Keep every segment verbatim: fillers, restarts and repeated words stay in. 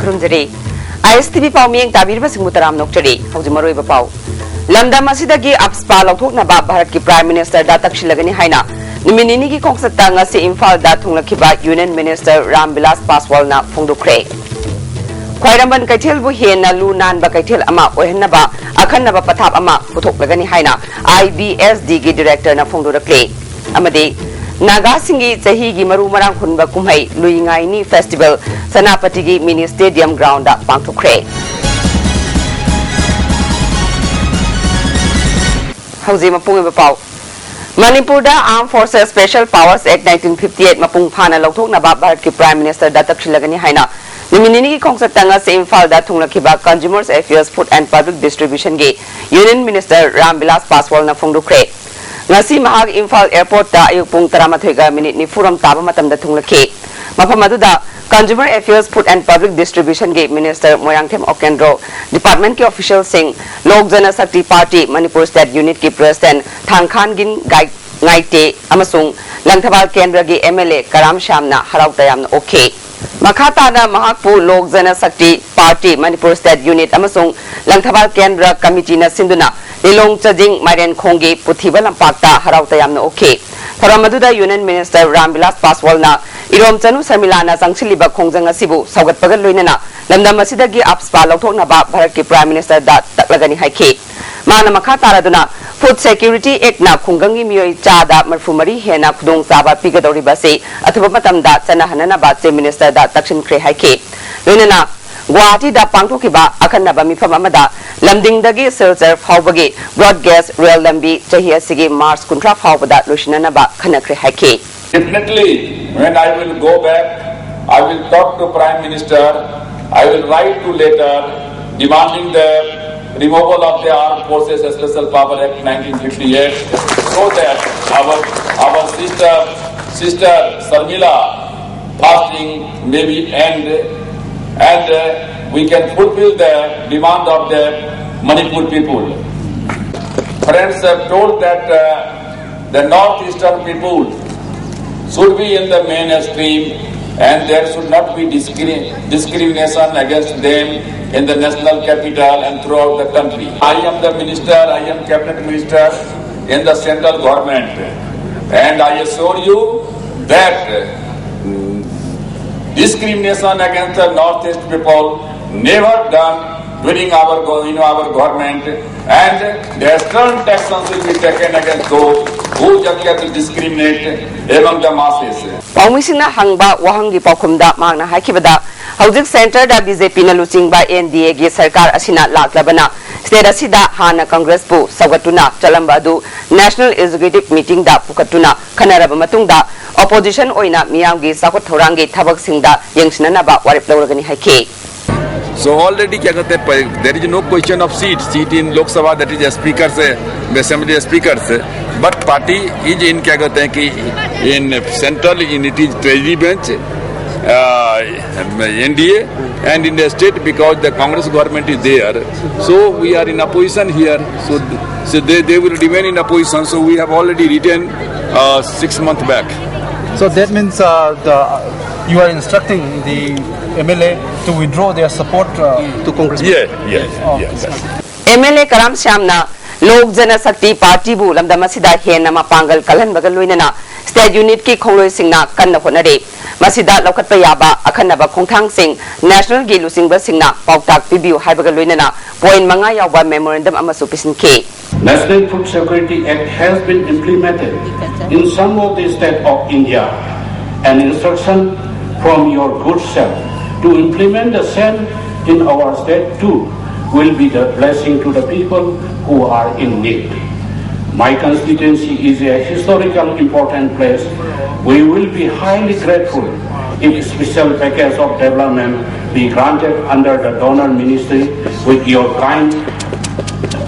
ꯈꯨꯔꯨꯝꯖꯔꯤ꯫ ꯑꯥꯏ ꯑꯦꯁ T V ꯄꯥꯎ ꯃꯤꯠꯌꯦꯡ ꯇꯥꯕꯤꯔꯤꯕꯁꯤꯡꯕꯨ ꯇꯔꯥꯝꯅ ꯑꯣꯛꯆꯔꯤ꯫ ꯍꯧꯖꯤꯛ ꯃꯔꯨꯑꯣꯏꯕ ꯄꯥꯎ꯫ ꯂꯝꯗꯝ ꯑꯁꯤꯗꯒꯤ ꯑꯞꯁꯄꯥ ꯂꯧꯊꯣꯛꯅꯕ ꯚꯥꯔꯠꯀꯤ Prime Minister ꯗ ꯇꯛꯁꯤꯜꯂꯒꯅꯤ ꯍꯥꯏꯅ ꯅꯨꯃꯤꯠ ꯅꯤꯅꯤꯒꯤ ꯈꯣꯡꯆꯠꯇ ꯉꯁꯤ ꯏꯝꯐꯥꯜꯗ ꯊꯨꯡꯂꯈꯤꯕ Union Minister ꯔꯥꯝ ꯕꯤꯂꯥꯁ ꯄꯥꯁꯋꯥꯜꯅ ꯐꯣꯡꯗꯣꯛꯈ꯭ꯔꯦ꯫ ꯈ꯭ꯋꯥꯏꯔꯝꯕꯟ ꯀꯩꯊꯦꯜꯕꯨ ꯍꯦꯟꯅ ꯂꯨ ꯅꯥꯟꯕ ꯀꯩꯊꯦꯜ ꯑꯃ ꯑꯣꯏꯍꯟꯅꯕ ꯑꯈꯟꯅꯕ ꯄꯊꯥꯞ ꯑꯃ ꯄꯨꯊꯣꯛꯂꯒꯅꯤ ꯍꯥꯏꯅ ꯑꯥꯏ ꯕꯤ ꯑꯦꯁ ꯗꯤꯒꯤ Director ꯅ ꯐꯣꯡꯗꯣꯔꯛꯂꯦ꯫ ꯑꯃꯗꯤ ꯅꯥꯒꯥꯁꯤꯡꯒꯤ ꯆꯍꯤꯒꯤ ꯃꯔꯨ ꯃꯔꯥꯡ ꯍꯨꯟꯕ ꯀꯨꯝꯍꯩ ꯂꯨꯏꯉꯥꯏꯅꯤ Festival ꯁꯦꯅꯥꯄꯇꯤꯒꯤ Mini Stadium Ground ꯗ ꯄꯥꯡꯊꯣꯛꯈ꯭ꯔꯦ꯫ ꯍꯧꯖꯤꯛ ꯃꯄꯨꯡ ꯑꯣꯏꯕ ꯄꯥꯎ꯫ ꯃꯅꯤꯄꯨꯔꯗ Armed Forces Special Powers Act nineteen fifty eight ꯃꯄꯨꯡ ꯐꯥꯅ ꯂꯧꯊꯣꯛꯅꯕ ꯚꯥꯔꯠꯀꯤ Prime Minister ꯗ ꯇꯛꯁꯤꯜꯂꯒꯅꯤ ꯍꯥꯏꯅ ꯅꯨꯃꯤꯠ ꯅꯤꯅꯤꯒꯤ ꯈꯣꯡꯆꯠꯇ ꯉꯁꯤ ꯏꯝꯐꯥꯜꯗ ꯊꯨꯡꯂꯈꯤꯕ Consumers Affairs, Food and Public Distribution ꯒꯤ Union Minister ꯔꯥꯝ ꯕꯤꯂꯥꯁ ꯄꯥꯁꯋꯥꯜꯅ ꯐꯣꯡꯗꯣꯛꯈ꯭ꯔꯦ꯫ ꯉꯁꯤ ꯃꯍꯥꯛ ꯏꯝꯐꯥꯜ Airport ꯇ ꯑꯌꯨꯛ ꯄꯨꯡ ꯇꯔꯥꯃꯥꯊꯣꯏꯒ ꯃꯤꯅꯤꯠ ꯅꯤꯐꯨꯔꯣꯝ ꯇꯥꯕ ꯃꯇꯝꯗ ꯊꯨꯡꯂꯛꯈꯤ꯫ ꯃꯐꯝ ꯑꯗꯨꯗ Consumer Affairs, Food and Public Distribution ꯒꯤ Minister ꯃꯣꯏꯔꯥꯡꯊꯦꯝ ꯑꯣꯀꯦꯟꯗ꯭ꯔꯣ, Department ꯀꯤ official ꯁꯤꯡ, ꯂꯣꯛ ꯖꯅ ꯁꯛꯇꯤ Party ꯃꯅꯤꯄꯨꯔ State Unit ꯀꯤ President ꯊꯥꯡꯈꯥꯟꯒꯤꯟ ꯒꯥꯏ-, ꯉꯥꯏꯇꯦ ꯑꯃꯁꯨꯡ ꯂꯪꯊꯕꯥꯜ ꯀꯦꯟꯗ꯭ꯔꯒꯤ M L A ꯀꯔꯥꯝ ꯁ꯭ꯌꯥꯝꯅ ꯍꯔꯥꯎ ꯇꯌꯥꯝꯅ ꯑꯣꯛꯈꯤ꯫ ꯃꯈꯥ ꯇꯥꯅ ꯃꯍꯥꯛꯄꯨ ꯂꯣꯛ ꯖꯅ ꯁꯛꯇꯤ Party ꯃꯅꯤꯄꯨꯔ State Unit ꯑꯃꯁꯨꯡ ꯂꯪꯊꯕꯥꯜ ꯀꯦꯟꯗ꯭ꯔ Committee ꯅ ꯁꯤꯟꯗꯨꯅ ꯂꯤꯂꯣꯡ ꯆꯥꯖꯤꯡ ꯃꯥꯏꯔꯦꯟꯈꯣꯡꯒꯤ ꯄꯨꯊꯤꯕ ꯂꯝꯄꯥꯛꯇ ꯍꯔꯥꯎ ꯇꯌꯥꯝꯅ ꯑꯣꯛꯈꯤ꯫ ꯊꯧꯔꯝ ꯑꯗꯨꯗ Union Minister ꯔꯥꯝ ꯕꯤꯂꯥꯁ ꯄꯥꯁꯋꯥꯜꯅ ꯏꯔꯣꯝꯆꯅꯨ ꯁꯔꯃꯤꯂꯥꯅ ꯆꯪꯁꯤꯜꯂꯤꯕ ꯈꯣꯡꯖꯪ ꯑꯁꯤꯕꯨ ꯁꯧꯒꯠꯄꯒ ꯂꯣꯏꯅꯅ ꯂꯝꯗꯝ ꯑꯁꯤꯗꯒꯤ ꯑꯞꯁꯄꯥ ꯂꯧꯊꯣꯛꯅꯕ ꯚꯥꯔꯠꯀꯤ Prime Minister ꯗ ꯇꯛꯂꯒꯅꯤ ꯍꯥꯏꯈꯤ꯫ ꯃꯥꯅ ꯃꯈꯥ ꯇꯥꯔꯗꯨꯅ Food Security Act ꯅ ꯈꯨꯡꯒꯪꯒꯤ ꯃꯤꯑꯣꯏ ꯆꯥꯗ ꯃꯔꯤꯐꯨ ꯃꯔꯤ ꯍꯦꯟꯅ ꯈꯨꯗꯣꯡꯆꯥꯕ ꯄꯤꯒꯗꯧꯔꯤꯕ ꯑꯁꯤ ꯑꯊꯨꯕ ꯃꯇꯝꯗ ꯆꯠꯅꯍꯟꯅꯅꯕ Chief Minister ꯗ ꯇꯛꯁꯤꯟꯈ꯭ꯔꯦ ꯍꯥꯏꯈꯤ꯫ ꯂꯣꯏꯅꯅ ꯒꯨꯋꯥꯍꯥꯇꯤꯗ ꯄꯥꯡꯊꯣꯛꯈꯤꯕ ꯑꯈꯟꯅꯕ ꯃꯤꯐꯝ ꯑꯃꯗ ꯂꯝꯗꯤꯡꯗꯒꯤ ꯁꯤꯜꯆꯔ ꯐꯥꯎꯕꯒꯤ broad gauge rail ꯂꯝꯕꯤ ꯆꯍꯤ ꯑꯁꯤꯒꯤ March ꯀꯨꯟꯊ꯭ꯔꯥ ꯐꯥꯎꯕꯗ ꯂꯣꯏꯁꯤꯟꯅꯅꯕ ꯈꯟꯅꯈ꯭ꯔꯦ ꯍꯥꯏꯈꯤ꯫ Definitely, when I will go back, I will talk to Prime Minister, I will write to letter demanding the removal of the Armed Forces Special Power Act nineteen fifty-eight, so that our, our sister, sister Sarmila fasting may be end, and, uh, we can fulfill the demand of the Manipur people. Friends have told that, uh, the northeastern people should be in the mainstream And there should not be discri- discrimination against them in the national capital and throughout the country. I am the minister, I am cabinet minister in the central government, and I assure you that, mm, discrimination against the Northeast people never done during our go- in our government, and the stern action will be taken against those who just discriminate among the masses. ꯄꯥꯎꯃꯤꯁꯤꯡꯅ ꯍꯪꯕ ꯋꯥꯍꯪꯒꯤ ꯄꯥꯎꯈꯨꯝꯗ ꯃꯍꯥꯛꯅ ꯍꯥꯏꯈꯤꯕꯗ, ꯍꯧꯖꯤꯛ ꯁꯦꯟꯇꯔꯗ B J ꯄꯤꯅ ꯂꯨꯆꯤꯡꯕ N D ꯑꯦꯒꯤ ꯁꯔꯀꯥꯔ ꯑꯁꯤꯅ ꯂꯥꯛꯂꯕꯅ state ꯑꯁꯤꯗ ꯍꯥꯟꯅ ꯀꯪꯒ꯭ꯔꯦꯁꯄꯨ ꯁꯧꯒꯠꯇꯨꯅ ꯆꯠꯂꯝꯕ ꯑꯗꯨ ꯅꯦꯁꯅꯦꯜ ꯑꯦꯛꯖꯤꯀ꯭ꯌꯨꯇꯤꯚ ꯃꯤꯇꯤꯡꯗ ꯄꯨꯈꯠꯇꯨꯅ ꯈꯟꯅꯔꯕ ꯃꯇꯨꯡꯗ ꯑꯣꯄꯣꯖꯤꯁꯟ ꯑꯣꯏꯅ ꯃꯤꯌꯥꯝꯒꯤ ꯆꯥꯎꯈꯠ ꯊꯧꯔꯥꯡꯒꯤ ꯊꯕꯛꯁꯤꯡꯗ ꯌꯦꯡꯁꯤꯟꯅꯅꯕ ꯋꯥꯔꯦꯞ ꯂꯧꯔꯒꯅꯤ ꯍꯥꯏꯈꯤ꯫ So already क्या कहते हैं, there is no question of seat, seat in Lok Sabha, that is speaker से, assembly speaker से, but party is in क्या कहते हैं कि in central in it is treasury bench, uh, N D A, and in the state because the Congress government is there, so we are in opposition here. So, so they, they will remain in opposition. So we have already written uh, six months back. So that means uh, the, you are instructing the M L A to withdraw their support uh, to Congress. Yeah, yeah, yeah. M L A Karam ꯁ꯭ꯌꯥꯝꯅ ꯂꯣꯛ ꯖꯅ ꯁꯛꯇꯤ ꯄꯥꯔꯇꯤꯕꯨ ꯂꯝꯗꯝ ꯑꯁꯤꯗ ꯍꯦꯟꯅ ꯃꯄꯥꯡꯒꯜ ꯀꯜꯍꯟꯕꯒ ꯂꯣꯏꯅꯅ state ꯌꯨꯅꯤꯠꯀꯤ ꯈꯣꯡꯂꯣꯏꯁꯤꯡꯅ ꯀꯟꯅ ꯍꯣꯠꯅꯔꯤ꯫ ꯃꯁꯤꯗ ꯂꯧꯈꯠꯄ ꯌꯥꯕ ꯑꯈꯟꯅꯕ ꯈꯣꯡꯊꯥꯡꯁꯤꯡ ꯅꯦꯁꯅꯦꯜꯒꯤ ꯂꯨꯆꯤꯡꯕꯁꯤꯡꯅ ꯄꯥꯎꯇꯥꯛ ꯄꯤꯕꯤꯌꯨ ꯍꯥꯏꯕꯒ ꯂꯣꯏꯅꯅ ꯄꯣꯏꯟ ꯃꯉꯥ ꯌꯥꯎꯕ ꯃꯦꯃꯣꯔꯦꯟꯗꯝ ꯑꯃꯁꯨ ꯄꯤꯁꯤꯟꯈꯤ꯫ National Food Security Act has been implemented in some of the state of India. An instruction from your good self to implement the same in our state too will be the blessing to the people who are in need. My constituency is a historical important place. We will be highly grateful if special package of development be granted under the donor ministry with your kind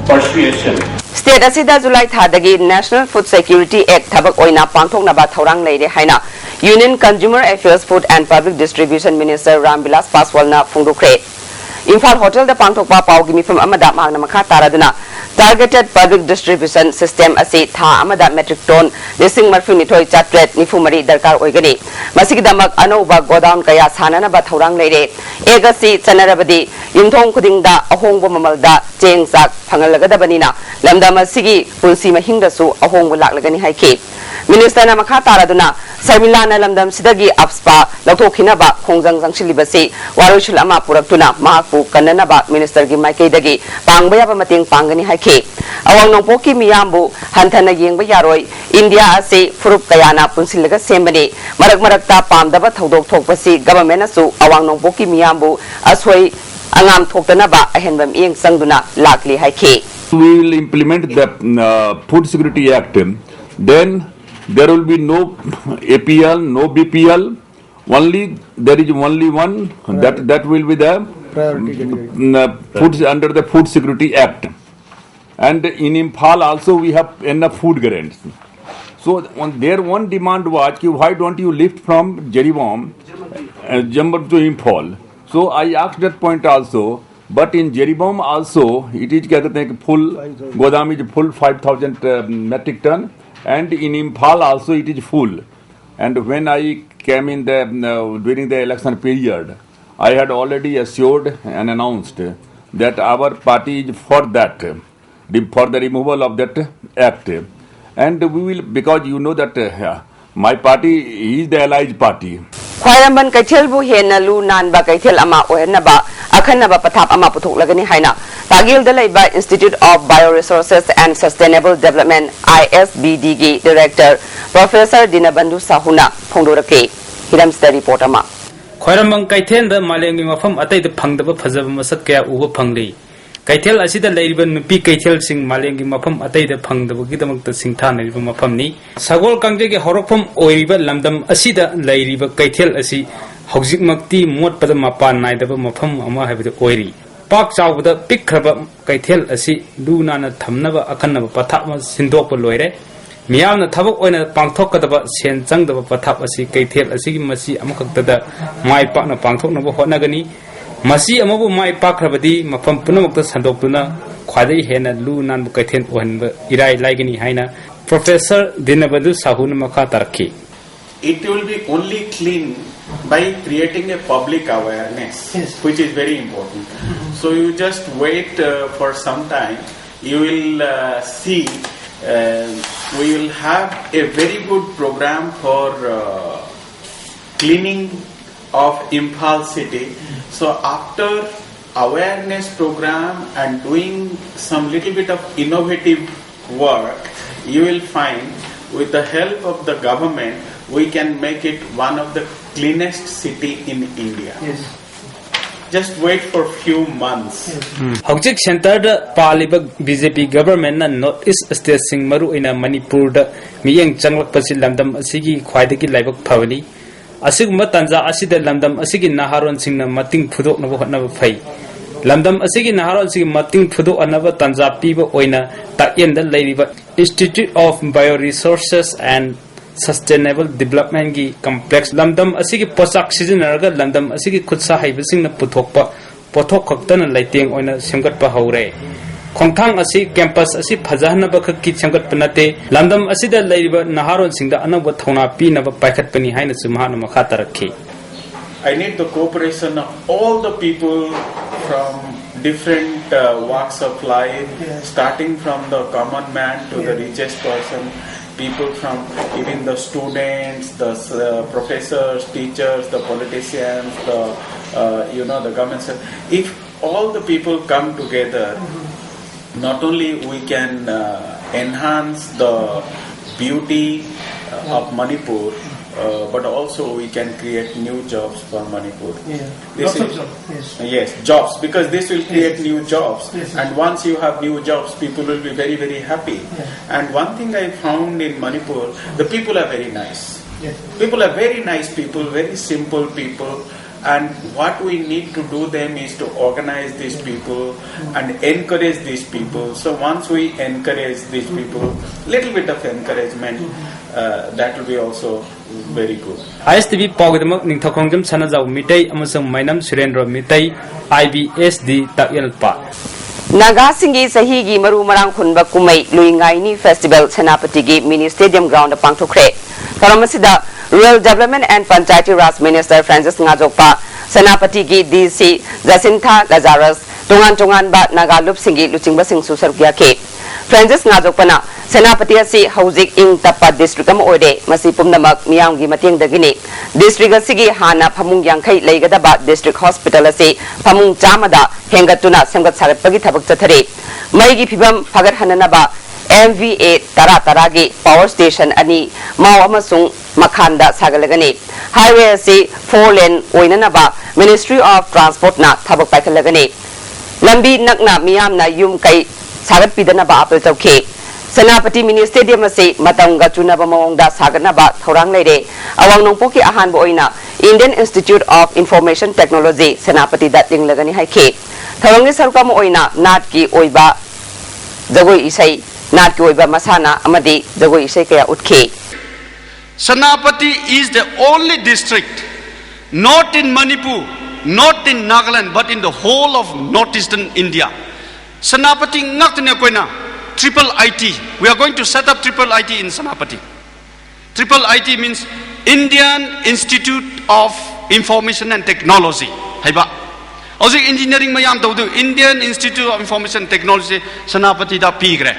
persuasion. State ꯑꯁꯤꯗ ꯖꯨꯂꯥꯏ ꯊꯥꯗꯒꯤ national food security act ꯊꯕꯛ ꯑꯣꯏꯅ ꯄꯥꯡꯊꯣꯛꯅꯕ ꯊꯧꯔꯥꯡ ꯂꯩꯔꯦ ꯍꯥꯏꯅ union consumer affairs, food and public distribution minister Ram Bilas ꯄꯥꯁꯋꯥꯜꯅ ꯐꯣꯡꯗꯣꯛꯈ꯭ꯔꯦ꯫ ꯏꯝꯐꯥꯜ ꯍꯣꯇꯦꯜꯗ ꯄꯥꯡꯊꯣꯛꯄ ꯄꯥꯎꯒꯤ ꯃꯤꯐꯝ ꯑꯃꯗ ꯃꯍꯥꯛꯅ ꯃꯈꯥ ꯇꯥꯔꯗꯨꯅ, Targeted Public Distribution System ꯑꯁꯤ ꯊꯥ ꯑꯃꯗ metric ton ꯂꯤꯁꯤꯡ ꯃꯔꯤꯐꯨꯅꯤꯊꯣꯏ ꯆꯥꯇ꯭ꯔꯦꯠ ꯅꯤꯐꯨ ꯃꯔꯤ ꯗꯔꯀꯥꯔ ꯑꯣꯏꯒꯅꯤ꯫ ꯃꯁꯤꯒꯤꯗꯃꯛ ꯑꯅꯧꯕ godown ꯀꯌꯥ ꯁꯥꯅꯅꯕ ꯊꯧꯔꯥꯡ ꯂꯩꯔꯦ꯫ Act ꯑꯁꯤ ꯆꯠꯅꯔꯕꯗꯤ ꯌꯨꯝꯊꯣꯡ ꯈꯨꯗꯤꯡꯗ ꯑꯍꯣꯡꯕ ꯃꯃꯜꯗ ꯆꯦꯡ ꯆꯥꯛ ꯐꯪꯍꯜꯂꯒꯗꯕꯅꯤꯅ ꯂꯝꯗꯝ ꯑꯁꯤꯒꯤ ꯄꯨꯟꯁꯤ ꯃꯍꯤꯡꯗꯁꯨ ꯑꯍꯣꯡꯕ ꯂꯥꯛꯂꯒꯅꯤ ꯍꯥꯏꯈꯤ꯫ Ministerꯅ ꯃꯈꯥ ꯇꯥꯔꯗꯨꯅ ꯁꯔꯃꯤꯂꯥꯅ ꯂꯝꯗꯝꯁꯤꯗꯒꯤ AFSPA ꯂꯧꯊꯣꯛꯈꯤꯅꯕ ꯈꯣꯡꯖꯪ ꯆꯪꯁꯤꯜꯂꯤꯕꯁꯤ ꯋꯥꯔꯣꯏꯁꯤꯜ ꯑꯃ ꯄꯨꯔꯛꯇꯨꯅ ꯃꯍꯥꯛꯄꯨ ꯀꯟꯅꯅꯕ ministerꯒꯤ ꯃꯥꯏꯀꯩꯗꯒꯤ ꯄꯥꯡꯕ ꯌꯥꯕ ꯃꯇꯦꯡ ꯄꯥꯡꯒꯅꯤ ꯍꯥꯏꯈꯤ꯫ ꯑꯋꯥꯡ ꯅꯣꯡꯄꯣꯛꯀꯤ ꯃꯤꯌꯥꯝꯕꯨ ꯍꯟꯊꯅ ꯌꯦꯡꯕ ꯌꯥꯔꯣꯏ꯫ ꯏꯟꯗꯤꯌꯥ ꯑꯁꯤ ꯐꯨꯔꯨꯞ ꯀꯌꯥꯅ ꯄꯨꯟꯁꯤꯜꯂꯒ ꯁꯦꯝꯕꯅꯤ꯫ ꯃꯔꯛ ꯃꯔꯛꯇ ꯄꯥꯝꯗꯕ ꯊꯧꯗꯣꯛ ꯊꯣꯛꯄꯁꯤ governmentꯅꯁꯨ ꯑꯋꯥꯡ ꯅꯣꯡꯄꯣꯛꯀꯤ ꯃꯤꯌꯥꯝꯕꯨ ꯑꯁꯣꯏ ꯑꯉꯥꯝ ꯊꯣꯛꯇꯅꯕ ꯑꯍꯦꯟꯕ ꯃꯤꯠꯌꯦꯡ ꯆꯪꯗꯨꯅ ꯂꯥꯛꯂꯤ ꯍꯥꯏꯈꯤ꯫ We will implement the uh, Food Security Act. Then there will be no A P L, no B P L. Only there is only one that that will be the priority category. Mm, uh, food under the Food Security Act. And in Imphal also we have enough food grants. So on their one demand was कि why don't you lift from Jiribam, uh, Jambal to Imphal. So I asked that point also. But in Jiribam also it is क्या कहते हैं कि full गोदाम is full five thousand uh, metric ton, and in Imphal also it is full. And when I came in the uh, during the election period, I had already assured and announced that our party is for that, the, for the removal of that act. And we will, because you know that uh, my party is the allied party. ꯈ꯭ꯋꯥꯏꯔꯝꯕꯟ ꯀꯩꯊꯦꯜꯕꯨ ꯍꯦꯟꯅ ꯂꯨ ꯅꯥꯟꯕ ꯀꯩꯊꯦꯜ ꯑꯃ ꯑꯣꯏꯍꯟꯅꯕ ꯑꯈꯟꯅꯕ ꯄꯊꯥꯞ ꯑꯃ ꯄꯨꯊꯣꯛꯂꯒꯅꯤ ꯍꯥꯏꯅ ꯇꯥꯒꯤꯜꯗ ꯂꯩꯕ Institute of Bioresources and Sustainable Development, ISBDꯒꯤ director Professor ꯗꯤꯅꯕꯟꯙꯨ ꯁꯥꯍꯨꯅ ꯐꯣꯡꯗꯣꯔꯛꯈꯤ꯫ ꯍꯤꯔꯝꯁꯤꯗ report ꯑꯃ꯫ ꯈ꯭ꯋꯥꯏꯔꯝꯕꯟ ꯀꯩꯊꯦꯜꯗ ꯃꯥꯂꯦꯝꯒꯤ ꯃꯐꯝ ꯑꯇꯩꯗ ꯐꯪꯗꯕ ꯐꯖꯕ ꯃꯁꯛ ꯀꯌꯥ ꯎꯕ ꯐꯪꯂꯤ꯫ ꯀꯩꯊꯦꯜ ꯑꯁꯤꯗ ꯂꯩꯔꯤꯕ ꯅꯨꯄꯤ ꯀꯩꯊꯦꯜꯁꯤꯡ ꯃꯥꯂꯦꯝꯒꯤ ꯃꯐꯝ ꯑꯇꯩꯗ ꯐꯪꯗꯕꯒꯤꯗꯃꯛꯇ ꯁꯤꯡꯊꯥꯅꯔꯤꯕ ꯃꯐꯝꯅꯤ꯫ ꯁꯒꯣꯜ ꯀꯥꯡꯖꯩꯒꯤ ꯍꯧꯔꯛꯐꯝ ꯑꯣꯏꯔꯤꯕ ꯂꯝꯗꯝ ꯑꯁꯤꯗ ꯂꯩꯔꯤꯕ ꯀꯩꯊꯦꯜ ꯑꯁꯤ ꯍꯧꯖꯤꯛꯃꯛꯇꯤ ꯃꯣꯠꯄꯗ ꯃꯄꯥꯟ ꯅꯥꯏꯗꯕ ꯃꯐꯝ ꯑꯃ ꯍꯥꯏꯕꯗꯨ ꯑꯣꯏꯔꯤ꯫ ꯄꯥꯛ ꯆꯥꯎꯕꯗ ꯄꯤꯛꯈ꯭ꯔꯕ ꯀꯩꯊꯦꯜ ꯑꯁꯤ ꯂꯨ ꯅꯥꯟꯅ ꯊꯝꯅꯕ ꯑꯈꯟꯅꯕ ꯄꯊꯥꯞ ꯑꯃ ꯁꯤꯟꯗꯣꯛꯄ ꯂꯣꯏꯔꯦ꯫ ꯃꯤꯌꯥꯝꯅ ꯊꯕꯛ ꯑꯣꯏꯅ ꯄꯥꯡꯊꯣꯛꯀꯗꯕ ꯁꯦꯟ ꯆꯪꯗꯕ ꯄꯊꯥꯞ ꯑꯁꯤ ꯀꯩꯊꯦꯜ ꯑꯁꯤꯒꯤ ꯃꯁꯤ ꯑꯃꯈꯛꯇꯗ ꯃꯥꯏ ꯄꯥꯛꯅ ꯄꯥꯡꯊꯣꯛꯅꯕ ꯍꯣꯠꯅꯒꯅꯤ꯫ ꯃꯁꯤ ꯑꯃꯕꯨ ꯃꯥꯏ ꯄꯥꯛꯈ꯭ꯔꯕꯗꯤ ꯃꯐꯝ ꯄꯨꯝꯅꯃꯛꯇ ꯁꯟꯗꯣꯛꯇꯨꯅ ꯈ꯭ꯋꯥꯏꯗꯒꯤ ꯍꯦꯟꯅ ꯂꯨ ꯅꯥꯟꯕ ꯀꯩꯊꯦꯜ ꯑꯣꯏꯍꯟꯕ ꯏꯔꯥꯏ ꯂꯥꯏꯒꯅꯤ ꯍꯥꯏꯅ Professor ꯗꯤꯅꯕꯟꯙꯨ ꯁꯥꯍꯨꯅ ꯃꯈꯥ ꯇꯥꯔꯛꯈꯤ꯫ It will be only clean by creating a public awareness, Yes. which is very important. So you just wait uh, for some time. You will uh, see uh, we will have a very good program for uh, cleaning of Imphal city. So after awareness program and doing some little bit of innovative work, you will find with the help of the government, we can make it one of the cleanest city in India. Yes. Just wait for few months. ꯍꯧꯖꯤꯛ centreꯗ ꯄꯥꯜꯂꯤꯕ BJP governmentꯅ North East stateꯁꯤꯡ, ꯃꯔꯨꯑꯣꯏꯅ ꯃꯅꯤꯄꯨꯔꯗ ꯃꯤꯠꯌꯦꯡ ꯆꯪꯂꯛꯄꯁꯤ ꯂꯝꯗꯝ ꯑꯁꯤꯒꯤ ꯈ꯭ꯋꯥꯏꯗꯒꯤ ꯂꯥꯏꯕꯛ ꯐꯕꯅꯤ꯫ ꯑꯁꯤꯒꯨꯝꯕ ꯇꯥꯟꯖꯥ ꯑꯁꯤꯗ ꯂꯝꯗꯝ ꯑꯁꯤꯒꯤ ꯅꯍꯥꯔꯣꯟꯁꯤꯡꯅ ꯃꯇꯤꯡ ꯐꯨꯗꯣꯛꯅꯕ ꯍꯣꯠꯅꯕ ꯐꯩ꯫ ꯂꯝꯗꯝ ꯑꯁꯤꯒꯤ ꯅꯍꯥꯔꯣꯟꯁꯤꯡꯒꯤ ꯃꯇꯤꯡ ꯐꯨꯗꯣꯛꯅꯕ ꯇꯥꯟꯖꯥ ꯄꯤꯕ ꯑꯣꯏꯅ ꯇꯥꯛꯌꯦꯟꯗ ꯂꯩꯔꯤꯕ Institute of Bioresources and Sustainable Developmentꯀꯤ complex, ꯂꯝꯗꯝ ꯑꯁꯤꯒꯤ ꯄꯣꯠꯆꯥꯛ ꯁꯤꯖꯤꯟꯅꯔꯒ ꯂꯝꯗꯝ ꯑꯁꯤꯒꯤ ꯈꯨꯠꯁꯥ ꯍꯩꯕꯁꯤꯡꯅ ꯄꯨꯊꯣꯛꯄ ꯄꯣꯠꯊꯣꯛ ꯈꯛꯇꯅ ꯂꯩꯇꯦꯡ ꯑꯣꯏꯅ ꯁꯦꯝꯒꯠꯄ ꯍꯧꯔꯦ꯫ ꯈꯣꯡꯊꯥꯡ ꯑꯁꯤ campus ꯑꯁꯤ ꯐꯖꯍꯟꯅꯕ ꯈꯛꯀꯤ ꯁꯦꯝꯒꯠꯄ ꯅꯠꯇꯦ, ꯂꯝꯗꯝ ꯑꯁꯤꯗ ꯂꯩꯔꯤꯕ ꯅꯍꯥꯔꯣꯟꯁꯤꯡꯗ ꯑꯅꯧꯕ ꯊꯧꯅꯥ ꯄꯤꯅꯕ ꯄꯥꯏꯈꯠꯄꯅꯤ ꯍꯥꯏꯅꯁꯨ ꯃꯍꯥꯛꯅ ꯃꯈꯥ ꯇꯥꯔꯛꯈꯤ꯫ I need the cooperation of all the people from different uh, walks of life, Yes. starting from the common man to the Yeah. richest person, people from even the students, the uh, professors, teachers, the politicians, the uh, you know the government. If all the people come together, not only we can uh, enhance the beauty uh, of Manipur, uh, but also we can create new jobs for Manipur. Yeah. This Lots of is- jobs. Yes. Yes, jobs, because this will create Yes. new jobs. Yes, yes. And once you have new jobs, people will be very, very happy. Yes. And one thing I found in Manipur, the people are very nice. Yes. People are very nice people, very simple people. And what we need to do them is to organize these people and encourage these people. So once we encourage these people, little bit of encouragement, uh, that will be also very good. ISTV ꯄꯥꯎꯒꯤꯗꯃꯛ ꯅꯤꯡꯊꯧꯈꯣꯡꯖꯝ ꯁꯅꯥꯖꯥꯎ Meitei ꯑꯃꯁꯨꯡ ꯃꯥꯏꯅꯝ ꯁꯨꯔꯦꯟꯗ꯭ꯔ Meitei, IBSD Takyelpat. ꯅꯥꯒꯥꯁꯤꯡꯒꯤ ꯆꯍꯤꯒꯤ ꯃꯔꯨ ꯃꯔꯥꯡ ꯍꯨꯟꯕ ꯀꯨꯝꯍꯩ Luingaini festival ꯁꯦꯅꯥꯄꯇꯤꯒꯤ mini stadium ground ꯄꯥꯡꯊꯣꯛꯈ꯭ꯔꯦ꯫ ꯊꯧꯔꯝ ꯑꯁꯤꯗ rural development and Panchayati Raj minister Francis ꯉꯥꯖꯣꯛꯄ, ꯁꯦꯅꯥꯄꯇꯤꯒꯤ ꯗꯤ ꯁꯤ ꯖꯁꯤꯟꯊꯥ ꯂꯖꯥꯔꯁ, ꯇꯣꯉꯥꯟ ꯇꯣꯉꯥꯟꯕ ꯅꯥꯒꯥ ꯂꯨꯞꯁꯤꯡꯒꯤ ꯂꯨꯆꯤꯡꯕꯁꯤꯡꯁꯨ ꯁꯔꯨꯛ ꯌꯥꯈꯤ꯫ ꯐ꯭ꯔꯥꯟꯁꯤꯁ ꯉꯥꯖꯣꯛꯄꯅ ꯁꯦꯅꯥꯄꯇꯤ ꯑꯁꯤ ꯍꯧꯖꯤꯛ ꯏꯪ ꯇꯞꯄ ꯗꯤꯁꯇ꯭ꯔꯤꯛ ꯑꯃ ꯑꯣꯏꯔꯦ, ꯃꯁꯤ ꯄꯨꯝꯅꯃꯛ ꯃꯤꯌꯥꯝꯒꯤ ꯃꯇꯦꯡꯗꯒꯤꯅꯤ꯫ ꯗꯤꯁꯇ꯭ꯔꯤꯛ ꯑꯁꯤꯒꯤ ꯍꯥꯟꯅ ꯐꯃꯨꯡ ꯌꯥꯡꯈꯩ ꯂꯩꯒꯗꯕ ꯗꯤꯁꯇ꯭ꯔꯤꯛ ꯍꯣꯁꯄꯤꯇꯥꯜ ꯑꯁꯤ ꯐꯃꯨꯡ ꯆꯥꯝꯃꯗ ꯍꯦꯟꯒꯠꯇꯨꯅ ꯁꯦꯝꯒꯠ ꯁꯥꯒꯠꯄꯒꯤ ꯊꯕꯛ ꯆꯠꯊꯔꯤ꯫ ꯃꯩꯒꯤ ꯐꯤꯕꯝ ꯐꯒꯠꯍꯟꯅꯅꯕ ꯑꯦꯝ ꯚꯤ ꯑꯦ ꯇꯔꯥ ꯇꯔꯥꯒꯤ ꯄꯥꯋꯔ ꯁ꯭ꯇꯦꯁꯟ ꯑꯅꯤ ꯃꯥꯎ ꯑꯃꯁꯨꯡ ꯃꯈꯥꯟꯗ ꯁꯥꯒꯠꯂꯒꯅꯤ꯫ ꯍꯥꯏꯋꯦ ꯑꯁꯤ ꯐꯣꯔ ꯂꯦꯟ ꯑꯣꯏꯅꯅꯕ ꯃꯤꯅꯤꯁꯇ꯭ꯔꯤ ꯑꯣꯐ ꯇ꯭ꯔꯥꯟꯁꯄꯣꯔꯠꯅ ꯊꯕꯛ ꯄꯥꯏꯈꯠꯂꯒꯅꯤ꯫ ꯂꯝꯕꯤ ꯅꯛꯅ ꯃꯤꯌꯥꯝꯅ ꯌꯨꯝ ꯀꯩ ꯁꯥꯒꯠꯄꯤꯗꯅꯕ ꯑꯥꯄꯤꯜ ꯇꯧꯈꯤ꯫ ꯁꯦꯅꯥꯄꯇꯤ ꯃꯤꯅꯤ ꯁ꯭ꯇꯦꯗꯤꯌꯝ ꯑꯁꯤ ꯃꯇꯝꯒ ꯆꯨꯅꯕ ꯃꯑꯣꯡꯗ ꯁꯥꯒꯠꯅꯕ ꯊꯧꯔꯥꯡ ꯂꯩꯔꯦ꯫ ꯑꯋꯥꯡ ꯅꯣꯡꯄꯣꯛꯀꯤ ꯑꯍꯥꯟꯕ ꯑꯣꯏꯅ Indian Institute of Information Technology ꯁꯦꯅꯥꯄꯇꯤꯗ ꯂꯤꯡꯂꯒꯅꯤ ꯍꯥꯏꯈꯤ꯫ ꯊꯧꯔꯝꯒꯤ ꯁꯔꯨꯛ ꯑꯃ ꯑꯣꯏꯅ ꯅꯥꯠꯀꯤ ꯑꯣꯏꯕ ꯖꯒꯣꯏ ꯏꯁꯩ, ꯅꯥꯠꯀꯤ ꯑꯣꯏꯕ ꯃꯁꯥꯟꯅ ꯑꯃꯗꯤ ꯖꯒꯣꯏ ꯏꯁꯩ ꯀꯌꯥ ꯎꯠꯈꯤ꯫ Senapati is the only district, not in Manipur, not in Nagaland, but in the whole of northeastern India. Senapati ꯉꯥꯛꯇꯅꯦ ꯑꯩꯈꯣꯏꯅ triple I T. We are going to set up triple I T in Senapati. Triple I T means Indian Institute of Information and Technology ꯍꯥꯏꯕ꯫ ꯍꯧꯖꯤꯛ engineering ꯃꯌꯥꯝ ꯇꯧꯗꯣꯏ Indian Institute of Information Technology ꯁꯦꯅꯥꯄꯇꯤꯗ ꯄꯤꯈ꯭ꯔꯦ꯫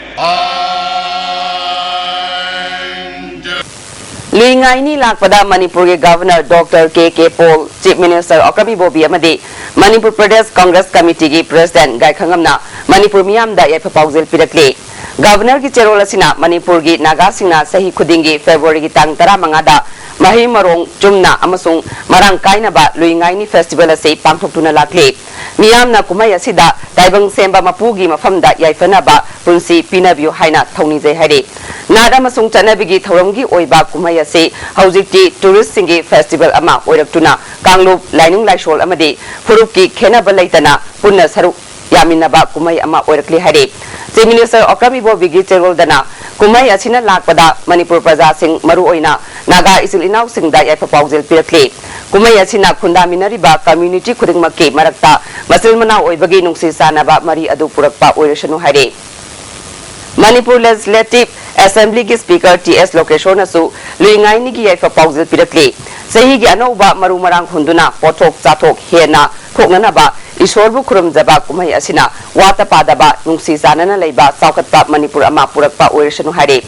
ꯂꯨꯏꯉꯥꯏꯅꯤ ꯂꯥꯛꯄꯗ ꯃꯅꯤꯄꯨꯔꯒꯤ ꯒꯚꯔꯅꯔ ꯗꯣꯛꯇꯔ ꯀꯦ ꯀꯦ pol, chief minister Okram ꯏꯕꯣꯕꯤ ꯑꯃꯗꯤ Manipur Pradesh Congress ꯀꯃꯤꯇꯤꯒꯤ president ꯒꯥꯏꯈꯉꯝꯅ Manipur ꯃꯤꯌꯥꯝꯗ ꯌꯥꯏꯐ ꯄꯥꯎꯖꯦꯜ ꯄꯤꯔꯛꯂꯤ꯫ ꯒꯚꯔꯅꯔꯒꯤ ꯆꯦꯔꯣꯜ ꯑꯁꯤꯅ ꯃꯅꯤꯄꯨꯔꯒꯤ ꯅꯥꯒꯥꯁꯤꯡꯅ ꯆꯍꯤ ꯈꯨꯗꯤꯡꯒꯤ ꯐꯦꯕ꯭ꯔꯨꯋꯥꯔꯤꯒꯤ ꯇꯥꯡ ꯇꯔꯥꯃꯉꯥꯗ ꯃꯍꯩ ꯃꯔꯣꯡ ꯆꯨꯝꯅ ꯑꯃꯁꯨꯡ ꯃꯔꯥꯡ ꯀꯥꯏꯅꯕ ꯂꯨꯏꯉꯥꯏꯅꯤ ꯐꯦꯁꯇꯤꯚꯦꯜ ꯑꯁꯤ ꯄꯥꯡꯊꯣꯛꯇꯨꯅ ꯂꯥꯛꯂꯤ꯫ ꯃꯤꯌꯥꯝꯅ ꯀꯨꯝꯍꯩ ꯑꯁꯤꯗ ꯇꯥꯏꯕꯪ ꯁꯦꯝꯕ ꯃꯄꯨꯒꯤ ꯃꯐꯝꯗ ꯌꯥꯏꯐꯅꯕ ꯄꯨꯟꯁꯤ ꯄꯤꯅꯕꯤꯌꯨ ꯍꯥꯏꯅ ꯊꯧꯅꯤꯖꯩ ꯍꯥꯏꯔꯤ꯫ ꯅꯥꯠ ꯑꯃꯁꯨꯡ ꯆꯠꯅꯕꯤꯒꯤ ꯊꯧꯔꯝꯒꯤ ꯑꯣꯏꯕ ꯀꯨꯝꯍꯩ ꯑꯁꯤ ꯍꯧꯖꯤꯛꯇꯤ ꯇꯨꯔꯤꯁꯁꯤꯡꯒꯤ ꯐꯦꯁꯇꯤꯚꯦꯜ ꯑꯃ ꯑꯣꯏꯔꯛꯇꯨꯅ ꯀꯥꯡꯂꯨꯞ, ꯂꯥꯏꯅꯤꯡ ꯂꯥꯏꯁꯣꯜ ꯑꯃꯗꯤ ꯐꯨꯔꯨꯞꯀꯤ ꯈꯦꯟꯅꯕ ꯂꯩꯇꯅ ꯄꯨꯟꯅ ꯁꯔꯨꯛ ꯌꯥꯃꯤꯟꯅꯕ ꯀꯨꯝꯍꯩ ꯑꯃ ꯑꯣꯏꯔꯛꯂꯤ ꯍꯥꯏꯔꯤ꯫ ꯆꯤꯐ ꯃꯤꯅꯤꯁꯇꯔ ꯑꯣꯀ꯭ꯔꯝ ꯏꯕꯣꯕꯤꯒꯤ ꯆꯦꯔꯣꯜꯗꯅ ꯀꯨꯝꯍꯩ ꯑꯁꯤꯅ ꯂꯥꯛꯄꯗ ꯃꯅꯤꯄꯨꯔ ꯄ꯭ꯔꯖꯥꯁꯤꯡ, ꯃꯔꯨꯑꯣꯏꯅ ꯅꯥꯒꯥ ꯏꯆꯤꯜ ꯏꯅꯥꯎꯁꯤꯡꯗ ꯌꯥꯏꯐ ꯄꯥꯎꯖꯦꯜ ꯄꯤꯔꯛꯂꯤ꯫ ꯀꯨꯝꯍꯩ ꯑꯁꯤꯅ ꯈꯨꯟꯗꯥꯃꯤꯟꯅꯔꯤꯕ community ꯈꯨꯗꯤꯡꯃꯛꯀꯤ ꯃꯔꯛꯇ ꯃꯆꯤꯟ ꯃꯅꯥꯎ ꯑꯣꯏꯕꯒꯤ ꯅꯨꯡꯁꯤ ꯆꯥꯟꯅꯕ ꯃꯔꯤ ꯑꯗꯨ ꯄꯨꯔꯛꯄ ꯑꯣꯏꯔꯁꯅꯨ ꯍꯥꯏꯔꯦ꯫ ꯃꯅꯤꯄꯨꯔ Legislative Assemblyꯒꯤ Speaker ꯇꯤ ꯑꯦꯁ ꯂꯣꯀꯦꯁꯣꯔꯅꯁꯨ ꯂꯨꯏꯉꯥꯏꯅꯤꯒꯤ ꯌꯥꯏꯐ ꯄꯥꯎꯖꯦꯜ ꯄꯤꯔꯛꯂꯤ꯫ ꯆꯍꯤꯒꯤ ꯑꯅꯧꯕ ꯃꯔꯨ ꯃꯔꯥꯡ ꯍꯨꯟꯗꯨꯅ ꯄꯣꯠꯊꯣꯛ ꯆꯥꯊꯣꯛ ꯍꯦꯟꯅ ꯊꯣꯛꯅꯅꯕ ꯏꯁꯣꯔꯕꯨ ꯈꯨꯔꯨꯝꯖꯕ ꯀꯨꯝꯍꯩ ꯑꯁꯤꯅ ꯋꯥꯠꯇ ꯄꯥꯗꯕ, ꯅꯨꯡꯁꯤ ꯆꯥꯟꯅꯅ ꯂꯩꯕ, ꯆꯥꯎꯈꯠꯄ ꯃꯅꯤꯄꯨꯔ ꯑꯃ ꯄꯨꯔꯛꯄ ꯑꯣꯏꯔꯁꯅꯨ ꯍꯥꯏꯔꯦ꯫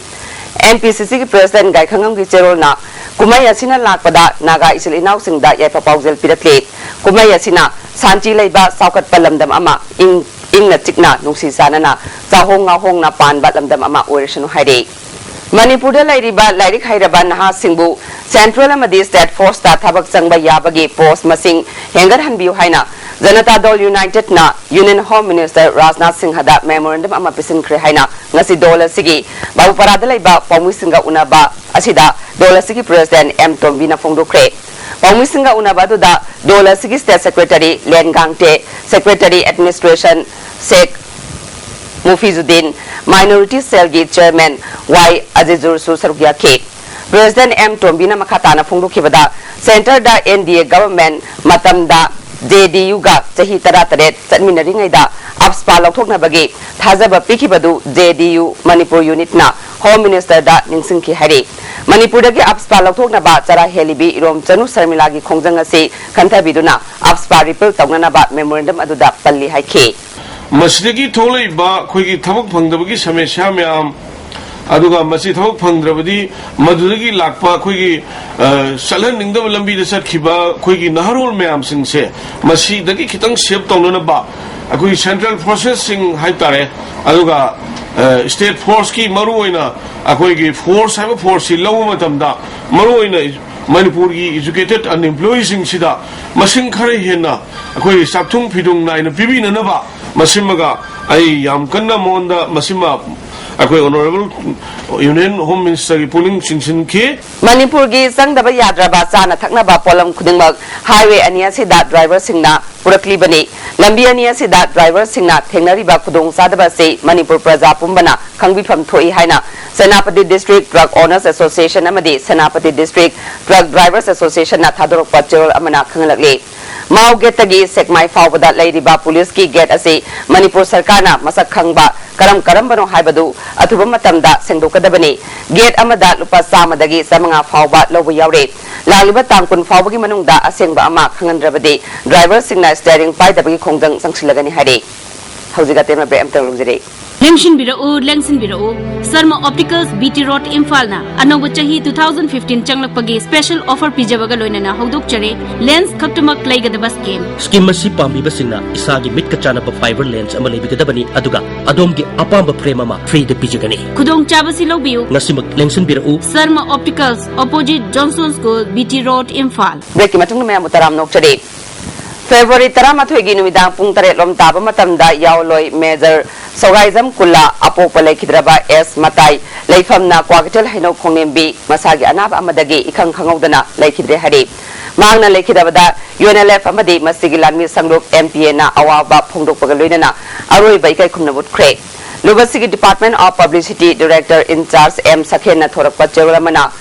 ꯑꯦꯟ ꯄꯤ ꯁꯤ ꯁꯤꯒꯤ President ꯒꯥꯏꯈꯉꯝꯒꯤ ꯆꯦꯔꯣꯜꯅ ꯀꯨꯝꯍꯩ ꯑꯁꯤꯅ ꯂꯥꯛꯄꯗ ꯅꯥꯒꯥ ꯏꯆꯤꯜ ꯏꯅꯥꯎꯁꯤꯡꯗ ꯌꯥꯏꯐ ꯄꯥꯎꯖꯦꯜ ꯄꯤꯔꯛꯂꯤ꯫ ꯀꯨꯝꯍꯩ ꯑꯁꯤꯅ ꯁꯥꯟꯇꯤ ꯂꯩꯕ, ꯆꯥꯎꯈꯠꯄ ꯂꯝꯗꯝ ꯑꯃ, ꯏꯪ, ꯏꯪꯅ ꯆꯤꯛꯅ, ꯅꯨꯡꯁꯤ ꯆꯥꯟꯅꯅ, ꯆꯥꯍꯣꯡ ꯉꯥꯍꯣꯡꯅ ꯄꯥꯟꯕ ꯂꯝꯗꯝ ꯑꯃ ꯑꯣꯏꯔꯁꯅꯨ ꯍꯥꯏꯔꯦ꯫ ꯃꯅꯤꯄꯨꯔꯗ ꯂꯩꯔꯤꯕ ꯂꯥꯏꯔꯤꯛ ꯍꯩꯔꯕ ꯅꯍꯥꯁꯤꯡꯕꯨ Central ꯑꯃꯗꯤ State Forceꯇ ꯊꯕꯛ ꯆꯪꯕ ꯌꯥꯕꯒꯤ post ꯃꯁꯤꯡ ꯍꯦꯟꯒꯠꯍꯟꯕꯤꯌꯨ ꯍꯥꯏꯅ ꯖꯅꯇꯥ ꯗꯜ Unitedꯅ Union Home Minister Rajnath ꯁꯤꯡꯍꯗ memorandum ꯑꯃ ꯄꯤꯁꯤꯟꯈ꯭ꯔꯦ ꯍꯥꯏꯅ ꯉꯁꯤ ꯗꯣꯜ ꯑꯁꯤꯒꯤ ꯕꯥꯕꯨꯄꯥꯔꯥꯗ ꯂꯩꯕ ꯄꯥꯎꯃꯤꯁꯤꯡꯒ ꯎꯅꯕ ꯑꯁꯤꯗ ꯗꯣꯜ ꯑꯁꯤꯒꯤ President ꯑꯦꯝ ꯇꯣꯝꯕꯤꯅ ꯐꯣꯡꯗꯣꯛꯈ꯭ꯔꯦ꯫ ꯄꯥꯎꯃꯤꯁꯤꯡꯒ ꯎꯅꯕ ꯑꯗꯨꯗ ꯗꯣꯜ ꯑꯁꯤꯒꯤ State Secretary ꯂꯦꯟ ꯒꯥꯡꯇꯦ, Secretary Administration ꯁꯦꯈ ꯃꯨꯐꯤꯖꯨꯗꯤꯟ, Minority Cellꯒꯤ Chairman ꯋꯥꯏ ꯑꯖꯤꯖꯨꯔꯁꯨ ꯁꯔꯨꯛ ꯌꯥꯈꯤ꯫ President ꯑꯦꯝ ꯇꯣꯝꯕꯤꯅ ꯃꯈꯥ ꯇꯥꯅ ꯐꯣꯡꯗꯣꯛꯈꯤꯕꯗ, Centreꯗ N D A government ꯃꯇꯝꯗ J D Uꯒ ꯆꯍꯤ ꯇꯔꯥꯇꯔꯦꯠ ꯆꯠꯃꯤꯟꯅꯔꯤꯉꯩꯗ AFSPA ꯂꯧꯊꯣꯛꯅꯕꯒꯤ ꯊꯥꯖꯕ ꯄꯤꯈꯤꯕꯗꯨ J D U Manipur unitꯅ Home Ministerꯗ ꯅꯤꯡꯁꯤꯡꯈꯤ ꯍꯥꯏꯔꯤ꯫ ꯃꯅꯤꯄꯨꯔꯗꯒꯤ AFSPA ꯂꯧꯊꯣꯛꯅꯕ ꯆꯔꯥ ꯍꯦꯜꯂꯤꯕꯤ ꯏꯔꯣꯝꯆꯅꯨ ꯁꯔꯃꯤꯂꯥꯒꯤ ꯈꯣꯡꯖꯪ ꯑꯁꯤ ꯈꯟꯊꯕꯤꯗꯨꯅ AFSPA repeal ꯇꯧꯅꯅꯕ memorandum ꯑꯗꯨꯗ ꯄꯜꯂꯤ ꯍꯥꯏꯈꯤ꯫ ꯃꯁꯤꯗꯒꯤ ꯊꯣꯛꯂꯛꯏꯕ ꯑꯩꯈꯣꯏꯒꯤ ꯊꯕꯛ ꯐꯪꯗꯕꯒꯤ ꯁꯃꯁ꯭ꯌꯥ ꯃꯌꯥꯝ, ꯑꯗꯨꯒ ꯃꯁꯤ ꯊꯕꯛ ꯐꯪꯗ꯭ꯔꯕꯗꯤ ꯃꯗꯨꯗꯒꯤ ꯂꯥꯛꯄ ꯑꯩꯈꯣꯏꯒꯤ, ꯑ, ꯆꯠꯍꯟꯅꯤꯡꯗꯕ ꯂꯝꯕꯤꯗ ꯆꯠꯈꯤꯕ ꯑꯩꯈꯣꯏꯒꯤ ꯅꯍꯥꯔꯣꯜ ꯃꯌꯥꯝꯁꯤꯡꯁꯦ ꯃꯁꯤꯗꯒꯤ ꯈꯤꯇꯪ save ꯇꯧꯅꯅꯕ ꯑꯩꯈꯣꯏꯒꯤ Central Forcesꯁꯤꯡ ꯍꯥꯏꯕ ꯇꯥꯔꯦ, ꯑꯗꯨꯒ, ꯑ, State Forceꯀꯤ ꯃꯔꯨꯑꯣꯏꯅ ꯑꯩꯈꯣꯏꯒꯤ force ꯍꯥꯏꯕ forceꯁꯤ ꯂꯧꯕ ꯃꯇꯝꯗ ꯃꯔꯨꯑꯣꯏꯅ ꯃꯅꯤꯄꯨꯔꯒꯤ educated unemployedꯁꯤꯡꯁꯤꯗ ꯃꯁꯤꯡ ꯈꯔ ꯍꯦꯟꯅ ꯑꯩꯈꯣꯏꯒꯤ ꯆꯥꯛꯊꯨꯡ ꯐꯤꯗꯨꯡ ꯅꯥꯏꯅ ꯄꯤꯕꯤꯅꯅꯕ ꯃꯁꯤꯃꯒ ꯑꯩ ꯌꯥꯝ ꯀꯟꯅ ꯃꯉꯣꯟꯗ ꯃꯁꯤꯃ ꯑꯩꯈꯣꯏ Honourable Union Home Ministerꯒꯤ ꯄꯨꯛꯅꯤꯡ ꯆꯤꯡꯁꯤꯟꯈꯤ꯫ ꯃꯅꯤꯄꯨꯔꯒꯤ ꯆꯪꯗꯕ ꯌꯥꯗ꯭ꯔꯕ ꯆꯥꯅ ꯊꯛꯅꯕ ꯄꯣꯠꯂꯝ ꯈꯨꯗꯤꯡꯃꯛ highway ꯑꯅꯤ ꯑꯁꯤꯗ driverꯁꯤꯡꯅ ꯄꯨꯔꯛꯂꯤꯕꯅꯤ꯫ ꯂꯝꯕꯤ ꯑꯅꯤ ꯑꯁꯤꯗ driverꯁꯤꯡꯅ ꯊꯦꯡꯅꯔꯤꯕ ꯈꯨꯗꯣꯡꯆꯥꯗꯕ ꯑꯁꯤ ꯃꯅꯤꯄꯨꯔ ꯄ꯭ꯔꯖꯥ ꯄꯨꯝꯕꯅ ꯈꯪꯕꯤꯐꯝ ꯊꯣꯛꯏ ꯍꯥꯏꯅ Senapati District Truck Owners Association ꯑꯃꯗꯤ ꯁꯦꯅꯥꯄꯇꯤ District Truck Drivers Associationꯅ ꯊꯥꯗꯣꯔꯛꯄ ꯆꯦꯔꯣꯜ ꯑꯃꯅ ꯈꯪꯍꯜꯂꯛꯂꯤ꯫ ꯃꯥꯎ ꯒꯦꯠꯇꯒꯤ ꯁꯦꯛꯃꯥꯏ ꯐꯥꯎꯕꯗ ꯂꯩꯔꯤꯕ ꯄꯨꯂꯤꯁꯀꯤ ꯒꯦꯠ ꯑꯁꯤ ꯃꯅꯤꯄꯨꯔ ꯁꯔꯀꯥꯔꯅ ꯃꯁꯛ ꯈꯪꯕ ꯀꯔꯝ ꯀꯔꯝꯕꯅꯣ ꯍꯥꯏꯕꯗꯨ ꯑꯊꯨꯕ ꯃꯇꯝꯗ ꯁꯦꯡꯗꯣꯛꯀꯗꯕꯅꯤ꯫ ꯒꯦꯠ ꯑꯃꯗ ꯂꯨꯄꯥ ꯆꯥꯝꯃꯗꯒꯤ ꯆꯥꯃꯉꯥ ꯐꯥꯎꯕ ꯂꯧꯕ ꯌꯥꯎꯔꯦ꯫ ꯂꯥꯛꯂꯤꯕ ꯇꯥꯡ ꯀꯨꯟ ꯐꯥꯎꯕꯒꯤ ꯃꯅꯨꯡꯗ ꯑꯁꯦꯡꯕ ꯑꯃ ꯈꯪꯍꯟꯗ꯭ꯔꯕꯗꯤ driverꯁꯤꯡꯅ steering ꯄꯥꯏꯗꯕꯒꯤ ꯈꯣꯡꯖꯪ ꯆꯪꯁꯤꯜꯂꯒꯅꯤ ꯍꯥꯏꯔꯦ꯫ ꯍꯧꯖꯤꯛ ꯑꯇꯦꯟꯕ break ꯑꯃꯇꯪ ꯂꯧꯖꯔꯦ꯫ ꯂꯦꯡꯁꯤꯟꯕꯤꯔꯛꯎ, ꯂꯦꯡꯁꯤꯟꯕꯤꯔꯛꯎ꯫ Sharma Opticals, B T Road, ꯏꯝꯐꯥꯜꯅ ꯑꯅꯧꯕ ꯆꯍꯤ two thousand fifteen ꯆꯪꯂꯛꯄꯒꯤ special offer ꯄꯤꯖꯕꯒ ꯂꯣꯏꯅꯅ ꯍꯧꯗꯣꯛꯆꯔꯦ꯫ Lens ꯈꯛꯇꯃꯛ ꯂꯩꯒꯗꯕ scheme꯫ Scheme ꯑꯁꯤ ꯄꯥꯝꯕꯤꯕꯁꯤꯡꯅ ꯏꯁꯥꯒꯤ ꯃꯤꯠꯀ ꯆꯥꯟꯅꯕ fiber lens ꯑꯃ ꯂꯩꯕꯤꯒꯗꯕꯅꯤ, ꯑꯗꯨꯒ ꯑꯗꯣꯝꯒꯤ ꯑꯄꯥꯝꯕ frame ꯑꯃ freeꯗ ꯄꯤꯖꯒꯅꯤ꯫ ꯈꯨꯗꯣꯡꯆꯥꯕꯁꯤ ꯂꯧꯕꯤꯌꯨ꯫ ꯉꯁꯤꯃꯛ ꯂꯦꯡꯁꯤꯟꯕꯤꯔꯛꯎ꯫ Sharma Opticals, opposite Johnson School, B T Road, Imphal. Breakꯀꯤ ꯃꯇꯨꯡꯗ ꯃꯌꯥꯝꯕꯨ ꯇꯔꯥꯝꯅ ꯑꯣꯛꯆꯔꯤ꯫ February ꯇꯔꯥꯃꯥꯊꯣꯏꯒꯤ ꯅꯨꯃꯤꯗꯥꯡ ꯄꯨꯡ ꯇꯔꯦꯠ ꯂꯣꯝ ꯇꯥꯕ ꯃꯇꯝꯗ ꯌꯥꯑꯣꯟꯂꯣꯏ Major ꯁꯧꯒꯥꯏꯖꯝ ꯀꯨꯂꯥ, ꯑꯄꯣꯛꯄ ꯂꯩꯈꯤꯗ꯭ꯔꯕ ꯑꯦꯁ ꯃꯇꯥꯏ, ꯂꯩꯐꯝꯅ ꯀ꯭ꯋꯥꯀꯩꯊꯦꯜ ꯍꯩꯅꯧ ꯈꯣꯡꯅꯦꯝꯕꯤ, ꯃꯁꯥꯒꯤ ꯑꯅꯥꯕ ꯑꯃꯗꯒꯤ ꯏꯈꯪ ꯈꯪꯍꯧꯗꯅ ꯂꯩꯈꯤꯗ꯭ꯔꯦ ꯍꯥꯏꯔꯤ꯫ ꯃꯍꯥꯛꯅ ꯂꯩꯈꯤꯗꯕꯗ U N L F ꯑꯃꯗꯤ ꯃꯁꯤꯒꯤ ꯂꯥꯟꯃꯤ ꯁꯪꯂꯨꯞ M P Aꯅ ꯑꯋꯥꯕ ꯐꯣꯡꯗꯣꯛꯄꯒ ꯂꯣꯏꯅꯅ ꯑꯔꯣꯏꯕ ꯏꯀꯥꯏ ꯈꯨꯝꯅꯕ ꯎꯠꯈ꯭ꯔꯦ꯫ ꯂꯨꯕꯁꯤꯒꯤ Department of Publicity Director in charge M ꯁꯈꯦꯟꯅ ꯊꯣꯔꯛꯄ ꯆꯦꯔꯣꯜ ꯑꯃꯅ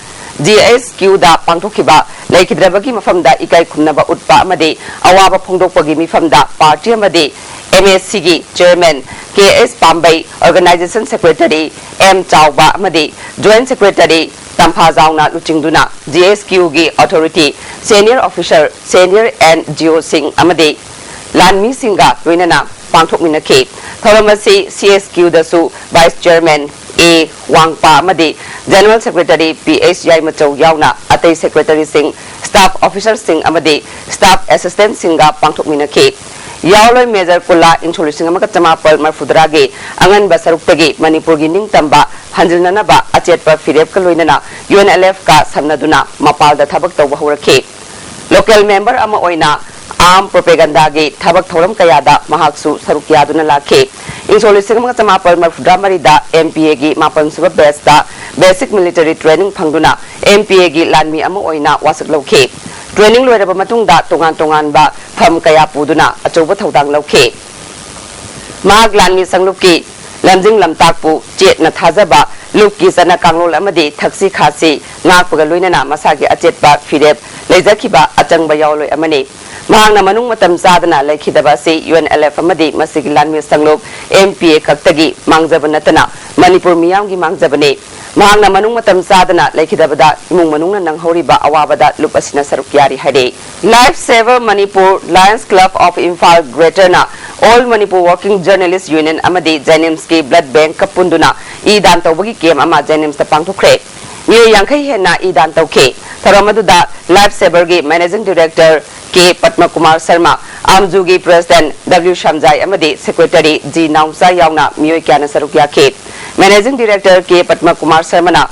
G S Qꯗ ꯄꯥꯡꯊꯣꯛꯈꯤꯕ ꯂꯩꯈꯤꯗ꯭ꯔꯕꯒꯤ ꯃꯐꯝꯗ ꯏꯀꯥꯏ ꯈꯨꯝꯅꯕ ꯎꯠꯄ ꯑꯃꯗꯤ ꯑꯋꯥꯕ ꯐꯣꯡꯗꯣꯛꯄꯒꯤ ꯃꯤꯐꯝꯗ party ꯑꯃꯗꯤ M A Cꯒꯤ Chairman K S ꯄꯥꯝꯕꯩ, Organization Secretary M ꯆꯥꯎꯕ ꯑꯃꯗꯤ Joint Secretary ꯇꯝꯐꯥꯖꯥꯎꯅ ꯂꯨꯆꯤꯡꯗꯨꯅ G S Qꯒꯤ authority, senior officer, senior N G Oꯁꯤꯡ ꯑꯃꯗꯤ ꯂꯥꯟꯃꯤꯁꯤꯡꯒ ꯂꯣꯏꯅꯅ ꯄꯥꯡꯊꯣꯛꯃꯤꯟꯅꯈꯤ꯫ ꯊꯧꯔꯝ ꯑꯁꯤ C S Qꯗꯁꯨ Vice Chairman A ꯋꯥꯡꯄꯥ ꯑꯃꯗꯤ General Secretary P H ꯌꯥꯏꯃꯆꯧ ꯌꯥꯎꯅ ꯑꯇꯩ Secretaryꯁꯤꯡ, Staff Officerꯁꯤꯡ ꯑꯃꯗꯤ Staff Assistantꯁꯤꯡꯒ ꯄꯥꯡꯊꯣꯛꯃꯤꯟꯅꯈꯤ꯫ ꯌꯥꯑꯣꯟꯂꯣꯏ Major ꯀꯨꯂꯥ ꯏꯪ ꯁꯣꯛ ꯂꯤꯁꯤꯡ ꯑꯃꯒ ꯆꯃꯥꯄꯜ ꯃꯔꯤꯐꯨꯇꯔꯥꯒꯤ ꯑꯉꯟꯕ ꯁꯔꯨꯛꯇꯒꯤ ꯃꯅꯤꯄꯨꯔꯒꯤ ꯅꯤꯡꯇꯝꯕ ꯍꯟꯖꯤꯟꯅꯅꯕ ꯑꯆꯦꯠꯄ ꯐꯤꯔꯦꯞꯀ ꯂꯣꯏꯅꯅ U N L Fꯀ ꯁꯝꯅꯗꯨꯅ ꯃꯄꯥꯜꯗ ꯊꯕꯛ ꯇꯧꯕ ꯍꯧꯔꯛꯈꯤ꯫ Local member ꯑꯃ ꯑꯣꯏꯅ arm propagandaꯒꯤ ꯊꯕꯛ ꯊꯧꯔꯝ ꯀꯌꯥꯗ ꯃꯍꯥꯛꯁꯨ ꯁꯔꯨꯛ ꯌꯥꯗꯨꯅ ꯂꯥꯛꯈꯤ꯫ ꯏꯪ ꯁꯣꯛ ꯂꯤꯁꯤꯡ ꯑꯃꯒ ꯆꯃꯥꯄꯜ ꯃꯔꯤꯐꯨꯇꯔꯥ ꯃꯔꯤꯗ M P Aꯒꯤ ꯃꯥꯄꯜ ꯁꯨꯕ batchꯇ basic military training ꯐꯪꯗꯨꯅ M P Aꯒꯤ ꯂꯥꯟꯃꯤ ꯑꯃ ꯑꯣꯏꯅ ꯋꯥꯁꯛ ꯂꯧꯈꯤ꯫ Training ꯂꯣꯏꯔꯕ ꯃꯇꯨꯡꯗ ꯇꯣꯉꯥꯟ ꯇꯣꯉꯥꯟꯕ ꯐꯝ ꯀꯌꯥ ꯄꯨꯗꯨꯅ ꯑꯆꯧꯕ ꯊꯧꯗꯥꯡ ꯂꯧꯈꯤ꯫ ꯃꯍꯥꯛ ꯂꯥꯟꯃꯤ ꯁꯪꯂꯨꯞꯀꯤ ꯂꯝꯖꯤꯡ ꯂꯝꯇꯥꯛꯄꯨ ꯆꯦꯠꯅ ꯊꯥꯖꯕ ꯂꯨꯞꯀꯤ ꯆꯠꯅ ꯀꯥꯡꯂꯣꯟ ꯑꯃꯗꯤ ꯊꯛꯁꯤ ꯈꯥꯁꯤ ꯉꯥꯛꯄꯒ ꯂꯣꯏꯅꯅ ꯃꯁꯥꯒꯤ ꯑꯆꯦꯠꯄ ꯐꯤꯔꯦꯞ ꯂꯩꯖꯈꯤꯕ ꯑꯆꯪꯕ ꯌꯥꯑꯣꯟꯂꯣꯏ ꯑꯃꯅꯤ꯫ ꯃꯍꯥꯛꯅ ꯃꯅꯨꯡ ꯃꯇꯝ ꯆꯥꯗꯅ ꯂꯩꯈꯤꯗꯕ ꯑꯁꯤ UNLF ꯑꯃꯗꯤ ꯃꯁꯤꯒꯤ ꯂꯥꯟꯃꯤ ꯁꯪꯂꯨꯞ MPA ꯈꯛꯇꯒꯤ ꯃꯥꯡꯖꯕ ꯅꯠꯇꯅ ꯃꯅꯤꯄꯨꯔ ꯃꯤꯌꯥꯝꯒꯤ ꯃꯥꯡꯖꯕꯅꯤ꯫ ꯃꯍꯥꯛꯅ ꯃꯅꯨꯡ ꯃꯇꯝ ꯆꯥꯗꯅ ꯂꯩꯈꯤꯗꯕꯗ ꯏꯃꯨꯡ ꯃꯅꯨꯡꯅ ꯅꯪꯍꯧꯔꯤꯕ ꯑꯋꯥꯕꯗ ꯂꯨꯞ ꯑꯁꯤꯅ ꯁꯔꯨꯛ ꯌꯥꯔꯤ ꯍꯥꯏꯔꯤ꯫ Life Saver Manipur, Lions Club of Imphal Greater ꯅ All Manipur Working Journalist Union ꯑꯃꯗꯤ JNIMS ꯀꯤ blood bank ꯀ ꯄꯨꯟꯗꯨꯅ ꯏ ꯗꯥꯟ ꯇꯧꯕꯒꯤ camp ꯑꯃ JNIMS ꯇ ꯄꯥꯡꯊꯣꯛꯈ꯭ꯔꯦ꯫ ꯃꯤꯑꯣꯏ ꯌꯥꯡꯈꯩ ꯍꯦꯟꯅ ꯏ ꯗꯥꯟ ꯇꯧꯈꯤ꯫ ꯊꯧꯔꯝ ꯑꯗꯨꯗ Life Saver ꯒꯤ Managing Director K Padma Kumar Sharma, ꯑꯥꯝꯖꯨꯒꯤ President W ꯁꯝꯖꯥꯏ ꯑꯃꯗꯤ Secretary G ꯅꯥꯎꯆꯥ ꯌꯥꯎꯅ ꯃꯤꯑꯣꯏ ꯀꯌꯥꯅ ꯁꯔꯨꯛ ꯌꯥꯈꯤ꯫ Managing Director K Padma Kumar ꯁꯔꯃꯅ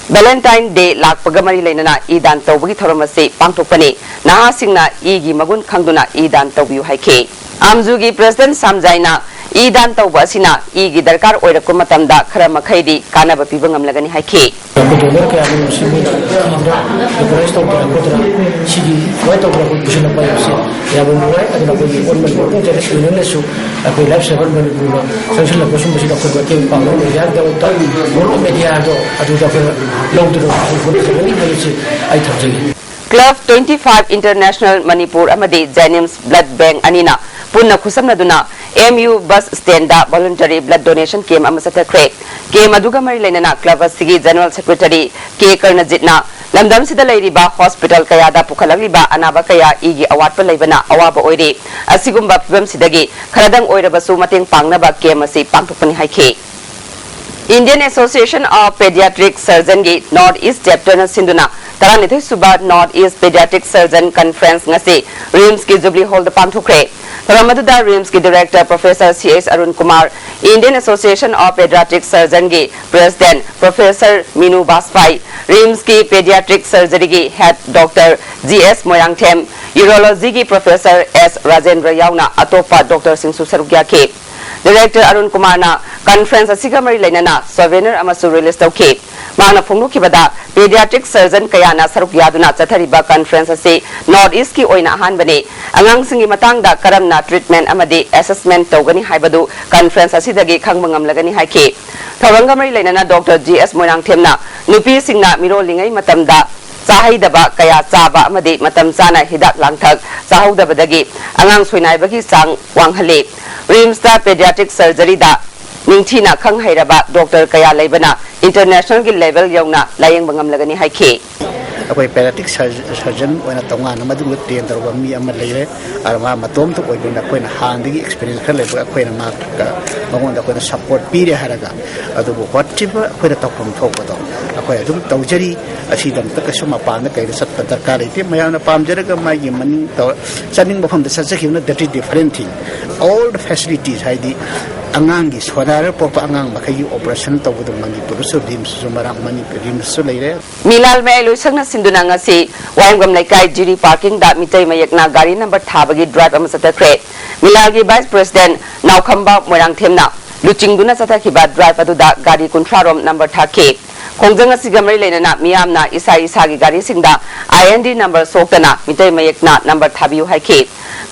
Valentine Day ꯂꯥꯛꯄꯒ ꯃꯔꯤ ꯂꯩꯅꯅ ꯏ ꯗꯥꯟ ꯇꯧꯕꯒꯤ ꯊꯧꯔꯝ ꯑꯁꯤ ꯄꯥꯡꯊꯣꯛꯄꯅꯤ꯫ ꯅꯍꯥꯁꯤꯡꯅ ꯏꯒꯤ ꯃꯒꯨꯟ ꯈꯪꯗꯨꯅ ꯏ ꯗꯥꯟ ꯇꯧꯕꯤꯌꯨ ꯍꯥꯏꯈꯤ꯫ ꯑꯥꯝꯖꯨꯒꯤ President ꯁꯥꯝꯖꯥꯏꯅ ꯏ ꯗꯥꯟ ꯇꯧꯕ ꯑꯁꯤꯅ ꯏꯒꯤ ꯗꯔꯀꯥꯔ ꯑꯣꯏꯔꯛꯄ ꯃꯇꯝꯗ ꯈꯔ ꯃꯈꯩꯗꯤ ꯀꯥꯟꯅꯕ ꯄꯤꯕ ꯉꯝꯂꯒꯅꯤ ꯍꯥꯏꯈꯤ꯫ ꯑꯩꯈꯣꯏ ꯗꯣꯅꯔ ꯀꯌꯥꯒꯤ ꯃꯁꯤꯡ ꯃꯣꯏꯅ ꯊꯤꯗꯅ ꯑꯦꯟꯀꯔꯦꯖ ꯇꯧꯗꯅ ꯈꯣꯠꯇꯅ ꯁꯤꯒꯤ ꯁꯨꯃꯥꯏꯅ ꯇꯧꯗꯅ ꯑꯩꯈꯣꯏ ꯄꯨꯁꯤꯜꯂꯛꯄ ꯍꯥꯏꯕꯁꯤ ꯌꯥꯝꯅ ꯅꯨꯡꯉꯥꯏ꯫ ꯑꯗꯨꯅ ꯑꯩꯈꯣꯏꯒꯤ ꯑꯣꯜ ꯃꯅꯤꯄꯨꯔ ꯋꯥꯔꯀꯤꯡ ꯖꯔꯅꯦꯂꯤꯁ ꯌꯨꯅꯤꯌꯟꯅꯁꯨ ꯑꯩꯈꯣꯏ ꯂꯥꯏꯐ ꯁꯦꯚꯔ ꯃꯅꯤꯄꯨꯔꯅ ꯆꯪꯁꯤꯜꯂꯛꯄ ꯁꯨꯝꯕꯁꯤꯗ ꯑꯩꯈꯣꯏ ꯃꯇꯦꯡ ꯄꯥꯡꯕ ꯃꯦꯗꯤꯌꯥꯒꯤꯗꯃꯛꯇ ꯒ꯭ꯂꯣꯕꯜ ꯃꯦꯗꯤꯌꯥꯗꯣ ꯑꯗꯨꯗ ꯑꯩꯈꯣꯏꯅ ꯂꯧꯗꯨꯅ ꯍꯣꯠꯅꯖꯒꯅꯤ ꯍꯥꯏꯕꯁꯤ ꯑꯩ ꯊꯝꯖꯒꯦ꯫ Club twenty five International Manipur ꯑꯃꯗꯤ JNIMS blood bank ꯑꯅꯤꯅ ꯄꯨꯟꯅ ꯈꯨꯠꯁꯝꯅꯗꯨꯅ MU bus stand ꯗ voluntary blood donation camp ꯑꯃ ꯆꯠꯊꯈ꯭ꯔꯦ꯫ Camp ꯑꯗꯨꯒ ꯃꯔꯤ ꯂꯩꯅꯅ club ꯑꯁꯤꯒꯤ General Secretary K ꯀꯔꯅꯖꯤꯠꯅ ꯂꯝꯗꯝꯁꯤꯗ ꯂꯩꯔꯤꯕ hospital ꯀꯌꯥꯗ ꯄꯨꯈꯠꯂꯛꯂꯤꯕ ꯑꯅꯥꯕ ꯀꯌꯥ ꯏꯒꯤ ꯑꯋꯥꯠꯄ ꯂꯩꯕꯅ ꯑꯋꯥꯕ ꯑꯣꯏꯔꯤ꯫ ꯑꯁꯤꯒꯨꯝꯕ ꯐꯤꯕꯝꯁꯤꯗꯒꯤ ꯈꯔꯗꯪ ꯑꯣꯏꯔꯕꯁꯨ ꯃꯇꯦꯡ ꯄꯥꯡꯅꯕ camp ꯑꯁꯤ ꯄꯥꯡꯊꯣꯛꯄꯅꯤ ꯍꯥꯏꯈꯤ꯫ Indian Association of Pediatric Surgeon ꯒꯤ North East Chapter ꯅ ꯁꯤꯟꯗꯨꯅ ꯇꯔꯥꯅꯤꯊꯣꯏ ꯁꯨꯕ North East Pediatric Surgeon Conference ꯉꯁꯤ RIMS ꯀꯤ Jubilee Hall ꯗ ꯄꯥꯡꯊꯣꯛꯈ꯭ꯔꯦ꯫ ꯊꯧꯔꯝ ꯑꯗꯨꯗ RIMS ꯀꯤ Director Professor C H Arun Kumar, Indian Association of Pediatric Surgeon ꯒꯤ President Professor Minu Bajpai, RIMS ꯀꯤ Pediatric Surgery ꯒꯤ Head Doctor G S Moirangthem, Urology ꯒꯤ Professor S Rajendra ꯌꯥꯎꯅ ꯑꯇꯣꯞꯄ doctor ꯁꯤꯡꯁꯨ ꯁꯔꯨꯛ ꯌꯥꯈꯤ꯫ Director ꯑꯔꯨꯟ ꯀꯨꯃꯥꯔꯅ conference ꯑꯁꯤꯒ ꯃꯔꯤ ꯂꯩꯅꯅ souvenir ꯑꯃꯁꯨ release ꯇꯧꯈꯤ꯫ ꯃꯍꯥꯛꯅ ꯐꯣꯡꯗꯣꯛꯈꯤꯕꯗ, pediatric surgeon ꯀꯌꯥꯅ ꯁꯔꯨꯛ ꯌꯥꯗꯨꯅ ꯆꯠꯊꯔꯤꯕ conference ꯑꯁꯤ North East ꯀꯤ ꯑꯣꯏꯅ ꯑꯍꯥꯟꯕꯅꯤ꯫ ꯑꯉꯥꯡꯁꯤꯡꯒꯤ ꯃꯇꯥꯡꯗ ꯀꯔꯝꯅ treatment ꯑꯃꯗꯤ assessment ꯇꯧꯒꯅꯤ ꯍꯥꯏꯕꯗꯨ conference ꯑꯁꯤꯗꯒꯤ ꯈꯪꯕ ꯉꯝꯂꯒꯅꯤ ꯍꯥꯏꯈꯤ꯫ ꯊꯧꯔꯝꯒ ꯃꯔꯤ ꯂꯩꯅꯅ ꯗꯣꯛꯇꯔ ꯖꯤ ꯑꯦꯁ ꯃꯣꯏꯔꯥꯡꯊꯦꯝꯅ ꯅꯨꯄꯤꯁꯤꯡꯅ ꯃꯤꯔꯣꯜꯂꯤꯉꯩ ꯃꯇꯝꯗ ꯆꯥꯍꯩꯗꯕ ꯀꯌꯥ ꯆꯥꯕ ꯑꯃꯗꯤ ꯃꯇꯝ ꯆꯥꯅ ꯍꯤꯗꯥꯛ ꯂꯥꯡꯊꯛ ꯆꯥꯍꯧꯗꯕꯗꯒꯤ ꯑꯉꯥꯡ ꯁꯣꯏꯅꯥꯏꯕꯒꯤ ꯆꯥꯡ ꯋꯥꯡꯍꯜꯂꯤ꯫ ꯔꯤꯝꯁꯇ ꯄꯦꯗꯤꯌꯥꯇ꯭ꯔꯤꯛ ꯁꯔꯖꯔꯤꯗ ꯅꯤꯡꯊꯤꯅ ꯈꯪ ꯍꯩꯔꯕ ꯗꯣꯛꯇꯔ ꯀꯌꯥ ꯂꯩꯕꯅ ꯏꯟꯇꯔꯅꯦꯁꯅꯦꯜꯒꯤ ꯂꯦꯚꯦꯜ ꯌꯧꯅ ꯂꯥꯌꯦꯡꯕ ꯉꯝꯂꯒꯅꯤ ꯍꯥꯏꯈꯤ꯫ ꯑꯩꯈꯣꯏ ꯄꯦꯗꯤꯌꯥꯇ꯭ꯔꯤꯛ ꯁꯔꯖꯟ ꯑꯣꯏꯅ ꯇꯣꯉꯥꯟꯅ ꯃꯗꯨꯒꯨꯝꯕ ꯇ꯭ꯔꯦꯟ ꯇꯧꯔꯕ ꯃꯤ ꯑꯃ ꯂꯩꯔꯦ꯫ ꯑꯗꯨ ꯃꯥ ꯃꯇꯣꯝꯇ ꯑꯣꯏꯕꯅꯤꯅ ꯑꯩꯈꯣꯏꯅ ꯍꯥꯟꯅꯗꯒꯤ ꯑꯦꯛꯁꯄꯤꯔꯤꯌꯦꯟꯁ ꯈꯔ ꯂꯩꯕꯒ ꯑꯩꯈꯣꯏꯅ ꯃꯥ ꯃꯉꯣꯟꯗ ꯑꯩꯈꯣꯏꯅ ꯁꯄꯣꯔꯠ ꯄꯤꯔꯦ ꯍꯥꯏꯔꯒ, ꯑꯗꯨꯕꯨ ꯋꯥꯠꯇ꯭ꯔꯤꯕ ꯑꯩꯈꯣꯏꯅ ꯇꯧꯐꯝ ꯊꯣꯛꯄꯗꯣ ꯑꯩꯈꯣꯏ ꯑꯗꯨꯝ ꯇꯧꯖꯔꯤ꯫ ꯑꯁꯤꯗꯃꯛꯇ ꯀꯩꯁꯨ ꯃꯄꯥꯟꯗ ꯀꯩꯗ ꯆꯠꯄ ꯗꯔꯀꯥꯔ ꯂꯩꯇꯦ꯫ ꯃꯌꯥꯝꯅ ꯄꯥꯝꯖꯔꯒ ꯃꯥꯒꯤ ꯃꯅꯤꯡ ꯇꯧ-, ꯆꯠꯅꯤꯡꯕ ꯃꯐꯝꯗ ꯆꯠꯆꯈꯤꯕꯅ that is different thing꯫ All the facilities, ꯍꯥꯏꯗꯤ ꯑꯉꯥꯡꯒꯤ ꯁꯣꯏꯅꯥꯏꯔ ꯄꯣꯛꯄ ꯑꯉꯥꯡ ꯃꯈꯩꯒꯤ ꯑꯣꯄꯔꯦꯁꯟ ꯇꯧꯕꯗꯣ ꯃꯅꯤꯄꯨꯔꯗꯁꯨ ꯔꯤꯝꯁꯁꯨ ꯃꯔꯥꯡ ꯃꯅꯤꯄꯨꯔ ꯔꯤꯝꯁꯁꯨ ꯂꯩꯔꯦ꯫ ꯃꯤꯂꯥꯜ ꯃꯌꯥꯏ ꯂꯣꯏꯁꯪꯅ ꯁꯤꯟꯗꯨꯅ ꯉꯁꯤ ꯋꯥꯍꯦꯡꯕꯝ ꯂꯩꯀꯥꯏ ꯖꯤꯔꯤ ꯄꯥꯔꯀꯤꯡꯗ ꯃꯤꯇꯩ ꯃꯌꯦꯛꯅ ꯒꯥꯔꯤ ꯅꯝꯕꯔ ꯊꯥꯕꯒꯤ ꯗ꯭ꯔꯥꯏꯚ ꯑꯃ ꯆꯠꯊꯈ꯭ꯔꯦ꯫ ꯃꯤꯂꯥꯜꯒꯤ ꯚꯥꯏꯁ ꯄ꯭ꯔꯦꯁꯤꯗꯦꯟꯠ ꯅꯥꯎꯈꯝꯕ ꯃꯣꯏꯔꯥꯡꯊꯦꯝꯅ ꯂꯨꯆꯤꯡꯗꯨꯅ ꯆꯠꯊꯈꯤꯕ ꯗ꯭ꯔꯥꯏꯚ ꯑꯗꯨꯗ ꯒꯥꯔꯤ ꯀꯨꯟꯊ꯭ꯔꯥ ꯔꯣꯝ ꯅꯝꯕꯔ ꯊꯥꯈꯤ꯫ ꯈꯣꯡꯖꯪ ꯑꯁꯤꯒ ꯃꯔꯤ ꯂꯩꯅꯅ ꯃꯤꯌꯥꯝꯅ ꯏꯁꯥ ꯏꯁꯥꯒꯤ ꯒꯥꯔꯤꯁꯤꯡꯗ ꯑꯥꯏ ꯑꯦꯟ ꯗꯤ ꯅꯝꯕꯔ ꯁꯣꯛꯇꯅ ꯃꯤꯇꯩ ꯃꯌꯦꯛꯅ ꯅꯝꯕꯔ ꯊꯥꯕꯤꯌꯨ ꯍꯥꯏꯈꯤ꯫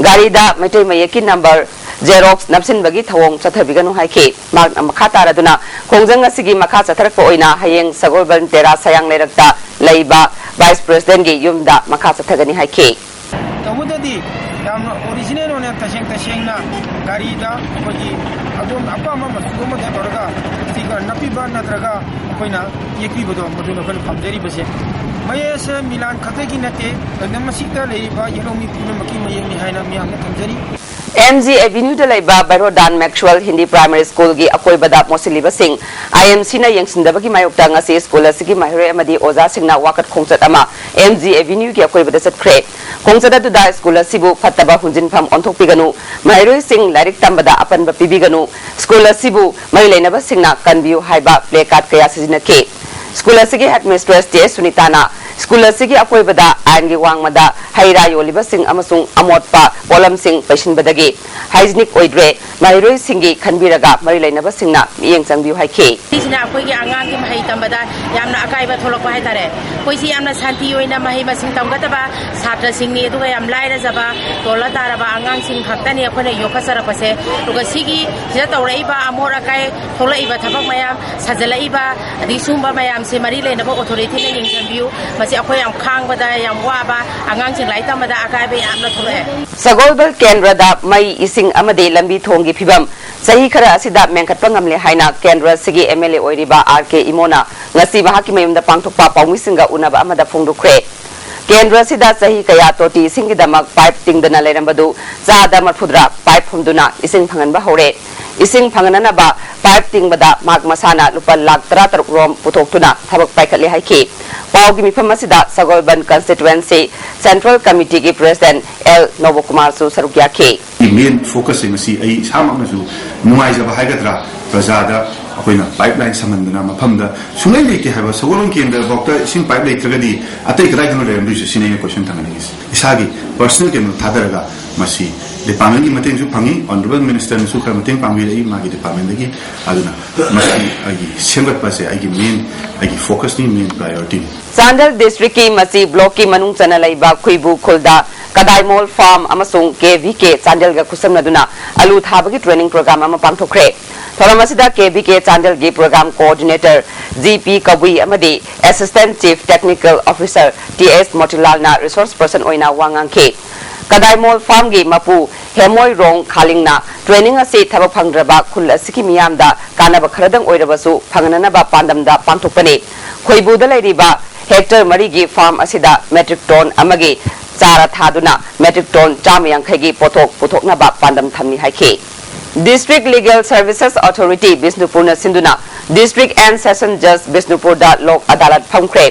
ꯒꯥꯔꯤꯗ ꯃꯩꯇꯩ ꯃꯌꯦꯛꯀꯤ ꯅꯝꯕꯔ ꯖꯦꯔꯣꯛꯁ ꯅꯞꯁꯤꯟꯕꯒꯤ ꯊꯧꯑꯣꯡ ꯆꯠꯊꯕꯤꯒꯅꯨ ꯍꯥꯏꯈꯤ꯫ ꯃꯍꯥꯛꯅ ꯃꯈꯥ ꯇꯥꯔꯗꯨꯅ ꯈꯣꯡꯖꯪ ꯑꯁꯤꯒꯤ ꯃꯈꯥ ꯆꯠꯊꯔꯛꯄ ꯑꯣꯏꯅ ꯍꯌꯦꯡ ꯁꯒꯣꯜꯕꯟ ꯇꯦꯔꯥ ꯁꯌꯥꯡ ꯂꯩꯔꯛꯇ ꯂꯩꯕ ꯚꯥꯏꯁ ꯄ꯭ꯔꯦꯁꯤꯗꯦꯟꯠꯀꯤ ꯌꯨꯝꯗ ꯃꯈꯥ ꯆꯠꯊꯒꯅꯤ ꯍꯥꯏꯈꯤ꯫ ꯇꯧꯕꯗꯗꯤ ꯌꯥꯝꯅ ꯑꯣꯔꯤꯖꯤꯅꯦꯜ ꯑꯣꯏꯅ ꯇꯁꯦꯡ ꯇꯁꯦꯡꯅ ꯒꯥꯔꯤꯗ ꯑꯩꯈꯣꯏꯒꯤ ꯑꯗꯣꯝꯅ ꯑꯄꯥꯝꯕ ꯃꯆꯨ ꯑꯃꯗ ꯇꯧꯔꯒ ꯁ꯭ꯇꯤꯀꯔ ꯅꯞꯄꯤꯕ ꯅꯠꯇ꯭ꯔꯒ ꯑꯩꯈꯣꯏꯅ ꯌꯦꯛꯄꯤꯕꯗꯣ, ꯃꯗꯨꯅ ꯑꯩꯈꯣꯏꯅ ꯄꯥꯝꯖꯔꯤꯕꯁꯦ꯫ ꯃꯌꯦꯛ ꯑꯁꯦ ꯃꯤꯂꯥꯟ ꯈꯛꯇꯒꯤ ꯅꯠꯇꯦ, ꯂꯝꯗꯝ ꯑꯁꯤꯗ ꯂꯩꯔꯤꯕ ꯌꯦꯛꯂꯧꯃꯤ ꯄꯨꯝꯅꯃꯛꯀꯤ ꯃꯌꯦꯛꯅꯤ ꯍꯥꯏꯅ ꯃꯌꯥꯝꯅ ꯊꯝꯖꯔꯤ꯫ ꯑꯦꯝ ꯖꯤ ꯑꯦꯚꯤꯅ꯭ꯌꯨꯗ ꯂꯩꯕ ꯚꯩꯔꯣꯗꯥꯟ ꯃꯦꯛꯁꯋꯦꯜ ꯍꯤꯟꯗꯤ ꯄ꯭ꯔꯥꯏꯃꯥꯔꯤ ꯁ꯭ꯀꯨꯜꯒꯤ ꯑꯀꯣꯏꯕꯗ ꯃꯣꯠꯁꯤꯜꯂꯤꯕꯁꯤꯡ ꯑꯥꯏ ꯑꯦꯝ ꯁꯤꯅ ꯌꯦꯡꯁꯤꯟꯗꯕꯒꯤ ꯃꯥꯌꯣꯛꯇ ꯉꯁꯤ ꯁ꯭ꯀꯨꯜ ꯑꯁꯤꯒꯤ ꯃꯍꯩꯔꯣꯏ ꯑꯃꯗꯤ ꯑꯣꯖꯥꯁꯤꯡꯅ ꯋꯥꯀꯠ ꯈꯣꯡꯆꯠ ꯑꯃ ꯑꯦꯝ ꯖꯤ ꯑꯦꯚꯤꯅ꯭ꯌꯨꯒꯤ ꯑꯀꯣꯏꯕꯗ ꯆꯠꯈ꯭ꯔꯦ꯫ ꯈꯣꯡꯆꯠ ꯑꯗꯨꯗ ꯁ꯭ꯀꯨꯜ ꯑꯁꯤꯕꯨ ꯐꯠꯇꯕ ꯍꯨꯟꯖꯤꯟꯐꯝ ꯑꯣꯟꯊꯣꯛꯄꯤꯒꯅꯨ, ꯃꯍꯩꯔꯣꯏꯁꯤꯡ ꯂꯥꯏꯔꯤꯛ ꯇꯝꯕꯗ ꯑꯄꯟꯕ ꯄꯤꯕꯤꯒꯅꯨ, ꯁ꯭ꯀꯨꯜ ꯑꯁꯤꯕꯨ ꯃꯔꯤ ꯂꯩꯅꯕꯁꯤꯡꯅ ꯀꯟꯕꯤꯌꯨ ꯍꯥꯏꯕ ꯄ꯭ꯂꯦ ꯀꯥꯔꯗ ꯀꯌꯥ ꯁꯤꯖꯤꯟꯅꯈꯤ꯫ ꯁ꯭ꯀꯨꯜ ꯑꯁꯤꯒꯤ ꯍꯦꯗꯃꯤꯁꯇ꯭ꯔꯦꯁ ꯇꯤ ꯑꯦꯁ ꯁꯨꯅꯤꯇꯥꯅ ꯁ꯭ꯀꯨꯜ ꯑꯁꯤꯒꯤ ꯑꯀꯣꯏꯕꯗ ꯑꯥꯏꯟꯒꯤ ꯋꯥꯡꯃꯗ ꯍꯩ ꯔꯥ ꯌꯣꯜꯂꯤꯕꯁꯤꯡ ꯑꯃꯁꯨꯡ ꯑꯃꯣꯠꯄ ꯄꯣꯠꯂꯝꯁꯤꯡ ꯄꯩꯁꯤꯟꯕꯗꯒꯤ ꯍꯥꯏꯖꯤꯅꯤꯛ ꯑꯣꯏꯗ꯭ꯔꯦ꯫ ꯃꯍꯩꯔꯣꯏꯁꯤꯡꯒꯤ ꯈꯟꯕꯤꯔꯒ ꯃꯔꯤ ꯂꯩꯅꯕꯁꯤꯡꯅ ꯃꯤꯠꯌꯦꯡ ꯆꯪꯕꯤꯌꯨ ꯍꯥꯏꯈꯤ꯫ ꯁꯤꯁꯤꯅ ꯑꯩꯈꯣꯏꯒꯤ ꯑꯉꯥꯡꯒꯤ ꯃꯍꯩ ꯇꯝꯕꯗ ꯌꯥꯝꯅ ꯑꯀꯥꯏꯕ ꯊꯣꯛꯂꯛꯄ ꯍꯥꯏꯇꯥꯔꯦ꯫ ꯑꯩꯈꯣꯏꯁꯤ ꯌꯥꯝꯅ ꯁꯥꯟꯇꯤ ꯑꯣꯏꯅ ꯃꯍꯩ ꯃꯁꯤꯡ ꯇꯝꯒꯗꯕ ꯁꯥꯇ꯭ꯔꯁꯤꯡꯅꯤ, ꯑꯗꯨꯒ ꯌꯥꯝ ꯂꯥꯏꯔꯖꯕ, ꯇꯣꯜꯂ ꯇꯥꯔꯕ ꯑꯉꯥꯡꯁꯤꯡ ꯈꯛꯇꯅꯤ ꯑꯩꯈꯣꯏꯅ ꯌꯣꯛꯈꯠꯆꯔꯛꯄꯁꯦ꯫ ꯑꯗꯨꯒ ꯁꯤꯒꯤ ꯁꯤꯗ ꯇꯧꯔꯛꯏꯕ ꯑꯃꯣꯠ ꯑꯀꯥꯏ ꯊꯣꯛꯂꯛꯏꯕ ꯊꯕꯛ ꯃꯌꯥꯝ, ꯁꯥꯖꯜꯂꯛꯏꯕ, ꯑꯗꯒꯤ ꯁꯤꯒꯨꯝꯕ ꯃꯌꯥꯝꯁꯦ ꯃꯔꯤ ꯂꯩꯅꯕ ꯑꯣꯊꯣꯔꯤꯇꯤꯅ ꯌꯦꯡꯁꯤꯟꯕꯤꯌꯨ꯫ ꯃꯁꯤ ꯑꯩꯈꯣꯏ ꯌꯥꯝ ꯈꯥꯡꯕꯗ ꯌꯥꯝ ꯋꯥꯕ, ꯑꯉꯥꯡꯁꯤꯡ ꯂꯥꯏꯔꯤꯛ ꯇꯝꯕꯗ ꯑꯀꯥꯏꯕ ꯌꯥꯝꯅ ꯊꯣꯛꯂꯛꯑꯦ꯫ ꯁꯒꯣꯜꯕꯟ ꯀꯦꯟꯗ꯭ꯔꯗ ꯃꯩ, ꯏꯁꯤꯡ ꯑꯃꯗꯤ ꯂꯝꯕꯤ ꯊꯣꯡꯒꯤ ꯐꯤꯕꯝ ꯆꯍꯤ ꯈꯔ ꯑꯁꯤꯗ ꯃꯦꯟꯈꯠꯄ ꯉꯝꯂꯦ ꯍꯥꯏꯅ ꯀꯦꯟꯗ꯭ꯔ ꯑꯁꯤꯒꯤ ꯑꯦꯝ ꯑꯦꯜ ꯑꯦ ꯑꯣꯏꯔꯤꯕ ꯑꯥꯔ ꯀꯦ ꯏꯃꯣꯅ ꯉꯁꯤ ꯃꯍꯥꯛꯀꯤ ꯃꯌꯨꯝꯗ ꯄꯥꯡꯊꯣꯛꯄ ꯄꯥꯎꯃꯤꯁꯤꯡꯒ ꯎꯅꯕ ꯑꯃꯗ ꯐꯣꯡꯗꯣꯛꯈ꯭ꯔꯦ꯫ ꯀꯦꯟꯗ꯭ꯔ ꯑꯁꯤꯗ ꯆꯍꯤ ꯀꯌꯥ ꯇꯣꯇꯤ ꯏꯁꯤꯡꯒꯤꯗꯃꯛ ꯄꯥꯏꯞ ꯇꯤꯡꯗꯅ ꯂꯩꯔꯝꯕꯗꯨ ꯆꯥꯗ ꯃꯔꯐꯨꯇꯔꯥ ꯄꯥꯏꯞ ꯍꯨꯝꯗꯨꯅ ꯏꯁꯤꯡ ꯐꯪꯍꯟꯕ ꯍꯧꯔꯦ꯫ ꯏꯁꯤꯡ ꯐꯪꯍꯟꯅꯅꯕ ꯄꯥꯏꯞ ꯇꯤꯡꯕꯗ ꯃꯍꯥꯛ ꯃꯁꯥꯅ ꯂꯨꯄꯥ ꯂꯥꯈ ꯇꯔꯥ ꯇꯔꯨꯛ ꯔꯣꯝ ꯄꯨꯊꯣꯛꯇꯨꯅ ꯊꯕꯛ ꯄꯥꯏꯈꯠꯂꯦ ꯍꯥꯏꯈꯤ꯫ ꯄꯥꯎꯒꯤ ꯃꯤꯐꯝ ꯑꯁꯤꯗ ꯁꯒꯣꯜꯕꯟ ꯀꯟꯁꯇꯤꯇ꯭ꯋꯦꯟꯁꯤ ꯁꯦꯟꯇ꯭ꯔꯦꯜ ꯀꯃꯤꯇꯤꯒꯤ ꯄ꯭ꯔꯦꯁꯤꯗꯦꯟꯠ ꯑꯦꯜ ꯅꯣꯕꯀꯨꯃꯥꯔꯁꯨ ꯁꯔꯨꯛ ꯌꯥꯈꯤ꯫ ꯃꯦꯟ ꯐꯣꯀꯁꯁꯦ ꯉꯁꯤ ꯑꯩ ꯏꯁꯥꯃꯛꯅꯁꯨ ꯅꯨꯡꯉꯥꯏꯖꯕ ꯍꯥꯏꯒꯗ꯭ꯔꯥ, ꯄ꯭ꯔꯖꯥꯗ ꯑꯩꯈꯣꯏꯅ ꯄꯥꯏꯞ ꯂꯥꯏꯟ ꯁꯝꯍꯟꯗꯅ ꯃꯐꯝꯗ ꯁꯨꯡꯂꯩ ꯂꯩꯇꯦ ꯍꯥꯏꯕ, ꯁꯒꯣꯜꯕꯟ ꯀꯦꯟꯗ꯭ꯔꯐꯥꯎꯗ ꯏꯁꯤꯡ ꯄꯥꯏꯞ ꯂꯩꯇ꯭ꯔꯒꯗꯤ ꯑꯇꯩ ꯀꯗꯥꯏꯗꯅꯣ ꯂꯩꯔꯝꯗꯣꯏꯁꯦ? ꯁꯤꯅꯤ ꯑꯩꯅ ꯀꯣꯏꯁꯟ ꯊꯥꯡꯒꯠꯅꯤꯡꯉꯤꯁꯦ꯫ ꯏꯁꯥꯒꯤ ꯄꯔꯁꯅꯦꯜ ꯀꯩꯅꯣ ꯊꯥꯗꯔꯒ ꯃꯁꯤ ꯗꯤꯄꯥꯔꯠꯃꯦꯟꯒꯤ ꯃꯇꯦꯡꯁꯨ ꯐꯪꯉꯤ, ꯑꯣꯅꯔꯦꯕꯜ ꯃꯤꯅꯤꯁꯇꯔꯅꯁꯨ ꯈꯔ ꯃꯇꯦꯡ ꯄꯥꯡꯕꯤꯔꯛꯏ ꯃꯥꯒꯤ ꯗꯤꯄꯥꯔꯠꯃꯦꯟꯗꯒꯤ꯫ ꯑꯗꯨꯅ ꯃꯁꯤ ꯑꯩꯒꯤ ꯁꯦꯝꯒꯠꯄꯁꯦ ꯑꯩꯒꯤ ꯃꯦꯟ, ꯑꯩꯒꯤ ꯐꯣꯀꯁꯅꯤ, ꯃꯦꯟ ꯄ꯭ꯔꯥꯏꯌꯣꯔꯤꯇꯤꯅꯤ꯫ ꯆꯥꯟꯗꯦꯜ ꯗꯤꯁꯇ꯭ꯔꯤꯛꯀꯤ ꯃꯆꯤ ꯕ꯭ꯂꯣꯛꯀꯤ ꯃꯅꯨꯡ ꯆꯟꯅ ꯂꯩꯕ ꯈꯨꯏꯕꯨ ꯈꯨꯜꯗ ꯀꯗꯥꯏꯃꯣꯜ ꯐꯥꯔꯝ ꯑꯃꯁꯨꯡ ꯀꯦ ꯚꯤ ꯀꯦ ꯆꯥꯟꯗꯦꯜꯒ ꯈꯨꯠꯁꯝꯅꯗꯨꯅ ꯑꯂꯨ ꯊꯥꯕꯒꯤ ꯇ꯭ꯔꯦꯅꯤꯡ ꯄ꯭ꯔꯣꯒ꯭ꯔꯥꯝ ꯑꯃ ꯄꯥꯡꯊꯣꯛꯈ꯭ꯔꯦ꯫ ꯊꯧꯔꯝ ꯑꯁꯤꯗ ꯀꯦ ꯚꯤ ꯀꯦ ꯆꯥꯟꯗꯦꯜꯒꯤ programme coordinator G P Kabui ꯑꯃꯗꯤ assistant chief technical officer T S ꯃꯣꯇꯤꯂꯥꯜꯅ ꯔꯤꯁꯣꯔꯁ ꯄꯔꯁꯟ ꯑꯣꯏꯅ ꯋꯥ ꯉꯥꯡꯈꯤ꯫ ꯀꯗꯥꯏꯃꯣꯜ ꯐꯥꯔꯝꯒꯤ ꯃꯄꯨ ꯍꯦꯃꯣꯏꯔꯣꯡ ꯈꯥꯂꯤꯡꯅ ꯇ꯭ꯔꯦꯅꯤꯡ ꯑꯁꯤ ꯊꯕꯛ ꯐꯪꯗ꯭ꯔꯕ ꯈꯨꯜ ꯑꯁꯤꯒꯤ ꯃꯤꯌꯥꯝꯗ ꯀꯥꯟꯅꯕ ꯈꯔꯗꯪ ꯑꯣꯏꯔꯕꯁꯨ ꯐꯪꯍꯟꯅꯅꯕ ꯄꯥꯟꯗꯝꯗ ꯄꯥꯡꯊꯣꯛꯄꯅꯤ꯫ ꯈꯣꯏꯕꯨꯗ ꯂꯩꯔꯤꯕ ꯍꯦꯛꯇꯔ ꯃꯔꯤꯒꯤ ꯐꯥꯔꯝ ꯑꯁꯤꯗ ꯃꯦꯇ꯭ꯔꯤꯛ ꯇꯣꯟ ꯑꯃꯒꯤ ꯆꯥꯔ ꯊꯥꯗꯨꯅ ꯃꯦꯇ꯭ꯔꯤꯛ ꯇꯣꯟ ꯆꯥꯝꯃ ꯌꯥꯡꯈꯩꯒꯤ ꯄꯣꯠꯊꯣꯛ ꯄꯨꯊꯣꯛꯅꯕ ꯄꯥꯟꯗꯝ ꯊꯝꯃꯤ ꯍꯥꯏꯈꯤ꯫ ꯗꯤꯁꯇ꯭ꯔꯤꯛ ꯂꯤꯒꯦꯜ ꯁꯔꯚꯤꯁꯦꯁ ꯑꯣꯊꯣꯔꯤꯇꯤ ꯕꯤꯁꯅꯨꯄꯨꯔꯅ ꯁꯤꯟꯗꯨꯅ ꯗꯤꯁꯇ꯭ꯔꯤꯛ ꯑꯦꯟ ꯁꯦꯁꯟ ꯖꯖ ꯕꯤꯁꯅꯨꯄꯨꯔꯗ ꯂꯣꯛ ꯑꯗꯥꯂꯠ ꯐꯝꯈ꯭ꯔꯦ꯫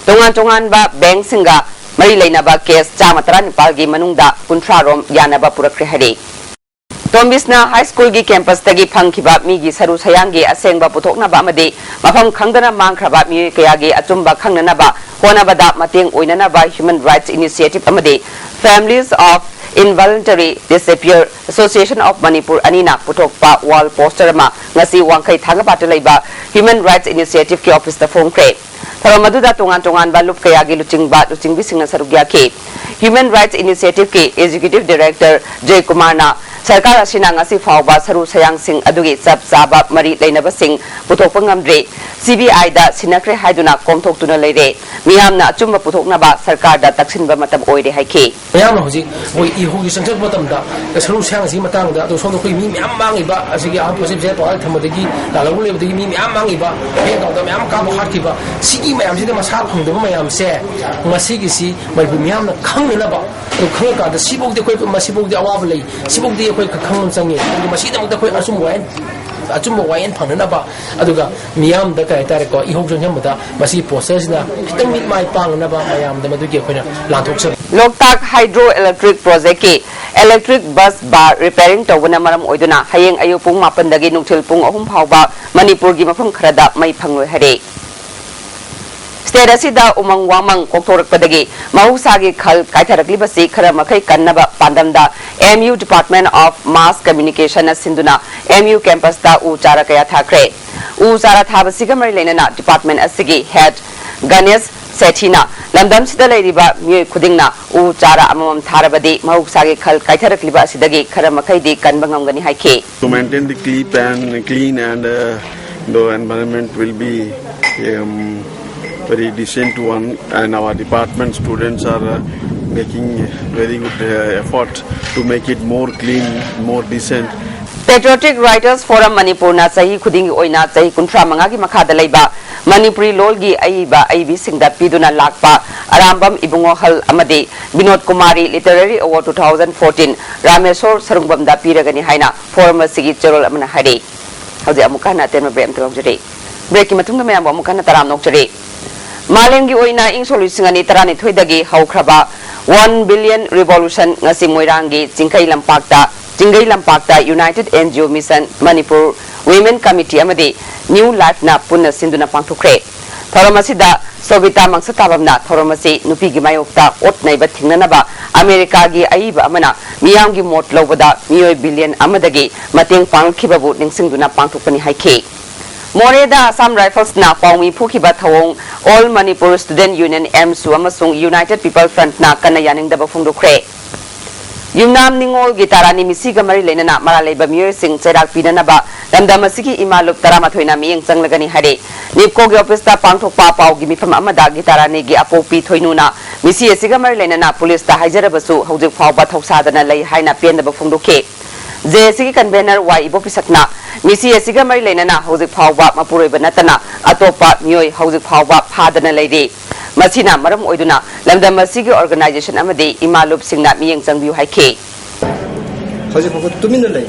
ꯇꯣꯉꯥꯟ ꯇꯣꯉꯥꯟꯕ ꯕꯦꯡꯁꯤꯡꯒ ꯃꯔꯤ ꯂꯩꯅꯕ ꯀꯦꯁ ꯆꯥꯝꯃ ꯇꯔꯥꯅꯤꯄꯥꯜꯒꯤ ꯃꯅꯨꯡꯗ ꯀꯨꯟꯊ꯭ꯔꯥ ꯔꯣꯝ ꯌꯥꯅꯕ ꯄꯨꯔꯛꯈ꯭ꯔꯦ ꯍꯥꯏꯔꯤ꯫ ꯇꯣꯝꯕꯤꯁꯅ ꯍꯥꯏ ꯁ꯭ꯀꯨꯜꯒꯤ ꯀꯦꯝꯄꯁꯇꯒꯤ ꯐꯪꯈꯤꯕ ꯃꯤꯒꯤ ꯁꯔꯨ ꯁꯌꯥꯡꯒꯤ ꯑꯁꯦꯡꯕ ꯄꯨꯊꯣꯛꯅꯕ ꯑꯃꯗꯤ ꯃꯐꯝ ꯈꯪꯗꯅ ꯃꯥꯡꯈ꯭ꯔꯕ ꯃꯤꯑꯣꯏ ꯀꯌꯥꯒꯤ ꯑꯆꯨꯝꯕ ꯈꯪꯅꯅꯕ ꯍꯣꯠꯅꯕꯗ ꯃꯇꯦꯡ ꯑꯣꯏꯅꯅꯕ Human Rights Initiative ꯑꯃꯗꯤ Families of Involuntary Disappear Association of Manipur ꯑꯅꯤꯅ ꯄꯨꯊꯣꯛꯄ wall poster ꯑꯃ ꯉꯁꯤ ꯋꯥꯡꯈꯩ ꯊꯥꯡꯒꯄꯥꯠꯇ ꯂꯩꯕ Human Rights Initiative ꯀꯤ office ꯇ ꯐꯣꯡꯈ꯭ꯔꯦ꯫ ꯊꯧꯔꯝ ꯑꯗꯨꯗ ꯇꯣꯉꯥꯟ ꯇꯣꯉꯥꯟꯕ ꯂꯨꯞ ꯀꯌꯥꯒꯤ ꯂꯨꯆꯤꯡꯕ ꯂꯨꯆꯤꯡꯕꯤꯁꯤꯡꯅ ꯁꯔꯨꯛ ꯌꯥꯈꯤ꯫ Human Rights Initiative ꯀꯤ Executive Director ꯖꯌꯀꯨꯃꯥꯔꯅ ꯁꯔꯀꯥꯔ ꯑꯁꯤꯅ ꯉꯁꯤ ꯐꯥꯎꯕ ꯁꯔꯨ ꯁꯌꯥꯡꯁꯤꯡ ꯑꯗꯨꯒꯤ ꯆꯞ ꯆꯥꯕ ꯃꯔꯤ ꯂꯩꯅꯕꯁꯤꯡ ꯄꯨꯊꯣꯛꯄ ꯉꯝꯗ꯭ꯔꯤ, C B I ꯗ ꯁꯤꯟꯅꯈ꯭ꯔꯦ ꯍꯥꯏꯗꯨꯅ ꯀꯣꯝꯊꯣꯛꯇꯨꯅ ꯂꯩꯔꯦ꯫ ꯃꯤꯌꯥꯝꯅ ꯑꯆꯨꯝꯕ ꯄꯨꯊꯣꯛꯅꯕ ꯁꯔꯀꯥꯔꯗ ꯇꯛꯁꯤꯟꯕ ꯃꯇꯝ ꯑꯣꯏꯔꯦ ꯍꯥꯏꯈꯤ꯫ ꯃꯌꯥꯝꯅ ꯍꯧꯖꯤꯛ ꯃꯣꯏ ꯏꯍꯧꯒꯤ ꯆꯪꯁꯤꯜꯂꯛꯄ ꯃꯇꯝꯗ ꯁꯔꯨ ꯁꯌꯥꯡꯁꯤꯒꯤ ꯃꯇꯥꯡꯗ, ꯑꯗꯣ ꯁꯣꯝꯗ ꯑꯩꯈꯣꯏ ꯃꯤ ꯃꯌꯥꯝ ꯃꯥꯡꯉꯤꯕ, ꯑꯁꯤꯒꯤ ꯑꯍꯥꯟꯕ ꯄꯣꯠꯆꯩ ꯄꯩꯁꯥ ꯄꯥꯎ ꯊꯝꯕꯗꯒꯤ ꯂꯥꯜꯍꯧꯕ ꯂꯩꯕꯗꯒꯤ ꯃꯤ ꯃꯌꯥꯝ ꯃꯥꯡꯉꯤꯕ, ꯕꯦꯡ ꯑꯦꯀꯥꯎꯟꯗ ꯃꯌꯥꯝ ꯀꯥꯞꯄ ꯍꯥꯠꯈꯤꯕ, ꯁꯤꯒꯤ ꯃꯌꯥꯝꯁꯤꯗ ꯃꯁꯥ ꯐꯪꯗꯕ ꯃꯌꯥꯝꯁꯦ ꯃꯁꯤꯒꯤꯁꯤ ꯃꯅꯤꯄꯨꯔ ꯃꯤꯌꯥꯝꯅ ꯈꯪꯅꯅꯕ, ꯑꯗꯨ ꯈꯪꯉꯀꯥꯟꯗ ꯁꯤꯐꯧꯗꯤ ꯑꯩꯈꯣꯏ, ꯃꯁꯤꯐꯧꯗꯤ ꯑꯋꯥꯕ ꯂꯩ, ꯁꯤꯐꯧꯗꯤ ꯑꯩꯈꯣꯏ ꯈꯪꯕ ꯆꯪꯉꯤ꯫ ꯑꯗꯨꯒ ꯃꯁꯤꯒꯤꯗꯃꯛꯇ ꯑꯩꯈꯣꯏ ꯑꯆꯨꯝꯕ ꯋꯥꯌꯦꯜ, ꯑꯆꯨꯝꯕ ꯋꯥꯌꯦꯜ ꯐꯪꯅꯅꯕ, ꯑꯗꯨꯒ ꯃꯤꯌꯥꯝꯗ ꯀꯩ ꯍꯥꯏꯇꯥꯔꯦꯀꯣ, ꯏꯍꯧ ꯆꯪꯁꯤꯟꯕꯗ ꯃꯁꯤꯒꯤ ꯄꯣꯁꯇꯔꯁꯤꯅ ꯈꯤꯇꯪ ꯃꯤꯠ ꯃꯥꯏ ꯄꯥꯡꯅꯅꯕ ꯃꯌꯥꯝꯗ ꯃꯗꯨꯒꯤ ꯑꯩꯈꯣꯏꯅ ꯂꯥꯟꯊꯣꯛꯆꯕ꯫ ꯂꯣꯛꯇꯥꯛ ꯍꯥꯏꯗ꯭ꯔꯣ ꯏꯂꯦꯛꯇ꯭ꯔꯤꯛ ꯄ꯭ꯔꯣꯖꯦꯛꯀꯤ ꯏꯂꯦꯛꯇ꯭ꯔꯤꯛ ꯕꯁ ꯕꯥꯔ ꯔꯤꯄꯦꯌꯔꯤꯡ ꯇꯧꯕꯅ ꯃꯔꯝ ꯑꯣꯏꯗꯨꯅ ꯍꯌꯦꯡ ꯑꯌꯨꯛ ꯄꯨꯡ ꯃꯥꯄꯟꯗꯒꯤ ꯅꯨꯡꯊꯤꯜ ꯄꯨꯡ ꯑꯍꯨꯝ ꯐꯥꯎꯕ ꯃꯅꯤꯄꯨꯔꯒꯤ ꯃꯐꯝ ꯈꯔꯗ ꯃꯩ ꯐꯪꯂꯣꯏ ꯍꯥꯏꯔꯦ꯫ ꯁ꯭ꯇꯦꯠ ꯑꯁꯤꯗ ꯎꯃꯪ ꯋꯥꯃꯪ ꯀꯣꯛꯊꯣꯔꯛꯄꯗꯒꯤ ꯃꯍꯧꯁꯥꯒꯤ ꯈꯜ ꯀꯥꯏꯊꯔꯛꯂꯤꯕꯁꯤ ꯈꯔ ꯃꯈꯩ ꯀꯟꯅꯕ ꯄꯥꯟꯗꯝꯗ M U Department of Mass Communication ꯅ ꯁꯤꯟꯗꯨꯅ M U campus ꯇ ꯎ ꯆꯥꯔ ꯀꯌꯥ ꯊꯥꯈ꯭ꯔꯦ꯫ ꯎ ꯆꯥꯔ ꯊꯥꯕꯁꯤꯒ ꯃꯔꯤ ꯂꯩꯅꯅ department ꯑꯁꯤꯒꯤ head ꯒꯅꯦꯁ ꯁꯦꯊꯤꯅ ꯂꯝꯗꯝꯁꯤꯗ ꯂꯩꯔꯤꯕ ꯃꯤꯑꯣꯏ ꯈꯨꯗꯤꯡꯅ ꯎ ꯆꯥꯔ ꯑꯃꯃꯝ ꯊꯥꯔꯕꯗꯤ ꯃꯍꯧꯁꯥꯒꯤ ꯈꯜ ꯀꯥꯏꯊꯔꯛꯂꯤꯕ ꯑꯁꯤꯗꯒꯤ ꯈꯔ ꯃꯈꯩꯗꯤ ꯀꯟꯕ ꯉꯝꯒꯅꯤ ꯍꯥꯏꯈꯤ꯫ To maintain the clean and, clean and, uh, the environment will be, um, very decent one, and our department students are, uh, making very good, uh, effort to make it more clean, more decent. Patriotic Writers Forum ꯃꯅꯤꯄꯨꯔꯅ ꯆꯍꯤ ꯈꯨꯗꯤꯡꯒꯤ ꯑꯣꯏꯅ ꯆꯍꯤ ꯀꯨꯟꯊ꯭ꯔꯥ ꯃꯉꯥꯒꯤ ꯃꯈꯥꯗ ꯂꯩꯕ ꯃꯅꯤꯄꯨꯔꯤ ꯂꯣꯜꯒꯤ ꯑꯏꯕ ꯑꯏꯕꯤꯁꯤꯡꯗ ꯄꯤꯗꯨꯅ ꯂꯥꯛꯄ ꯑꯔꯥꯝꯕꯝ ꯏꯕꯨꯡꯉꯣꯍꯜ ꯑꯃꯗꯤ Vinod Kumari Literary Award two thousand fourteen Rameshwor ꯁꯔꯨꯡꯕꯝꯗ ꯄꯤꯔꯒꯅꯤ ꯍꯥꯏꯅ forum ꯑꯁꯤꯒꯤ ꯆꯦꯔꯣꯜ ꯑꯃꯅ ꯍꯥꯏꯔꯤ꯫ ꯍꯧꯖꯤꯛ ꯑꯃꯨꯛꯀ ꯍꯟꯅ ꯑꯇꯦꯟꯕ break ꯑꯃꯇ ꯂꯧꯖꯔꯤ꯫ Break ꯀꯤ ꯃꯇꯨꯡꯗ ꯃꯌꯥꯝꯕꯨ ꯑꯃꯨꯛ ꯍꯟꯅ ꯇꯔꯥꯝꯅ ꯑꯣꯛꯆꯔꯤ꯫ ꯃꯥꯂꯦꯝꯒꯤ ꯑꯣꯏꯅ ꯏꯪ ꯁꯣꯛ ꯂꯤꯁꯤꯡ ꯑꯅꯤ ꯇꯔꯥꯅꯤꯊꯣꯏꯗꯒꯤ ꯍꯧꯈ꯭ꯔꯕ One Billion Revolution ꯉꯁꯤ ꯃꯣꯏꯔꯥꯡꯒꯤ ꯆꯤꯡꯈꯩ ꯂꯝꯄꯥꯛꯇ ꯆꯤꯡꯒꯩ ꯂꯝꯄꯥꯛꯇ United N G O Mission Manipur Women Committee ꯑꯃꯗꯤ New Life ꯅ ꯄꯨꯟꯅ ꯁꯤꯟꯗꯨꯅ ꯄꯥꯡꯊꯣꯛꯈ꯭ꯔꯦ꯫ ꯊꯧꯔꯝ ꯑꯁꯤꯗ ꯁꯣꯕꯤꯇꯥ ꯃꯪꯁꯇꯥꯕꯝꯅ ꯊꯧꯔꯝ ꯑꯁꯤ ꯅꯨꯄꯤꯒꯤ ꯃꯥꯌꯣꯛꯇ ꯑꯣꯠ ꯅꯩꯕ ꯊꯤꯡꯅꯅꯕ ꯑꯃꯦꯔꯤꯀꯥꯒꯤ ꯑꯏꯕ ꯑꯃꯅ ꯃꯤꯌꯥꯝꯒꯤ ꯃꯣꯠ ꯂꯧꯕꯗ ꯃꯤꯑꯣꯏ ꯕꯤꯂꯤꯌꯟ ꯑꯃꯗꯒꯤ ꯃꯇꯦꯡ ꯄꯥꯡꯂꯛꯈꯤꯕꯕꯨ ꯅꯤꯡꯁꯤꯡꯗꯨꯅ ꯄꯥꯡꯊꯣꯛꯄꯅꯤ ꯍꯥꯏꯈꯤ꯫ ꯃꯣꯔꯦꯗ Assam Rifles ꯅ ꯄꯥꯎꯃꯤ ꯐꯨꯈꯤꯕ ꯊꯧꯑꯣꯡ All Manipur Student Union, AMSU, ꯑꯃꯁꯨꯡ United People Front ꯅ ꯀꯟꯅ ꯌꯥꯅꯤꯡꯗꯕ ꯐꯣꯡꯗꯣꯛꯈ꯭ꯔꯦ꯫ ꯌꯨꯝꯅꯥꯝ ꯅꯤꯉꯣꯜ ꯒꯤꯇꯥꯔꯥꯅꯤ ꯃꯤꯁꯤꯒ ꯃꯔꯤ ꯂꯩꯅꯅ ꯃꯔꯥꯜ ꯂꯩꯕ ꯃꯤꯑꯣꯏꯁꯤꯡ ꯆꯩꯔꯥꯛ ꯄꯤꯅꯅꯕ ꯂꯝꯗꯝ ꯑꯁꯤꯒꯤ ꯏꯃꯥ ꯂꯨꯞ ꯇꯔꯥꯃꯥꯊꯣꯏꯅ ꯃꯤꯠꯌꯦꯡ ꯆꯪꯂꯒꯅꯤ ꯍꯥꯏꯔꯦ꯫ ꯅꯤꯞꯀꯣꯒꯤ ꯑꯣꯐꯤꯁꯇ ꯄꯥꯡꯊꯣꯛꯄ ꯄꯥꯎꯒꯤ ꯃꯤꯐꯝ ꯑꯃꯗ ꯒꯤꯇꯥꯔꯥꯅꯤꯒꯤ ꯑꯄꯣꯛꯄꯤ ꯊꯣꯏꯅꯨꯅ ꯃꯤꯁꯤ ꯑꯁꯤꯒ ꯃꯔꯤ ꯂꯩꯅꯅ ꯄꯨꯂꯤꯁꯇ ꯍꯥꯏꯖꯔꯕꯁꯨ ꯍꯧꯖꯤꯛ ꯐꯥꯎꯕ ꯊꯧꯁꯥꯗꯅ ꯂꯩ ꯍꯥꯏꯅ ꯄꯦꯟꯗꯕ ꯐꯣꯡꯗꯣꯛꯈꯤ꯫ ꯖꯦ ꯑꯦ ꯁꯤꯒꯤ convener ꯋꯥꯏ ꯏꯕꯣꯄꯤꯁꯛꯅ ꯃꯤꯁꯤ ꯑꯁꯤꯒ ꯃꯔꯤ ꯂꯩꯅꯅ ꯍꯧꯖꯤꯛ ꯐꯥꯎꯕ ꯃꯄꯨꯔꯣꯏꯕ ꯅꯠꯇꯅ ꯑꯇꯣꯞꯄ ꯃꯤꯑꯣꯏ ꯍꯧꯖꯤꯛ ꯐꯥꯎꯕ ꯐꯥꯗꯅ ꯂꯩꯔꯤ꯫ ꯃꯁꯤꯅ ꯃꯔꯝ ꯑꯣꯏꯗꯨꯅ ꯂꯝꯗꯝ ꯑꯁꯤꯒꯤ organization ꯑꯃꯗꯤ ꯏꯃꯥ ꯂꯨꯞꯁꯤꯡꯅ ꯃꯤꯠꯌꯦꯡ ꯆꯪꯕꯤꯌꯨ ꯍꯥꯏꯈꯤ꯫ ꯍꯧꯖꯤꯛ ꯐꯥꯎꯕ ꯇꯨꯃꯤꯟꯅ ꯂꯩ꯫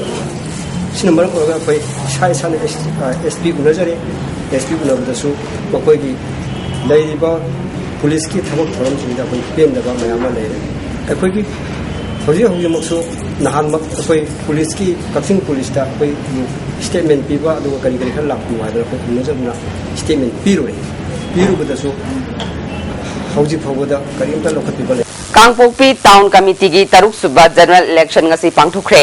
ꯁꯤꯅ ꯃꯔꯝ ꯑꯣꯏꯔꯒ ꯑꯩꯈꯣꯏ ꯏꯁꯥ ꯏꯁꯥꯅ ꯑꯦꯁ ꯄꯤ ꯎꯅꯖꯔꯦ꯫ ꯑꯦꯁ ꯄꯤ ꯎꯅꯕꯗꯁꯨ ꯃꯈꯣꯏꯒꯤ ꯂꯩꯔꯤꯕ ꯄꯨꯂꯤꯁꯀꯤ ꯊꯕꯛ ꯊꯧꯔꯝꯁꯤꯡꯗ ꯑꯩꯈꯣꯏ ꯄꯦꯟꯗꯕ ꯃꯌꯥꯝ ꯑꯃ ꯂꯩꯔꯦ꯫ ꯑꯩꯈꯣꯏꯒꯤ ꯍꯧꯖꯤꯛ ꯍꯧꯖꯤꯛꯃꯛꯁꯨ ꯅꯍꯥꯟꯃꯛ ꯑꯩꯈꯣꯏ ꯄꯨꯂꯤꯁꯀꯤ, ꯀꯛꯆꯤꯡ ꯄꯨꯂꯤꯁꯇ ꯑꯩꯈꯣꯏ statement ꯄꯤꯕ ꯑꯗꯨꯒ ꯀꯔꯤ ꯀꯔꯤ ꯈꯔ ꯂꯥꯛꯄꯤꯌꯨ ꯍꯥꯏꯗꯅ ꯑꯩꯈꯣꯏ ꯎꯅꯖꯗꯨꯅ statement ꯄꯤꯔꯨꯔꯦ꯫ ꯄꯤꯔꯨꯕꯗꯁꯨ ꯍꯧꯖꯤꯛ ꯐꯥꯎꯕꯗ ꯀꯔꯤꯝꯇ ꯂꯧꯈꯠꯄꯤꯕ ꯂꯩꯇꯦ꯫ ꯀꯥꯡꯄꯣꯛꯄꯤ Town Committeeꯒꯤ ꯇꯔꯨꯛ ꯁꯨꯕ General Election ꯉꯁꯤ ꯄꯥꯡꯊꯣꯛꯈ꯭ꯔꯦ꯫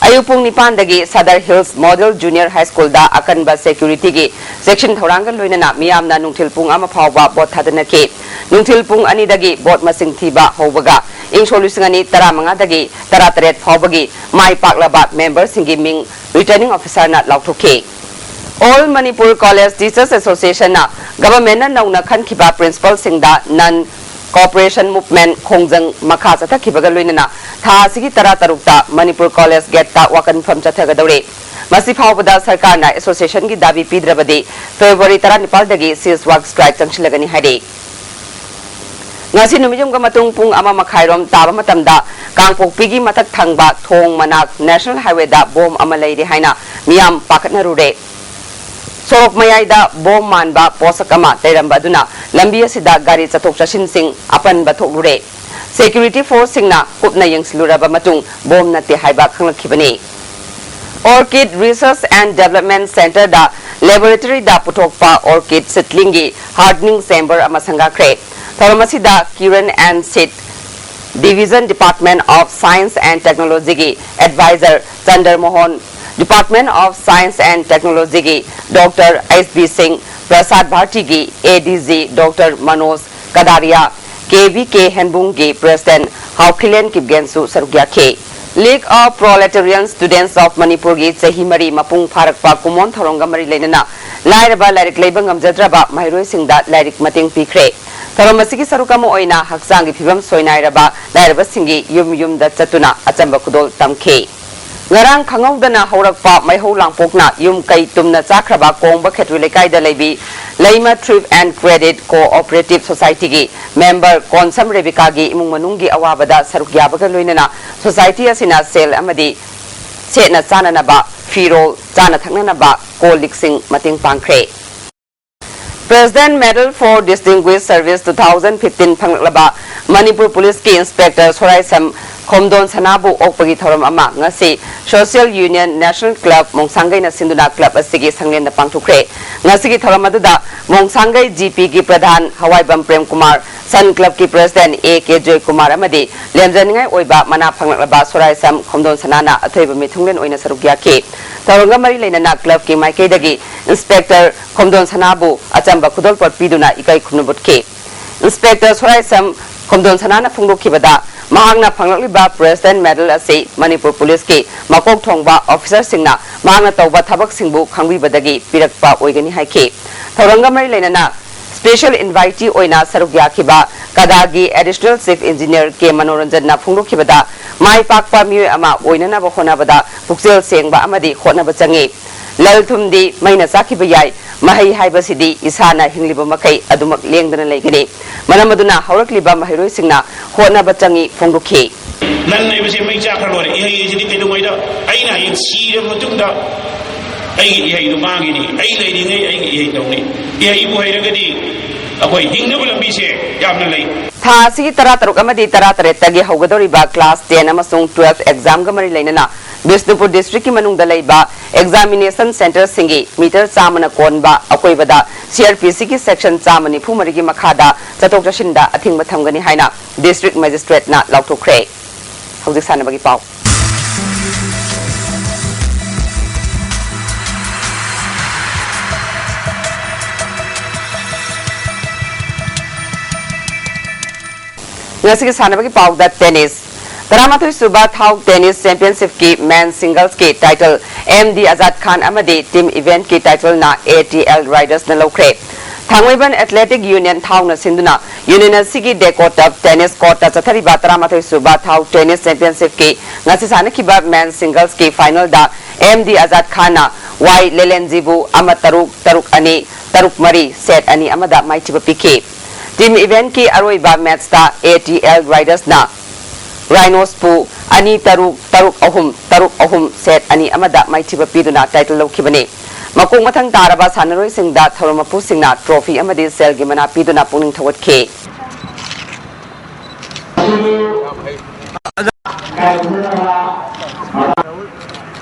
ꯑꯌꯨꯛ ꯄꯨꯡ ꯅꯤꯄꯥꯟꯗꯒꯤ Sadar Hills Model Junior High Schoolꯗ ꯑꯀꯟꯕ securityꯒꯤ ꯆꯦꯛꯁꯤꯟ ꯊꯧꯔꯥꯡꯒ ꯂꯣꯏꯅꯅ ꯃꯤꯌꯥꯝꯅ ꯅꯨꯡꯊꯤꯜ ꯄꯨꯡ ꯑꯃ ꯐꯥꯎꯕ vote ꯊꯥꯗꯅꯈꯤ꯫ ꯅꯨꯡꯊꯤꯜ ꯄꯨꯡ ꯑꯅꯤꯗꯒꯤ vote ꯃꯁꯤꯡ ꯊꯤꯕ ꯍꯧꯕꯒ ꯏꯪ ꯁꯣꯛ ꯂꯤꯁꯤꯡ ꯑꯅꯤ ꯇꯔꯥꯃꯉꯥꯗꯒꯤ ꯇꯔꯥꯇꯔꯦꯠ ꯐꯥꯎꯕꯒꯤ ꯃꯥꯏ ꯄꯥꯛꯂꯕ memberꯁꯤꯡꯒꯤ ꯃꯤꯡ Returning Officerꯅ ꯂꯥꯎꯊꯣꯛꯈꯤ꯫ All Manipur College Teachers Associationꯅ governmentꯅ ꯅꯧꯅ ꯈꯟꯈꯤꯕ principalꯁꯤꯡꯗ non cooperation movement ꯈꯣꯡꯖꯪ ꯃꯈꯥ ꯆꯠꯊꯈꯤꯕꯒ ꯂꯣꯏꯅꯅ ꯊꯥ ꯑꯁꯤꯒꯤ ꯇꯔꯥꯇꯔꯨꯛꯇ Manipur College gateꯇ ꯋꯥꯀꯠ ꯃꯤꯐꯝ ꯆꯠꯊꯒꯗꯧꯔꯤ꯫ ꯃꯁꯤ ꯐꯥꯎꯕꯗ ꯁꯔꯀꯥꯔꯅ associationꯒꯤ ꯗꯥꯕꯤ ꯄꯤꯗ꯭ꯔꯕꯗꯤ February ꯇꯔꯥꯅꯤꯄꯥꯜꯗꯒꯤ cease work strike ꯆꯪꯁꯤꯜꯂꯒꯅꯤ ꯍꯥꯏꯔꯤ꯫ ꯉꯁꯤ ꯅꯨꯃꯤꯠꯌꯨꯝꯒ ꯃꯇꯨꯡ ꯄꯨꯡ ꯑꯃ ꯃꯈꯥꯏꯔꯣꯝ ꯇꯥꯕ ꯃꯇꯝꯗ ꯀꯥꯡꯄꯣꯛꯄꯤꯒꯤ ꯃꯊꯛ ꯊꯪꯕ ꯊꯣꯡ ꯃꯅꯥꯛ National Highwayꯗ bomb ꯑꯃ ꯂꯩꯔꯦ ꯍꯥꯏꯅ ꯃꯤꯌꯥꯝ ꯄꯥꯈꯠꯅꯔꯨꯔꯦ꯫ ꯁꯣꯔꯣꯛ ꯃꯌꯥꯏꯗ bomb ꯃꯥꯟꯕ ꯄꯣꯠꯁꯛ ꯑꯃ ꯂꯩꯔꯝꯕ ꯑꯗꯨꯅ ꯂꯝꯕꯤ ꯑꯁꯤꯗ ꯒꯥꯔꯤ ꯆꯠꯊꯣꯛ ꯆꯠꯁꯤꯟꯁꯤꯡ ꯑꯄꯟꯕ ꯊꯣꯛꯂꯨꯔꯦ꯫ Security forceꯁꯤꯡꯅ ꯀꯨꯞꯅ ꯌꯦꯡꯁꯤꯜꯂꯨꯔꯕ ꯃꯇꯨꯡ ꯕꯣꯝ ꯅꯠꯇꯦ ꯍꯥꯏꯕ ꯈꯪꯂꯛꯈꯤꯕꯅꯤ꯫ Orchid Research and Development Centreꯗ laboratoryꯗ ꯄꯨꯊꯣꯛꯄ orchid seedlingꯒꯤ hardening chamber ꯑꯃ ꯁꯪꯒꯥꯈ꯭ꯔꯦ꯫ ꯊꯧꯔꯝ ꯑꯁꯤꯗ Kiran and Seed Division, Department of Science and Technologyꯒꯤ advisor Chandra Mohan, Department of Science and Technologyꯒꯤ Doctor H B Singh, Prasar Bharatiꯒꯤ ADG Doctor Manoj Kadaria, KVK Henbungꯒꯤ President ꯍꯥꯎꯈꯤꯂꯦꯟ ꯀꯤꯞꯒꯦꯟꯁꯨ ꯁꯔꯨꯛ ꯌꯥꯈꯤ꯫ League of Proletarian Students of Manipurꯒꯤ ꯆꯍꯤ ꯃꯔꯤ ꯃꯄꯨꯡ ꯐꯥꯔꯛꯄ ꯀꯨꯃꯣꯟ ꯊꯧꯔꯝꯒ ꯃꯔꯤ ꯂꯩꯅꯅ ꯂꯥꯏꯔꯕ ꯂꯥꯏꯔꯤꯛ ꯂꯩꯕ ꯉꯝꯖꯗ꯭ꯔꯕ ꯃꯍꯩꯔꯣꯏꯁꯤꯡꯗ ꯂꯥꯏꯔꯤꯛ ꯃꯇꯦꯡ ꯄꯤꯈ꯭ꯔꯦ꯫ ꯊꯧꯔꯝ ꯑꯁꯤꯒꯤ ꯁꯔꯨꯛ ꯑꯃ ꯑꯣꯏꯅ ꯍꯛꯆꯥꯡꯒꯤ ꯐꯤꯕꯝ ꯁꯣꯏꯅꯥꯏꯔꯕ ꯂꯥꯏꯔꯕꯁꯤꯡꯒꯤ ꯌꯨꯝ ꯌꯨꯝꯗ ꯆꯠꯇꯨꯅ ꯑꯆꯝꯕ ꯈꯨꯗꯣꯜ ꯇꯝꯈꯤ꯫ ꯉꯔꯥꯡ ꯈꯪꯍꯧꯗꯅ ꯍꯧꯔꯛꯄ ꯃꯩꯍꯧ ꯂꯥꯡꯄꯣꯛꯅ ꯌꯨꯝ ꯀꯩ ꯇꯨꯝꯅ ꯆꯥꯈ꯭ꯔꯕ ꯀꯣꯡꯕ ꯈꯦꯇ꯭ꯔꯨ ꯂꯩꯀꯥꯏꯗ ꯂꯩꯕꯤ ꯂꯩꯃ Thrift and Credit Cooperative Societyꯒꯤ member Konsam ꯔꯦꯕꯤꯀꯥꯒꯤ ꯏꯃꯨꯡ ꯃꯅꯨꯡꯒꯤ ꯑꯋꯥꯕꯗ ꯁꯔꯨꯛ ꯌꯥꯕꯒ ꯂꯣꯏꯅꯅ society ꯑꯁꯤꯅ ꯁꯦꯜ ꯑꯃꯗꯤ ꯁꯦꯠꯅ ꯆꯥꯅꯅꯕ ꯐꯤꯔꯣꯜ, ꯆꯥꯅ ꯊꯛꯅꯅꯕ ꯀꯣꯜ ꯂꯤꯛꯁꯤꯡ ꯃꯇꯦꯡ ꯄꯥꯡꯈ꯭ꯔꯦ꯫ President Medal for Distinguished Service two thousand fifteen ꯐꯪꯂꯛꯂꯕ Manipur ꯄꯨꯂꯤꯁꯀꯤ Inspector ꯁꯣꯔꯥꯏꯁꯝ ꯈꯣꯝꯗꯣꯟ ꯁꯅꯥꯕꯨ ꯑꯣꯛꯄꯒꯤ ꯊꯧꯔꯝ ꯑꯃ ꯉꯁꯤ Social Union National Club ꯃꯣꯡꯁꯥꯡꯒꯩꯅ ꯁꯤꯟꯗꯨꯅ club ꯑꯁꯤꯒꯤ ꯁꯪꯂꯦꯟꯗ ꯄꯥꯡꯊꯣꯛꯈ꯭ꯔꯦ꯫ ꯉꯁꯤꯒꯤ ꯊꯧꯔꯝ ꯑꯗꯨꯗ ꯃꯣꯡꯁꯥꯡꯒꯩ GPꯒꯤ ꯄ꯭ꯔꯙꯥꯟ ꯍꯋꯥꯏꯕꯝ Prem Kumar, Sun Clubꯀꯤ President A K Joykumar ꯑꯃꯗꯤ ꯂꯦꯝꯖꯅꯤꯡꯉꯥꯏ ꯑꯣꯏꯕ ꯃꯅꯥ ꯐꯪꯂꯛꯂꯕ ꯁꯣꯔꯥꯏꯁꯝ ꯈꯣꯝꯗꯣꯟ ꯁꯅꯥꯅ ꯑꯊꯣꯏꯕ ꯃꯤꯊꯨꯡꯂꯦꯟ ꯑꯣꯏꯅ ꯁꯔꯨꯛ ꯌꯥꯈꯤ꯫ ꯊꯧꯔꯝꯒ ꯃꯔꯤ ꯂꯩꯅꯅ clubꯀꯤ ꯃꯥꯏꯀꯩꯗꯒꯤ Inspector ꯈꯣꯝꯗꯣꯟ ꯁꯅꯥꯕꯨ ꯑꯆꯝꯕ ꯈꯨꯗꯣꯜꯄꯣꯠ ꯄꯤꯗꯨꯅ ꯏꯀꯥꯏ ꯈꯨꯝꯅꯕ ꯎꯠꯈꯤ꯫ Inspector ꯁꯣꯔꯥꯏꯁꯝ ꯈꯣꯝꯗꯣꯟ ꯁꯅꯥꯅ ꯐꯣꯡꯗꯣꯛꯈꯤꯕꯗ, ꯃꯍꯥꯛꯅ ꯐꯪꯂꯛꯂꯤꯕ President Medal ꯑꯁꯤ ꯃꯅꯤꯄꯨꯔ ꯄꯨꯂꯤꯁꯀꯤ ꯃꯀꯣꯛ ꯊꯣꯡꯕ officerꯁꯤꯡꯅ ꯃꯍꯥꯛꯅ ꯇꯧꯕ ꯊꯕꯛꯁꯤꯡꯕꯨ ꯈꯪꯕꯤꯕꯗꯒꯤ ꯄꯤꯔꯛꯄ ꯑꯣꯏꯒꯅꯤ ꯍꯥꯏꯈꯤ꯫ ꯊꯧꯔꯝꯒ ꯃꯔꯤ ꯂꯩꯅꯅ special invitee ꯑꯣꯏꯅ ꯁꯔꯨꯛ ꯌꯥꯈꯤꯕ ꯀꯗꯥꯒꯤ Additional Chief Engineer ꯀꯦ ꯃꯅꯣꯔꯟꯖꯟꯅ ꯐꯣꯡꯗꯣꯛꯈꯤꯕꯗ, ꯃꯥꯏ ꯄꯥꯛꯄ ꯃꯤꯑꯣꯏ ꯑꯃ ꯑꯣꯏꯅꯅꯕ ꯍꯣꯠꯅꯕꯗ ꯄꯨꯛꯆꯦꯜ ꯁꯦꯡꯕ ꯑꯃꯗꯤ ꯍꯣꯠꯅꯕ ꯆꯪꯏ꯫ ꯂꯜ ꯊꯨꯝꯗꯤ ꯃꯩꯅ ꯆꯥꯛꯈꯤꯕ ꯌꯥꯏ, ꯃꯍꯩ ꯍꯥꯏꯕꯁꯤꯗꯤ ꯏꯁꯥꯅ ꯍꯤꯡꯂꯤꯕ ꯃꯈꯩ ꯑꯗꯨꯃꯛ ꯂꯦꯡꯗꯅ ꯂꯩꯒꯅꯤ꯫ ꯃꯔꯝ ꯑꯗꯨꯅ ꯍꯧꯔꯛꯂꯤꯕ ꯃꯍꯩꯔꯣꯏꯁꯤꯡꯅ ꯍꯣꯠꯅꯕ ꯆꯪꯏ ꯐꯣꯡꯗꯣꯛꯈꯤ꯫ ꯅꯟ ꯍꯥꯏꯕꯁꯦ ꯃꯩ ꯆꯥꯛꯈ꯭ꯔ ꯂꯣꯏꯔꯦ꯫ ꯏꯍꯩ ꯍꯥꯏꯁꯤꯗꯤ ꯀꯩꯗꯧꯉꯩꯗ ꯑꯩꯅ ꯍꯌꯦꯡ ꯁꯤꯔꯕ ꯃꯇꯨꯡꯗ ꯑꯩꯒꯤ ꯏꯍꯩꯗꯨ ꯃꯥꯡꯉꯤꯅꯤ꯫ ꯑꯩ ꯂꯩꯔꯤꯉꯩ ꯑꯩꯒꯤ ꯏꯍꯩ ꯇꯧꯅꯤ꯫ ꯏꯍꯩꯕꯨ ꯍꯩꯔꯒꯗꯤ ꯑꯩꯈꯣꯏ ꯍꯤꯡꯅꯕ ꯂꯝꯕꯤꯁꯦ ꯌꯥꯝꯅ ꯂꯩ꯫ ꯊꯥ ꯑꯁꯤꯒꯤ ꯇꯔꯥꯇꯔꯨꯛ ꯑꯃꯗꯤ ꯇꯔꯥꯇꯔꯦꯠꯇꯒꯤ ꯍꯧꯒꯗꯧꯔꯤꯕ class ten ꯑꯃꯁꯨꯡ twelve examꯒ ꯃꯔꯤ ꯂꯩꯅꯅ ꯕꯤꯁꯅꯨꯄꯨꯔ districtꯀꯤ ꯃꯅꯨꯡꯗ ꯂꯩꯕ examination centreꯁꯤꯡꯒꯤ meter ꯆꯥꯝꯃꯅ ꯀꯣꯟꯕ ꯑꯀꯣꯏꯕꯗ CrPCꯒꯤ section ꯆꯥꯝꯃ ꯅꯤꯐꯨ ꯃꯔꯤꯒꯤ ꯃꯈꯥꯗ ꯆꯠꯊꯣꯛ ꯆꯠꯁꯤꯟꯗ ꯑꯊꯤꯡꯕ ꯊꯝꯒꯅꯤ ꯍꯥꯏꯅ district magistrateꯅ ꯂꯥꯎꯊꯣꯛꯈ꯭ꯔꯦ꯫ ꯍꯧꯖꯤꯛ ꯁꯥꯟꯅꯕꯒꯤ ꯄꯥꯎ꯫ ꯉꯁꯤꯒꯤ ꯁꯥꯟꯅꯕꯒꯤ ꯄꯥꯎꯗ tennis꯫ ꯇꯔꯥꯃꯥꯊꯣꯏ ꯁꯨꯕ ꯊꯥꯎ tennis championshipꯀꯤ men singlesꯀꯤ title M D Azad Khan ꯑꯃꯗꯤ team eventꯀꯤ titleꯅ ATL Ridersꯅ ꯂꯧꯈ꯭ꯔꯦ꯫ ꯊꯥꯡꯃꯩꯕꯟ Athletic Union ꯊꯥꯎꯅ ꯁꯤꯟꯗꯨꯅ union ꯑꯁꯤꯒꯤ Deco Turf tennis courtꯇ ꯆꯠꯊꯔꯤꯕ ꯇꯔꯥꯃꯥꯊꯣꯏ ꯁꯨꯕ ꯊꯥꯎ tennis championshipꯀꯤ ꯉꯁꯤ ꯁꯥꯟꯅꯈꯤꯕ men singlesꯀꯤ finalꯗ M D Azad Khanꯅ Y Lelenjiꯕꯨ ꯑꯃ ꯇꯔꯨꯛ, ꯇꯔꯨꯛ ꯑꯅꯤ, ꯇꯔꯨꯛ ꯃꯔꯤ set ꯑꯅꯤ ꯑꯃꯗ ꯃꯥꯏꯊꯤꯕ ꯄꯤꯈꯤ꯫ Team eventꯀꯤ ꯑꯔꯣꯏꯕ matchꯇ ATL Ridersꯅ Rhinosꯄꯨ ꯑꯅꯤ ꯇꯔꯨꯛ, ꯇꯔꯨꯛ ꯑꯍꯨꯝ, ꯇꯔꯨꯛ ꯑꯍꯨꯝ set ꯑꯅꯤ ꯑꯃꯗ ꯃꯥꯏꯊꯤꯕ ꯄꯤꯗꯨꯅ title ꯂꯧꯈꯤꯕꯅꯤ꯫ ꯃꯀꯣꯛ ꯃꯊꯪ ꯇꯥꯔꯕ ꯁꯥꯟꯅꯔꯣꯏꯁꯤꯡꯗ ꯊꯧꯔꯝ ꯃꯄꯨꯁꯤꯡꯅ trophy ꯑꯃꯗꯤ ꯁꯦꯜꯒꯤ ꯃꯅꯥ ꯄꯤꯗꯨꯅ ꯄꯨꯛꯅꯤꯡ ꯊꯧꯒꯠꯈꯤ꯫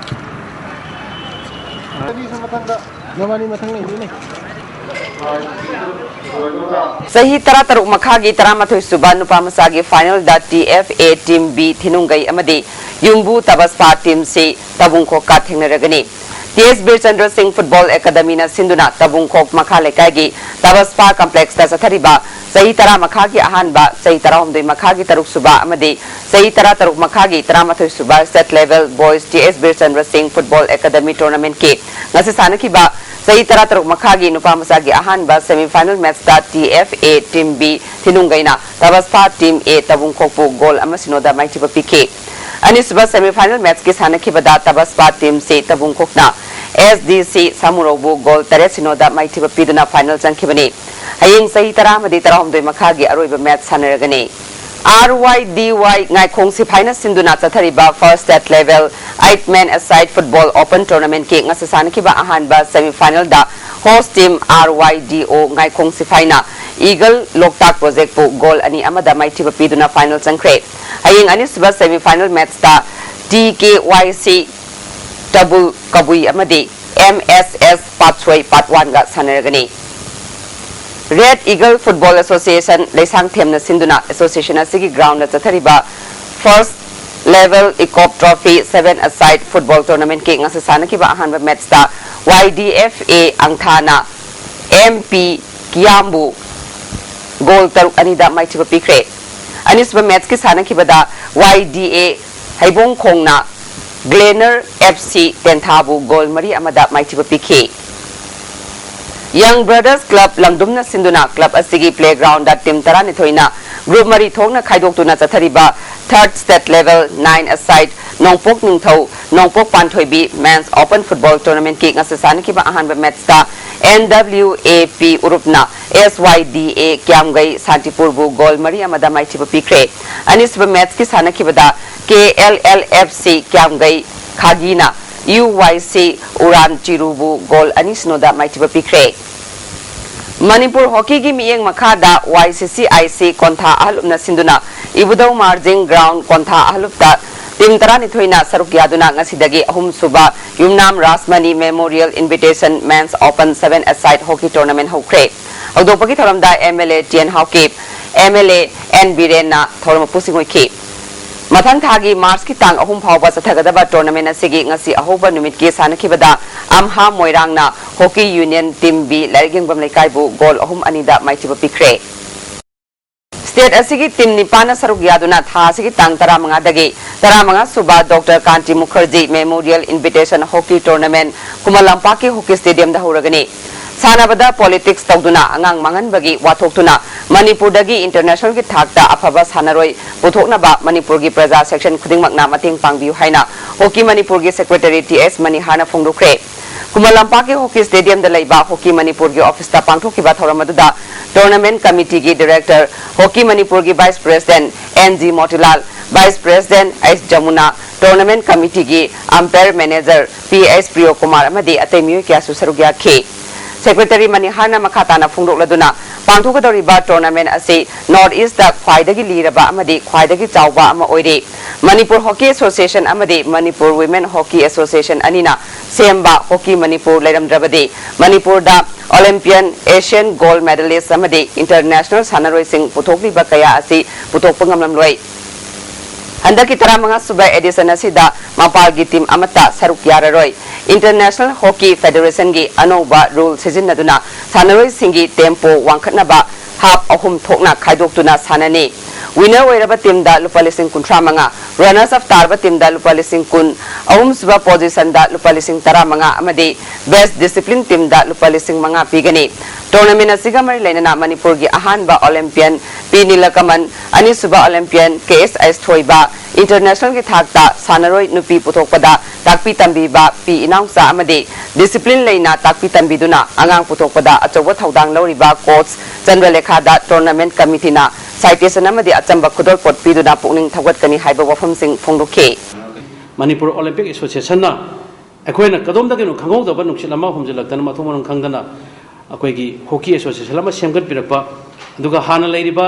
ꯆꯍꯤ ꯇꯔꯥꯇꯔꯨꯛ ꯃꯈꯥꯒꯤ ꯇꯔꯥꯃꯥꯊꯣꯏ ꯁꯨꯕ ꯅꯨꯄꯥ ꯃꯆꯥꯒꯤ finalꯗ TFA Team B ꯊꯤꯅꯨꯡꯒꯩ ꯑꯃꯗꯤ ꯌꯨꯝꯕꯨ ꯇꯕꯁꯄꯥ Team C ꯇꯕꯨꯡꯈꯣꯛꯀ ꯊꯦꯡꯅꯔꯒꯅꯤ꯫ ꯇꯤ ꯑꯦꯁ ꯕꯤꯔꯆꯟꯗ꯭ꯔ ꯁꯤꯡ Football Academyꯅ ꯁꯤꯟꯗꯨꯅ ꯇꯕꯨꯡꯈꯣꯛ ꯃꯈꯥ ꯂꯩꯀꯥꯏꯒꯤ ꯇꯕꯁꯄꯥ complexꯇ ꯆꯠꯊꯔꯤꯕ ꯆꯍꯤ ꯇꯔꯥ ꯃꯈꯥꯒꯤ ꯑꯍꯥꯟꯕ, ꯆꯍꯤ ꯇꯔꯥꯍꯨꯝꯗꯣꯏ ꯃꯈꯥꯒꯤ ꯇꯔꯨꯛ ꯁꯨꯕ ꯑꯃꯗꯤ ꯆꯍꯤ ꯇꯔꯥꯇꯔꯨꯛ ꯃꯈꯥꯒꯤ ꯇꯔꯥꯃꯥꯊꯣꯏ ꯁꯨꯕ state level boys ꯇꯤ ꯑꯦꯁ ꯕꯤꯔꯆꯟꯗ꯭ꯔ ꯁꯤꯡ Football Academy tournamentꯀꯤ ꯉꯁꯤ ꯁꯥꯟꯅꯈꯤꯕ ꯆꯍꯤ ꯇꯔꯥꯇꯔꯨꯛ ꯃꯈꯥꯒꯤ ꯅꯨꯄꯥ ꯃꯆꯥꯒꯤ ꯑꯍꯥꯟꯕ semi final matchꯇ TFA Team B ꯊꯤꯅꯨꯡꯒꯩꯅ ꯇꯕꯁꯄꯥ Team A ꯇꯕꯨꯡꯈꯣꯛꯄꯨ goal ꯑꯃ ꯁꯤꯅꯣꯗ ꯃꯥꯏꯊꯤꯕ ꯄꯤꯈꯤ꯫ ꯑꯅꯤꯁꯨꯕ semi final matchꯀꯤ ꯁꯥꯟꯅꯈꯤꯕꯗ ꯇꯕꯁꯄꯥ Team C ꯇꯕꯨꯡꯈꯣꯛꯅ S D C ꯁꯥꯃꯨꯔꯧꯕꯨ goal ꯇꯔꯦꯠ ꯁꯤꯅꯣꯗ ꯃꯥꯏꯊꯤꯕ ꯄꯤꯗꯨꯅ final ꯆꯪꯈꯤꯕꯅꯤ꯫ ꯍꯌꯦꯡ ꯆꯍꯤ ꯇꯔꯥ ꯑꯃꯗꯤ ꯇꯔꯥꯍꯨꯝꯗꯣꯏ ꯃꯈꯥꯒꯤ ꯑꯔꯣꯏꯕ match ꯁꯥꯟꯅꯔꯒꯅꯤ꯫ R Y D Y ꯉꯥꯏꯈꯣꯡ ꯁꯤꯐꯥꯏꯅ ꯁꯤꯟꯗꯨꯅ ꯆꯠꯊꯔꯤꯕ first state level eight man aside football open tournamentꯀꯤ ꯉꯁꯤ ꯁꯥꯟꯅꯈꯤꯕ ꯑꯍꯥꯟꯕ semi finalꯗ host team R Y D O ꯉꯥꯏꯈꯣꯡ ꯁꯤꯐꯥꯏꯅ Eagle Loktak Project ꯄꯨ goal ꯑꯅꯤ ꯑꯃꯗ ꯃꯥꯏꯊꯤꯕ ꯄꯤꯗꯨꯅ final ꯆꯪꯈ꯭ꯔꯦ꯫ ꯍꯌꯦꯡ ꯑꯅꯤꯁꯨꯕ semi final match ꯇ T K Y C Tabul Kabui ꯑꯃꯗꯤ M S S Patsoi Patwan ꯒ ꯁꯥꯟꯅꯔꯒꯅꯤ꯫ Red Eagle Football Association ꯂꯩꯁꯥꯡꯊꯦꯝꯅ ꯁꯤꯟꯗꯨꯅ association ꯑꯁꯤꯒꯤ ground ꯗ ꯆꯠꯊꯔꯤꯕ first level Ecop Trophy seven aside football tournament ꯀꯤ ꯉꯁꯤ ꯁꯥꯟꯅꯈꯤꯕ ꯑꯍꯥꯟꯕ match ꯇ Y D F A ꯑꯪꯊꯥꯅ M P ꯀꯤꯌꯥꯝꯕꯨ goal ꯇꯔꯨꯛ ꯑꯅꯤꯗ ꯃꯥꯏꯊꯤꯕ ꯄꯤꯈ꯭ꯔꯦ꯫ ꯑꯅꯤꯁꯨꯕ match ꯀꯤ ꯁꯥꯟꯅꯈꯤꯕꯗ Y D A ꯍꯩꯕꯣꯡꯈꯣꯡꯅ Gleaner F C ꯇꯦꯟꯊꯥꯕꯨ goal ꯃꯔꯤ ꯑꯃꯗ ꯃꯥꯏꯊꯤꯕ ꯄꯤꯈꯤ꯫ Young Brothers Club ꯂꯝꯗꯨꯝꯅ ꯁꯤꯟꯗꯨꯅ club ꯑꯁꯤꯒꯤ playground ꯗ team ꯇꯔꯥꯅꯤꯊꯣꯏꯅ group ꯃꯔꯤ ꯊꯣꯛꯅ ꯈꯥꯏꯗꯣꯛꯇꯨꯅ ꯆꯠꯊꯔꯤꯕ third state level nine aside ꯅꯣꯡꯄꯣꯛ ꯅꯤꯡꯊꯧ ꯅꯣꯡꯄꯣꯛ ꯄꯥꯟꯊꯣꯏꯕꯤ men's open football tournament ꯀꯤ ꯉꯁꯤ ꯁꯥꯟꯅꯈꯤꯕ ꯑꯍꯥꯟꯕ match ꯇ N W A P ꯎꯔꯨꯞꯅ S Y D A ꯀ꯭ꯌꯥꯝꯒꯩ ꯁꯥꯟꯇꯤꯄꯨꯔꯕꯨ goal ꯃꯔꯤ ꯑꯃꯗ ꯃꯥꯏꯊꯤꯕ ꯄꯤꯈ꯭ꯔꯦ꯫ ꯑꯅꯤꯁꯨꯕ match ꯀꯤ ꯁꯥꯟꯅꯈꯤꯕꯗ K L L F C ꯀ꯭ꯌꯥꯝꯒꯩ ꯈꯥꯒꯤꯅ U Y C Udan ꯆꯤꯔꯨꯕꯨ goal ꯑꯅꯤ ꯁꯤꯅꯣꯗ ꯃꯥꯏꯊꯤꯕ ꯄꯤꯈ꯭ꯔꯦ꯫ ꯃꯅꯤꯄꯨꯔ hockey ꯒꯤ ꯃꯤꯠꯌꯦꯡ ꯃꯈꯥꯗ Y C C I C ꯀꯣꯟꯊꯥ ꯑꯍꯜꯂꯨꯞꯅ ꯁꯤꯟꯗꯨꯅ ꯏꯕꯨꯙꯧ ꯃꯥꯔꯖꯤꯡ ground ꯀꯣꯟꯊꯥ ꯑꯍꯜꯂꯨꯞꯇ team ꯇꯔꯥꯅꯤꯊꯣꯏꯅ ꯁꯔꯨꯛ ꯌꯥꯗꯨꯅ ꯉꯁꯤꯗꯒꯤ ꯑꯍꯨꯝꯁꯨꯕ ꯌꯨꯝꯅꯥꯝ Rajmani Memorial Invitation Men's Open seven aside hockey tournament ꯍꯧꯈ꯭ꯔꯦ꯫ ꯍꯧꯗꯣꯛꯄꯒꯤ ꯊꯧꯔꯝꯗ M L A T N Haokip, M L A N ꯕꯤꯔꯦꯟꯅ ꯊꯧꯔꯝ ꯃꯄꯨꯁꯤꯡ ꯑꯣꯏꯈꯤ꯫ ꯃꯊꯪ ꯊꯥꯒꯤ March ꯀꯤ ꯇꯥꯡ ꯑꯍꯨꯝ ꯐꯥꯎꯕ ꯆꯠꯊꯒꯗꯕ tournament ꯑꯁꯤꯒꯤ ꯉꯁꯤ ꯑꯍꯧꯕ ꯅꯨꯃꯤꯠꯀꯤ ꯁꯥꯟꯅꯈꯤꯕꯗ ꯑꯝꯍꯥ ꯃꯣꯏꯔꯥꯡꯅ Hockey Union Team B ꯂꯥꯏꯔꯤꯛ ꯌꯦꯡꯐꯝ ꯂꯩꯀꯥꯏꯕꯨ goal ꯑꯍꯨꯝ ꯑꯅꯤꯗ ꯃꯥꯏꯊꯤꯕ ꯄꯤꯈ꯭ꯔꯦ꯫ State ꯑꯁꯤꯒꯤ team ꯅꯤꯄꯥꯟꯅ ꯁꯔꯨꯛ ꯌꯥꯗꯨꯅ ꯊꯥ ꯑꯁꯤꯒꯤ ꯇꯥꯡ ꯇꯔꯥꯃꯉꯥꯗꯒꯤ ꯇꯔꯥꯃꯉꯥ ꯁꯨꯕ Doctor ꯀꯥꯟꯇꯤ Mukherjee Memorial Invitation Hockey Tournament ꯈꯨꯃꯟ ꯂꯝꯄꯥꯛꯀꯤ hockey stadium ꯗ ꯍꯧꯔꯒꯅꯤ꯫ ꯁꯥꯟꯅꯕꯗ politics ꯇꯧꯗꯨꯅ ꯑꯉꯥꯡ ꯃꯥꯡꯍꯟꯕꯒꯤ ꯋꯥꯊꯣꯛꯇꯨꯅ ꯃꯅꯤꯄꯨꯔꯗꯒꯤ international ꯒꯤ ꯊꯥꯛꯇ ꯑꯐꯕ ꯁꯥꯟꯅꯔꯣꯏ ꯄꯨꯊꯣꯛꯅꯕ ꯃꯅꯤꯄꯨꯔꯒꯤ ꯄ꯭ꯔꯖꯥ section ꯈꯨꯗꯤꯡꯃꯛꯅ ꯃꯇꯦꯡ ꯄꯥꯡꯕꯤꯌꯨ ꯍꯥꯏꯅ Hockey ꯃꯅꯤꯄꯨꯔꯒꯤ secretary T S ꯃꯅꯤꯍꯥꯔꯅ ꯐꯣꯡꯗꯣꯛꯈ꯭ꯔꯦ꯫ ꯈꯨꯃꯟ ꯂꯝꯄꯥꯛꯀꯤ hockey stadium ꯗ ꯂꯩꯕ Hockey ꯃꯅꯤꯄꯨꯔꯒꯤ office ꯇ ꯄꯥꯡꯊꯣꯛꯈꯤꯕ ꯊꯧꯔꯝ ꯑꯗꯨꯗ tournament committee ꯒꯤ director, Hockey ꯃꯅꯤꯄꯨꯔꯒꯤ vice president N G Motilal, vice president H Yamuna, tournament committee ꯒꯤ umpire manager P H Priyokumar ꯑꯃꯗꯤ ꯑꯇꯩ ꯃꯤꯑꯣꯏ ꯀꯌꯥꯁꯨ ꯁꯔꯨꯛ ꯌꯥꯈꯤ꯫ Secretary ꯃꯅꯤꯍꯥꯔꯅ ꯃꯈꯥ ꯇꯥꯅ ꯐꯣꯡꯗꯣꯛꯂꯗꯨꯅ, ꯄꯥꯡꯊꯣꯛꯀꯗꯧꯔꯤꯕ tournament ꯑꯁꯤ North East ꯈ꯭ꯋꯥꯏꯗꯒꯤ ꯂꯤꯔꯕ ꯑꯃꯗꯤ ꯈ꯭ꯋꯥꯏꯗꯒꯤ ꯆꯥꯎꯕ ꯑꯃ ꯑꯣꯏꯔꯤ꯫ Manipur Hockey Association ꯑꯃꯗꯤ Manipur Women Hockey Association ꯑꯅꯤꯅ ꯁꯦꯝꯕ Hockey Manipur ꯂꯩꯔꯝꯗ꯭ꯔꯕꯗꯤ ꯃꯅꯤꯄꯨꯔꯗ Olympian, Asian gold medalist ꯑꯃꯗꯤ international ꯁꯥꯟꯅꯔꯣꯏꯁꯤꯡ ꯄꯨꯊꯣꯛꯂꯤꯕ ꯀꯌꯥ ꯑꯁꯤ ꯄꯨꯊꯣꯛꯄ ꯉꯝꯂꯝꯂꯣꯏ꯫ ꯍꯟꯗꯛꯀꯤ ꯇꯔꯥꯃꯉꯥ ꯁꯨꯕ edition ꯑꯁꯤꯗ ꯃꯄꯥꯜꯒꯤ team ꯑꯃꯠꯇ ꯁꯔꯨꯛ ꯌꯥꯔꯔꯣꯏ꯫ International Hockey Federation ꯒꯤ ꯑꯅꯧꯕ rule ꯁꯤꯖꯤꯟꯅꯗꯨꯅ ꯁꯥꯟꯅꯔꯣꯏꯁꯤꯡꯒꯤ tempo ꯋꯥꯡꯈꯠꯅꯕ half ꯑꯍꯨꯝ ꯊꯣꯛꯅ ꯈꯥꯏꯗꯣꯛꯇꯨꯅ ꯁꯥꯟꯅꯅꯤ꯫ Winner ꯑꯣꯏꯔꯕ team ꯗ ꯂꯨꯄꯥ ꯂꯤꯁꯤꯡ ꯀꯨꯟꯊ꯭ꯔꯥ ꯃꯉꯥ, runners up ꯇꯥꯔꯕ team ꯗ ꯂꯨꯄꯥ ꯂꯤꯁꯤꯡ ꯀꯨꯟ, ꯑꯍꯨꯝꯁꯨꯕ position ꯗ ꯂꯨꯄꯥ ꯂꯤꯁꯤꯡ ꯇꯔꯥ ꯃꯉꯥ ꯑꯃꯗꯤ best discipline team ꯗ ꯂꯨꯄꯥ ꯂꯤꯁꯤꯡ ꯃꯉꯥ ꯄꯤꯒꯅꯤ꯫ Tournament ꯑꯁꯤꯒ ꯃꯔꯤ ꯂꯩꯅꯅ ꯃꯅꯤꯄꯨꯔꯒꯤ ꯑꯍꯥꯟꯕ Olympian ꯄꯤ ꯅꯤꯂꯀꯃꯟ, ꯑꯅꯤꯁꯨꯕ Olympian ꯀꯦ ꯑꯦꯁ ꯑꯦꯁ ꯊꯣꯏꯕ, international ꯒꯤ ꯊꯥꯛꯇ ꯁꯥꯟꯅꯔꯣꯏ ꯅꯨꯄꯤ ꯄꯨꯊꯣꯛꯄꯗ ꯇꯥꯛꯄꯤ ꯇꯝꯕꯤꯕ ꯄꯤ ꯏꯅꯥꯎꯆꯥ ꯑꯃꯗꯤ discipline ꯂꯩꯅ ꯇꯥꯛꯄꯤ ꯇꯝꯕꯤꯗꯨꯅ ꯑꯉꯥꯡ ꯄꯨꯊꯣꯛꯄꯗ ꯑꯆꯧꯕ ꯊꯧꯗꯥꯡ ꯂꯧꯔꯤꯕ coach ꯆꯟꯗ꯭ꯔꯂꯦꯈꯥꯗ tournament committee ꯅ citation ꯑꯃꯗꯤ ꯑꯆꯝꯕ ꯈꯨꯗꯣꯜꯄꯣꯠ ꯄꯤꯗꯨꯅ ꯄꯨꯛꯅꯤꯡ ꯊꯧꯒꯠꯀꯅꯤ ꯍꯥꯏꯕ ꯋꯥꯐꯝꯁꯤꯡ ꯐꯣꯡꯗꯣꯛꯈꯤ꯫ ꯃꯅꯤꯄꯨꯔ ꯑꯣꯂꯤꯝꯄꯤꯛ ꯑꯦꯁꯣꯁꯤꯌꯦꯁꯟꯅ ꯑꯩꯈꯣꯏꯅ ꯀꯗꯣꯝꯗꯒꯤꯅꯣ ꯈꯪꯍꯧꯗꯕ ꯅꯨꯡꯁꯤꯠ ꯑꯃ ꯍꯨꯝꯖꯤꯜꯂꯛꯇꯅ ꯃꯊꯣꯡ ꯃꯔꯝ ꯈꯪꯗꯅ ꯑꯩꯈꯣꯏꯒꯤ ꯍꯣꯀꯤ ꯑꯦꯁꯣꯁꯤꯌꯦꯁꯟ ꯑꯃ ꯁꯦꯝꯒꯠꯄꯤꯔꯛꯄ, ꯑꯗꯨꯒ ꯍꯥꯟꯅ ꯂꯩꯔꯤꯕ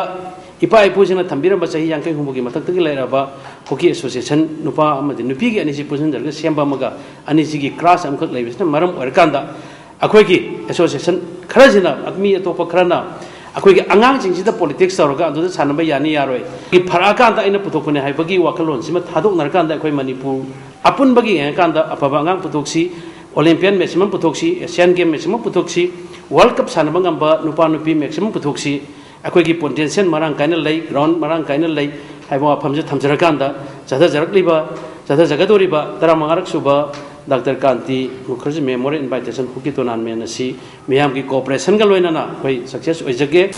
ꯏꯄꯥ ꯏꯄꯨꯁꯤꯡꯅ ꯊꯝꯕꯤꯔꯝꯕ ꯆꯍꯤ ꯌꯥꯡꯈꯩ ꯍꯨꯝꯐꯨꯒꯤ ꯃꯊꯛꯇꯒꯤ ꯂꯩꯔꯛꯑꯕ ꯍꯣꯀꯤ ꯑꯦꯁꯣꯁꯤꯌꯦꯁꯟ ꯅꯨꯄꯥ ꯑꯃꯗꯤ ꯅꯨꯄꯤꯒꯤ ꯑꯅꯤꯁꯤ ꯄꯨꯟꯁꯤꯟꯖꯔꯒ ꯁꯦꯝꯕ ꯑꯃꯒ ꯑꯅꯤꯁꯤꯒꯤ ꯀ꯭ꯂꯥꯁ ꯑꯃꯈꯛ ꯂꯩꯕꯁꯤꯅ ꯃꯔꯝ ꯑꯣꯏꯔꯀꯥꯟꯗ ꯑꯩꯈꯣꯏꯒꯤ ꯑꯦꯁꯣꯁꯤꯌꯦꯁꯟ ꯈꯔꯁꯤꯅ, ꯃꯤ ꯑꯇꯣꯞꯄ ꯈꯔꯅ ꯑꯩꯈꯣꯏꯒꯤ ꯑꯉꯥꯡꯁꯤꯡꯁꯤꯗ ꯄꯣꯂꯤꯇꯤꯛꯁ ꯇꯧꯔꯒ ꯑꯗꯨꯗ ꯁꯥꯟꯅꯕ ꯌꯥꯅꯤ ꯌꯥꯔꯣꯏ, ꯐꯔꯛꯑꯀꯥꯟꯗ ꯑꯩꯅ ꯄꯨꯊꯣꯛꯄꯅꯦ ꯍꯥꯏꯕꯒꯤ ꯋꯥꯈꯜꯂꯣꯟꯁꯤꯃ ꯊꯥꯗꯣꯛꯅꯔꯀꯥꯟꯗ ꯑꯩꯈꯣꯏ ꯃꯅꯤꯄꯨꯔ ꯑꯄꯨꯟꯕꯒꯤ ꯌꯦꯡꯉꯀꯥꯟꯗ ꯑꯐꯕ ꯑꯉꯥꯡ ꯄꯨꯊꯣꯛꯁꯤ, ꯑꯣꯂꯤꯝꯄꯤꯌꯥꯟ ꯃꯦꯛꯁꯤꯃꯝ ꯄꯨꯊꯣꯛꯁꯤ, ꯑꯦꯁꯤꯌꯥꯟ ꯒꯦꯝ ꯃꯦꯛꯁꯤꯃꯝ ꯄꯨꯊꯣꯛꯁꯤ, ꯋꯥꯔꯜ ꯀꯞ ꯁꯥꯟꯅꯕ ꯉꯝꯕ ꯅꯨꯄꯥ ꯅꯨꯄꯤ ꯃꯦꯛꯁꯤꯃꯝ ꯄꯨꯊꯣꯛꯁꯤ꯫ ꯑꯩꯈꯣꯏꯒꯤ ꯄꯣꯇꯦꯟꯁꯤꯌꯦꯜ ꯃꯔꯥꯡ ꯀꯥꯏꯅ ꯂꯩ, ꯒ꯭ꯔꯥꯎꯟ ꯃꯔꯥꯡ ꯀꯥꯏꯅ ꯂꯩ ꯍꯥꯏꯕ ꯋꯥꯐꯝꯁꯦ ꯊꯝꯖꯔꯀꯥꯟꯗ, ꯆꯠꯊꯖꯔꯛꯂꯤꯕ, ꯆꯠꯊꯖꯒꯗꯧꯔꯤꯕ ꯇꯔꯥꯃꯉꯥꯔꯛ ꯁꯨꯕ doctor Kanti Mukherjee memorial invitation hockey tournament ꯑꯁꯤ ꯃꯤꯌꯥꯝꯒꯤ ꯀꯣꯑꯣꯄꯔꯦꯁꯟꯒ ꯂꯣꯏꯅꯅ ꯑꯩꯈꯣꯏ ꯁꯛꯁꯦꯁ ꯑꯣꯏꯖꯒꯦ꯫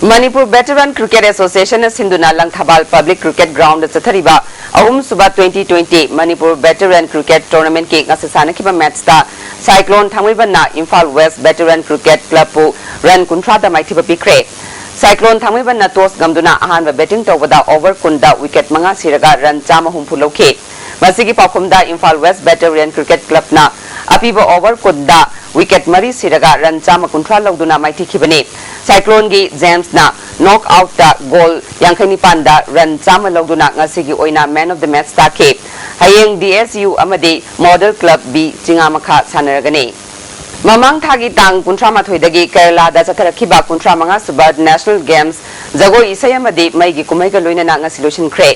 ꯃꯅꯤꯄꯨꯔ ꯚꯦꯇꯔꯥꯟ ꯀ꯭ꯔꯤꯀꯦꯠ ꯑꯦꯁꯣꯁꯤꯌꯦꯁꯟꯅ ꯁꯤꯟꯗꯨꯅ ꯂꯪꯊꯕꯥꯜ ꯄꯕ꯭ꯂꯤꯛ ꯀ꯭ꯔꯤꯀꯦꯠ ꯒ꯭ꯔꯥꯎꯟꯗ ꯆꯠꯊꯔꯤꯕ ꯑꯍꯨꯝꯁꯨꯕ twenty twenty Manipur veteran cricket ꯇꯣꯔꯅꯥꯃꯦꯟꯠꯀꯤ ꯉꯁꯤ ꯁꯥꯟꯅꯈꯤꯕ ꯃꯦꯠꯆꯇ ꯁꯥꯏꯀ꯭ꯂꯣꯟ ꯊꯥꯡꯃꯩꯕꯟꯅ ꯏꯝꯐꯥꯜ ꯋꯦꯁ ꯚꯦꯇꯔꯥꯟ ꯀ꯭ꯔꯤꯀꯦꯠ ꯀ꯭ꯂꯕꯄꯨ ꯔꯟ ꯀꯨꯟꯊ꯭ꯔꯥꯗ ꯃꯥꯏꯊꯤꯕ ꯄꯤꯈ꯭ꯔꯦ꯫ ꯁꯥꯏꯀ꯭ꯂꯣꯟ ꯊꯥꯡꯃꯩꯕꯟꯅ ꯇꯣꯁ ꯉꯝꯗꯨꯅ ꯑꯍꯥꯟꯕ ꯕꯦꯇꯤꯡ ꯇꯧꯕꯗ ꯑꯣꯚꯔ ꯀꯨꯟꯗ ꯋꯤꯀꯦꯠ ꯃꯉꯥ ꯁꯤꯔꯒ ꯔꯟ ꯆꯥꯝꯃ ꯍꯨꯝꯐꯨ ꯂꯧꯈꯤ꯫ ꯃꯁꯤꯒꯤ ꯄꯥꯎꯈꯨꯝꯗ ꯏꯝꯐꯥꯜ ꯋꯦꯁ ꯚꯦꯇꯔꯥꯟ ꯀ꯭ꯔꯤꯀꯦꯠ ꯀ꯭ꯂꯕꯅ ꯑꯄꯤꯕ ꯑꯣꯚꯔ ꯀꯨꯟꯗ ꯋꯤꯀꯦꯠ ꯃꯔꯤ ꯁꯤꯔꯒ ꯔꯟ ꯆꯥꯝꯃ ꯀꯨꯟꯊ꯭ꯔꯥ ꯂꯧꯗꯨꯅ ꯃꯥꯏꯊꯤꯈꯤꯕꯅꯤ꯫ ꯁꯥꯏꯀ꯭ꯂꯣꯟꯒꯤ ꯖꯦꯝꯁꯅ ꯅꯣꯛ ꯑꯥꯎꯠꯇ ꯒꯣꯜ ꯌꯥꯡꯈꯩ ꯅꯤꯄꯥꯟꯗ ꯔꯟ ꯆꯥꯝꯃ ꯂꯧꯗꯨꯅ ꯉꯁꯤꯒꯤ ꯑꯣꯏꯅ ꯃꯦꯟ ꯑꯣꯐ ꯗ ꯃꯦꯆ ꯇꯥꯈꯤ꯫ ꯍꯌꯦꯡ ꯗꯤ ꯑꯦꯁ ꯌꯨ ꯑꯃꯗꯤ ꯃꯣꯗꯦꯜ ꯀ꯭ꯂꯕ ꯕꯤ ꯆꯤꯉꯥꯃꯈꯥ ꯁꯥꯟꯅꯔꯒꯅꯤ꯫ ꯃꯃꯥꯡ ꯊꯥꯒꯤ ꯇꯥꯡ ꯀꯨꯟꯊ꯭ꯔꯥ ꯃꯥꯊꯣꯏꯗꯒꯤ ꯀꯦꯔꯂꯥꯗ ꯆꯠꯊꯔꯛꯈꯤꯕ ꯀꯨꯟꯊ꯭ꯔꯥ ꯃꯉꯥ ꯁꯨꯕ ꯅꯦꯁꯅꯦꯜ ꯒꯦꯝꯁ ꯖꯒꯣꯏ ꯏꯁꯩ ꯑꯃꯗꯤ ꯃꯩꯒꯤ ꯀꯨꯝꯍꯩꯒ ꯂꯣꯏꯅꯅ ꯉꯁꯤ ꯂꯣꯏꯁꯤꯟꯈ꯭ꯔꯦ꯫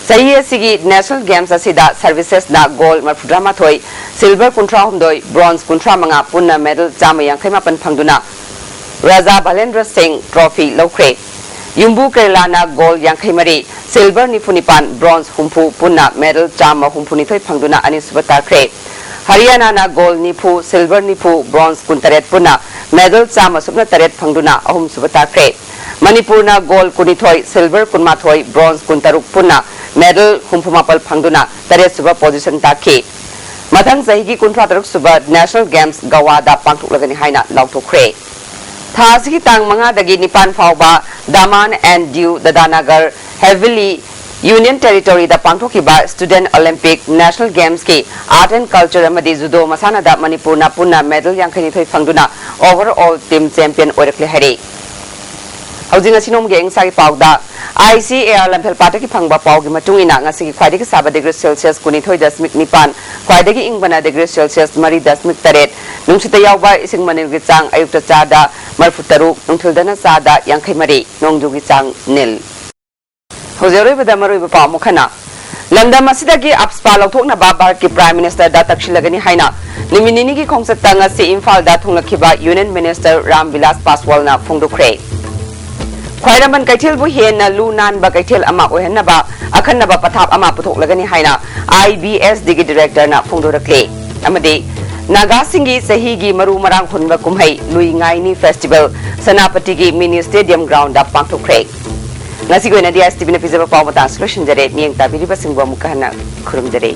ꯆꯍꯤ ꯑꯁꯤꯒꯤ ꯅꯦꯁꯅꯦꯜ ꯒꯦꯝꯁ ꯑꯁꯤꯗ ꯁꯔꯚꯤꯁꯦꯁꯅ ꯒꯣꯜ ꯃꯔꯐꯨꯇꯔꯥ ꯃꯥꯊꯣꯏ, ꯁꯤꯜꯚꯔ ꯀꯨꯟꯊ꯭ꯔꯥ ꯍꯨꯝꯗꯣꯏ, ꯕ꯭ꯔꯣꯟꯖ ꯀꯨꯟꯊ꯭ꯔꯥ ꯃꯉꯥ, ꯄꯨꯟꯅ ꯃꯦꯗꯜ ꯆꯥꯝꯃ ꯌꯥꯡꯈꯩ ꯃꯥꯄꯟ ꯐꯪꯗꯨꯅ ꯔꯥꯖꯥ ꯚꯂꯦꯟꯗ꯭ꯔ ꯁꯤꯡ ꯇ꯭ꯔꯣꯐꯤ ꯂꯧꯈ꯭ꯔꯦ꯫ ꯌꯨꯝꯕꯨ ꯀꯦꯔꯂꯥꯅ ꯒꯣꯜ ꯌꯥꯡꯈꯩ ꯃꯔꯤ, ꯁꯤꯜꯚꯔ ꯅꯤꯐꯨ ꯅꯤꯄꯥꯟ, ꯕ꯭ꯔꯣꯟꯖ ꯍꯨꯝꯐꯨ, ꯄꯨꯟꯅ ꯃꯦꯗꯜ ꯆꯥꯝꯃ ꯍꯨꯝꯐꯨ ꯅꯤꯊꯣꯏ ꯐꯪꯗꯨꯅ ꯑꯅꯤꯁꯨꯕ ꯇꯥꯈ꯭ꯔꯦ꯫ ꯍꯔꯤꯌꯥꯅꯥꯅ ꯒꯣꯜ ꯅꯤꯐꯨ, ꯁꯤꯜꯚꯔ ꯅꯤꯐꯨ, ꯕ꯭ꯔꯣꯟꯖ ꯀꯨꯟꯇꯔꯦꯠ, ꯄꯨꯟꯅ ꯃꯦꯗꯜ ꯆꯥꯝꯃ ꯁꯨꯞꯅ ꯇꯔꯦꯠ ꯐꯪꯗꯨꯅ ꯑꯍꯨꯝꯁꯨꯕ ꯇꯥꯈ꯭ꯔꯦ꯫ ꯃꯅꯤꯄꯨꯔꯅ ꯒꯣꯜ ꯀꯨꯟꯅꯤꯊꯣꯏ, ꯁꯤꯜꯚꯔ ꯀꯨꯟꯃꯥꯊꯣꯏ, ꯕ꯭ꯔꯣꯟꯖ ꯀꯨꯟꯇꯔꯨꯛ, ꯄꯨꯟꯅ ꯃꯦꯗꯜ ꯍꯨꯝꯐꯨ ꯃꯥꯄꯜ ꯐꯪꯗꯨꯅ ꯇꯔꯦꯠꯁꯨꯕ ꯄꯣꯖꯤꯁꯟ ꯇꯥꯈꯤ꯫ ꯃꯊꯪ ꯆꯍꯤꯒꯤ ꯀꯨꯟꯊ꯭ꯔꯥ ꯇꯔꯨꯛ ꯁꯨꯕ ꯅꯦꯁꯅꯦꯜ ꯒꯦꯝꯁ ꯒꯋꯥꯗ ꯄꯥꯡꯊꯣꯛꯂꯒꯅꯤ ꯍꯥꯏꯅ ꯂꯥꯎꯊꯣꯛꯈ꯭ꯔꯦ꯫ ꯊꯥ ꯑꯁꯤꯒꯤ ꯇꯥꯡ ꯃꯉꯥꯗꯒꯤ ꯅꯤꯄꯥꯟ ꯐꯥꯎꯕ ꯗꯥꯃꯥꯟ ꯑꯦꯟ ꯗ꯭ꯌꯨ ꯗꯗꯥꯅꯒꯔ ꯍꯦꯚꯦꯂꯤ ꯌꯨꯅꯤꯌꯟ ꯇꯦꯔꯤꯇꯣꯔꯤꯗ ꯄꯥꯡꯊꯣꯛꯈꯤꯕ ꯁ꯭ꯇꯨꯗꯦꯟꯠ ꯑꯣꯂꯤꯝꯄꯤꯛ, ꯅꯦꯁꯅꯦꯜ ꯒꯦꯝꯁꯀꯤ ꯑꯥꯔꯠ ꯑꯦꯟ ꯀꯜꯆꯔ ꯑꯃꯗꯤ ꯖꯨꯗꯣ ꯃꯁꯥꯟꯅꯗ ꯃꯅꯤꯄꯨꯔꯅ ꯄꯨꯟꯅ ꯃꯦꯗꯜ ꯌꯥꯡꯈꯩ ꯅꯤꯊꯣꯏ ꯐꯪꯗꯨꯅ ꯑꯣꯚꯔ ꯑꯣꯜ ꯇꯤꯝ ꯆꯦꯝꯄꯤꯌꯟ ꯑꯣꯏꯔꯛꯂꯦ ꯍꯥꯏꯔꯤ꯫ ꯍꯧꯖꯤꯛ ꯉꯁꯤ ꯅꯣꯡꯃꯒꯤ ꯑꯌꯤꯡ ꯑꯁꯥꯒꯤ ꯄꯥꯎꯗ, ꯑꯥꯏ ꯁꯤ ꯑꯦ ꯑꯥꯔ ꯂꯝꯐꯦꯜ ꯄꯥꯠꯇꯒꯤ ꯐꯪꯕ ꯄꯥꯎꯒꯤ ꯃꯇꯨꯡ ꯏꯟꯅ, ꯉꯁꯤꯒꯤ ꯈ꯭ꯋꯥꯏꯗꯒꯤ ꯁꯥꯕ ꯗꯤꯒ꯭ꯔꯤ ꯁꯦꯜꯁꯤꯌꯁ ꯀꯨꯟꯅꯤꯊꯣꯏ ꯗꯁꯃꯤꯛ ꯅꯤꯄꯥꯟ, ꯈ꯭ꯋꯥꯏꯗꯒꯤ ꯏꯪꯕꯅ ꯗꯤꯒ꯭ꯔꯤ ꯁꯦꯜꯁꯤꯌꯁ ꯃꯔꯤ ꯗꯁꯃꯤꯛ ꯇꯔꯦꯠ, ꯅꯨꯡꯁꯤꯠꯇ ꯌꯥꯎꯕ ꯏꯁꯤꯡ ꯃꯅꯤꯜꯒꯤ ꯆꯥꯡ ꯑꯌꯨꯛꯇ ꯆꯥꯗ ꯃꯔꯐꯨ ꯇꯔꯨꯛ, ꯅꯨꯡꯊꯤꯜꯗꯅ ꯆꯥꯗ ꯌꯥꯡꯈꯩ ꯃꯔꯤ, ꯅꯣꯡꯖꯨꯒꯤ ꯆꯥꯡ ꯅꯤꯜ꯫ ꯍꯧꯖꯤꯛ ꯑꯔꯣꯏꯕꯗ ꯃꯔꯨꯑꯣꯏꯕ ꯄꯥꯎ ꯑꯃꯨꯛ ꯍꯟꯅ꯫ ꯂꯝꯗꯝ ꯑꯁꯤꯗꯒꯤ ꯑꯞꯁꯄꯥ ꯂꯧꯊꯣꯛꯅꯕ ꯚꯥꯔꯠꯀꯤ ꯄ꯭ꯔꯥꯏꯝ ꯃꯤꯅꯤꯁꯇꯔꯗ ꯇꯛꯁꯤꯜꯂꯒꯅꯤ ꯍꯥꯏꯅ ꯅꯨꯃꯤꯠ ꯅꯤꯅꯤꯒꯤ ꯈꯣꯡꯆꯠꯇ ꯉꯁꯤ ꯏꯝꯐꯥꯜꯗ ꯊꯨꯡꯂꯛꯈꯤꯕ ꯌꯨꯅꯤꯌꯟ ꯃꯤꯅꯤꯁꯇꯔ ꯔꯥꯝ ꯕꯤꯂꯥꯁ ꯄꯥꯁꯋꯥꯜꯅ ꯐꯣꯡꯗꯣꯛꯈ꯭ꯔꯦ꯫ ꯈ꯭ꯋꯥꯏꯔꯝꯕꯟ ꯀꯩꯊꯦꯜꯕꯨ ꯍꯦꯟꯅ ꯂꯨ ꯅꯥꯟꯕ ꯀꯩꯊꯦꯜ ꯑꯃ ꯑꯣꯏꯍꯟꯅꯕ ꯑꯈꯟꯅꯕ ꯄꯊꯥꯞ ꯑꯃ ꯄꯨꯊꯣꯛꯂꯒꯅꯤ ꯍꯥꯏꯅ ꯑꯥꯏ ꯕꯤ ꯑꯦꯁ ꯗꯤꯒꯤ ꯗꯤꯔꯦꯛꯇꯔꯅ ꯐꯣꯡꯗꯣꯔꯛꯂꯦ꯫ ꯑꯃꯗꯤ ꯅꯥꯒꯥꯁꯤꯡꯒꯤ ꯆꯍꯤꯒꯤ ꯃꯔꯨ ꯃꯔꯥꯡ ꯍꯨꯟꯕ ꯀꯨꯝꯍꯩ ꯂꯨꯏ ꯉꯥꯏꯅꯤ ꯐꯦꯁꯇꯤꯚꯦꯜ ꯁꯦꯅꯥꯄꯇꯤꯒꯤ ꯃꯤꯅꯤ ꯁ꯭ꯇꯦꯗꯤꯌꯝ ꯒ꯭ꯔꯥꯎꯟꯗ ꯄꯥꯡꯊꯣꯛꯈ꯭ꯔꯦ꯫ ꯉꯁꯤꯒꯤ ꯑꯣꯏꯅꯗꯤ ꯑꯥꯏ ꯑꯦꯁ ꯇꯤ ꯚꯤꯅ ꯄꯤꯖꯕ ꯄꯥꯎ ꯃꯇꯥꯡꯁꯤ ꯂꯣꯏꯁꯤꯟꯖꯔꯦ꯫ ꯃꯤꯠꯌꯦꯡ ꯇꯥꯕꯤꯔꯤꯕꯁꯤꯡꯕꯨ ꯑꯃꯨꯛꯀ ꯍꯟꯅ ꯈꯨꯔꯨꯝꯖꯔꯤ꯫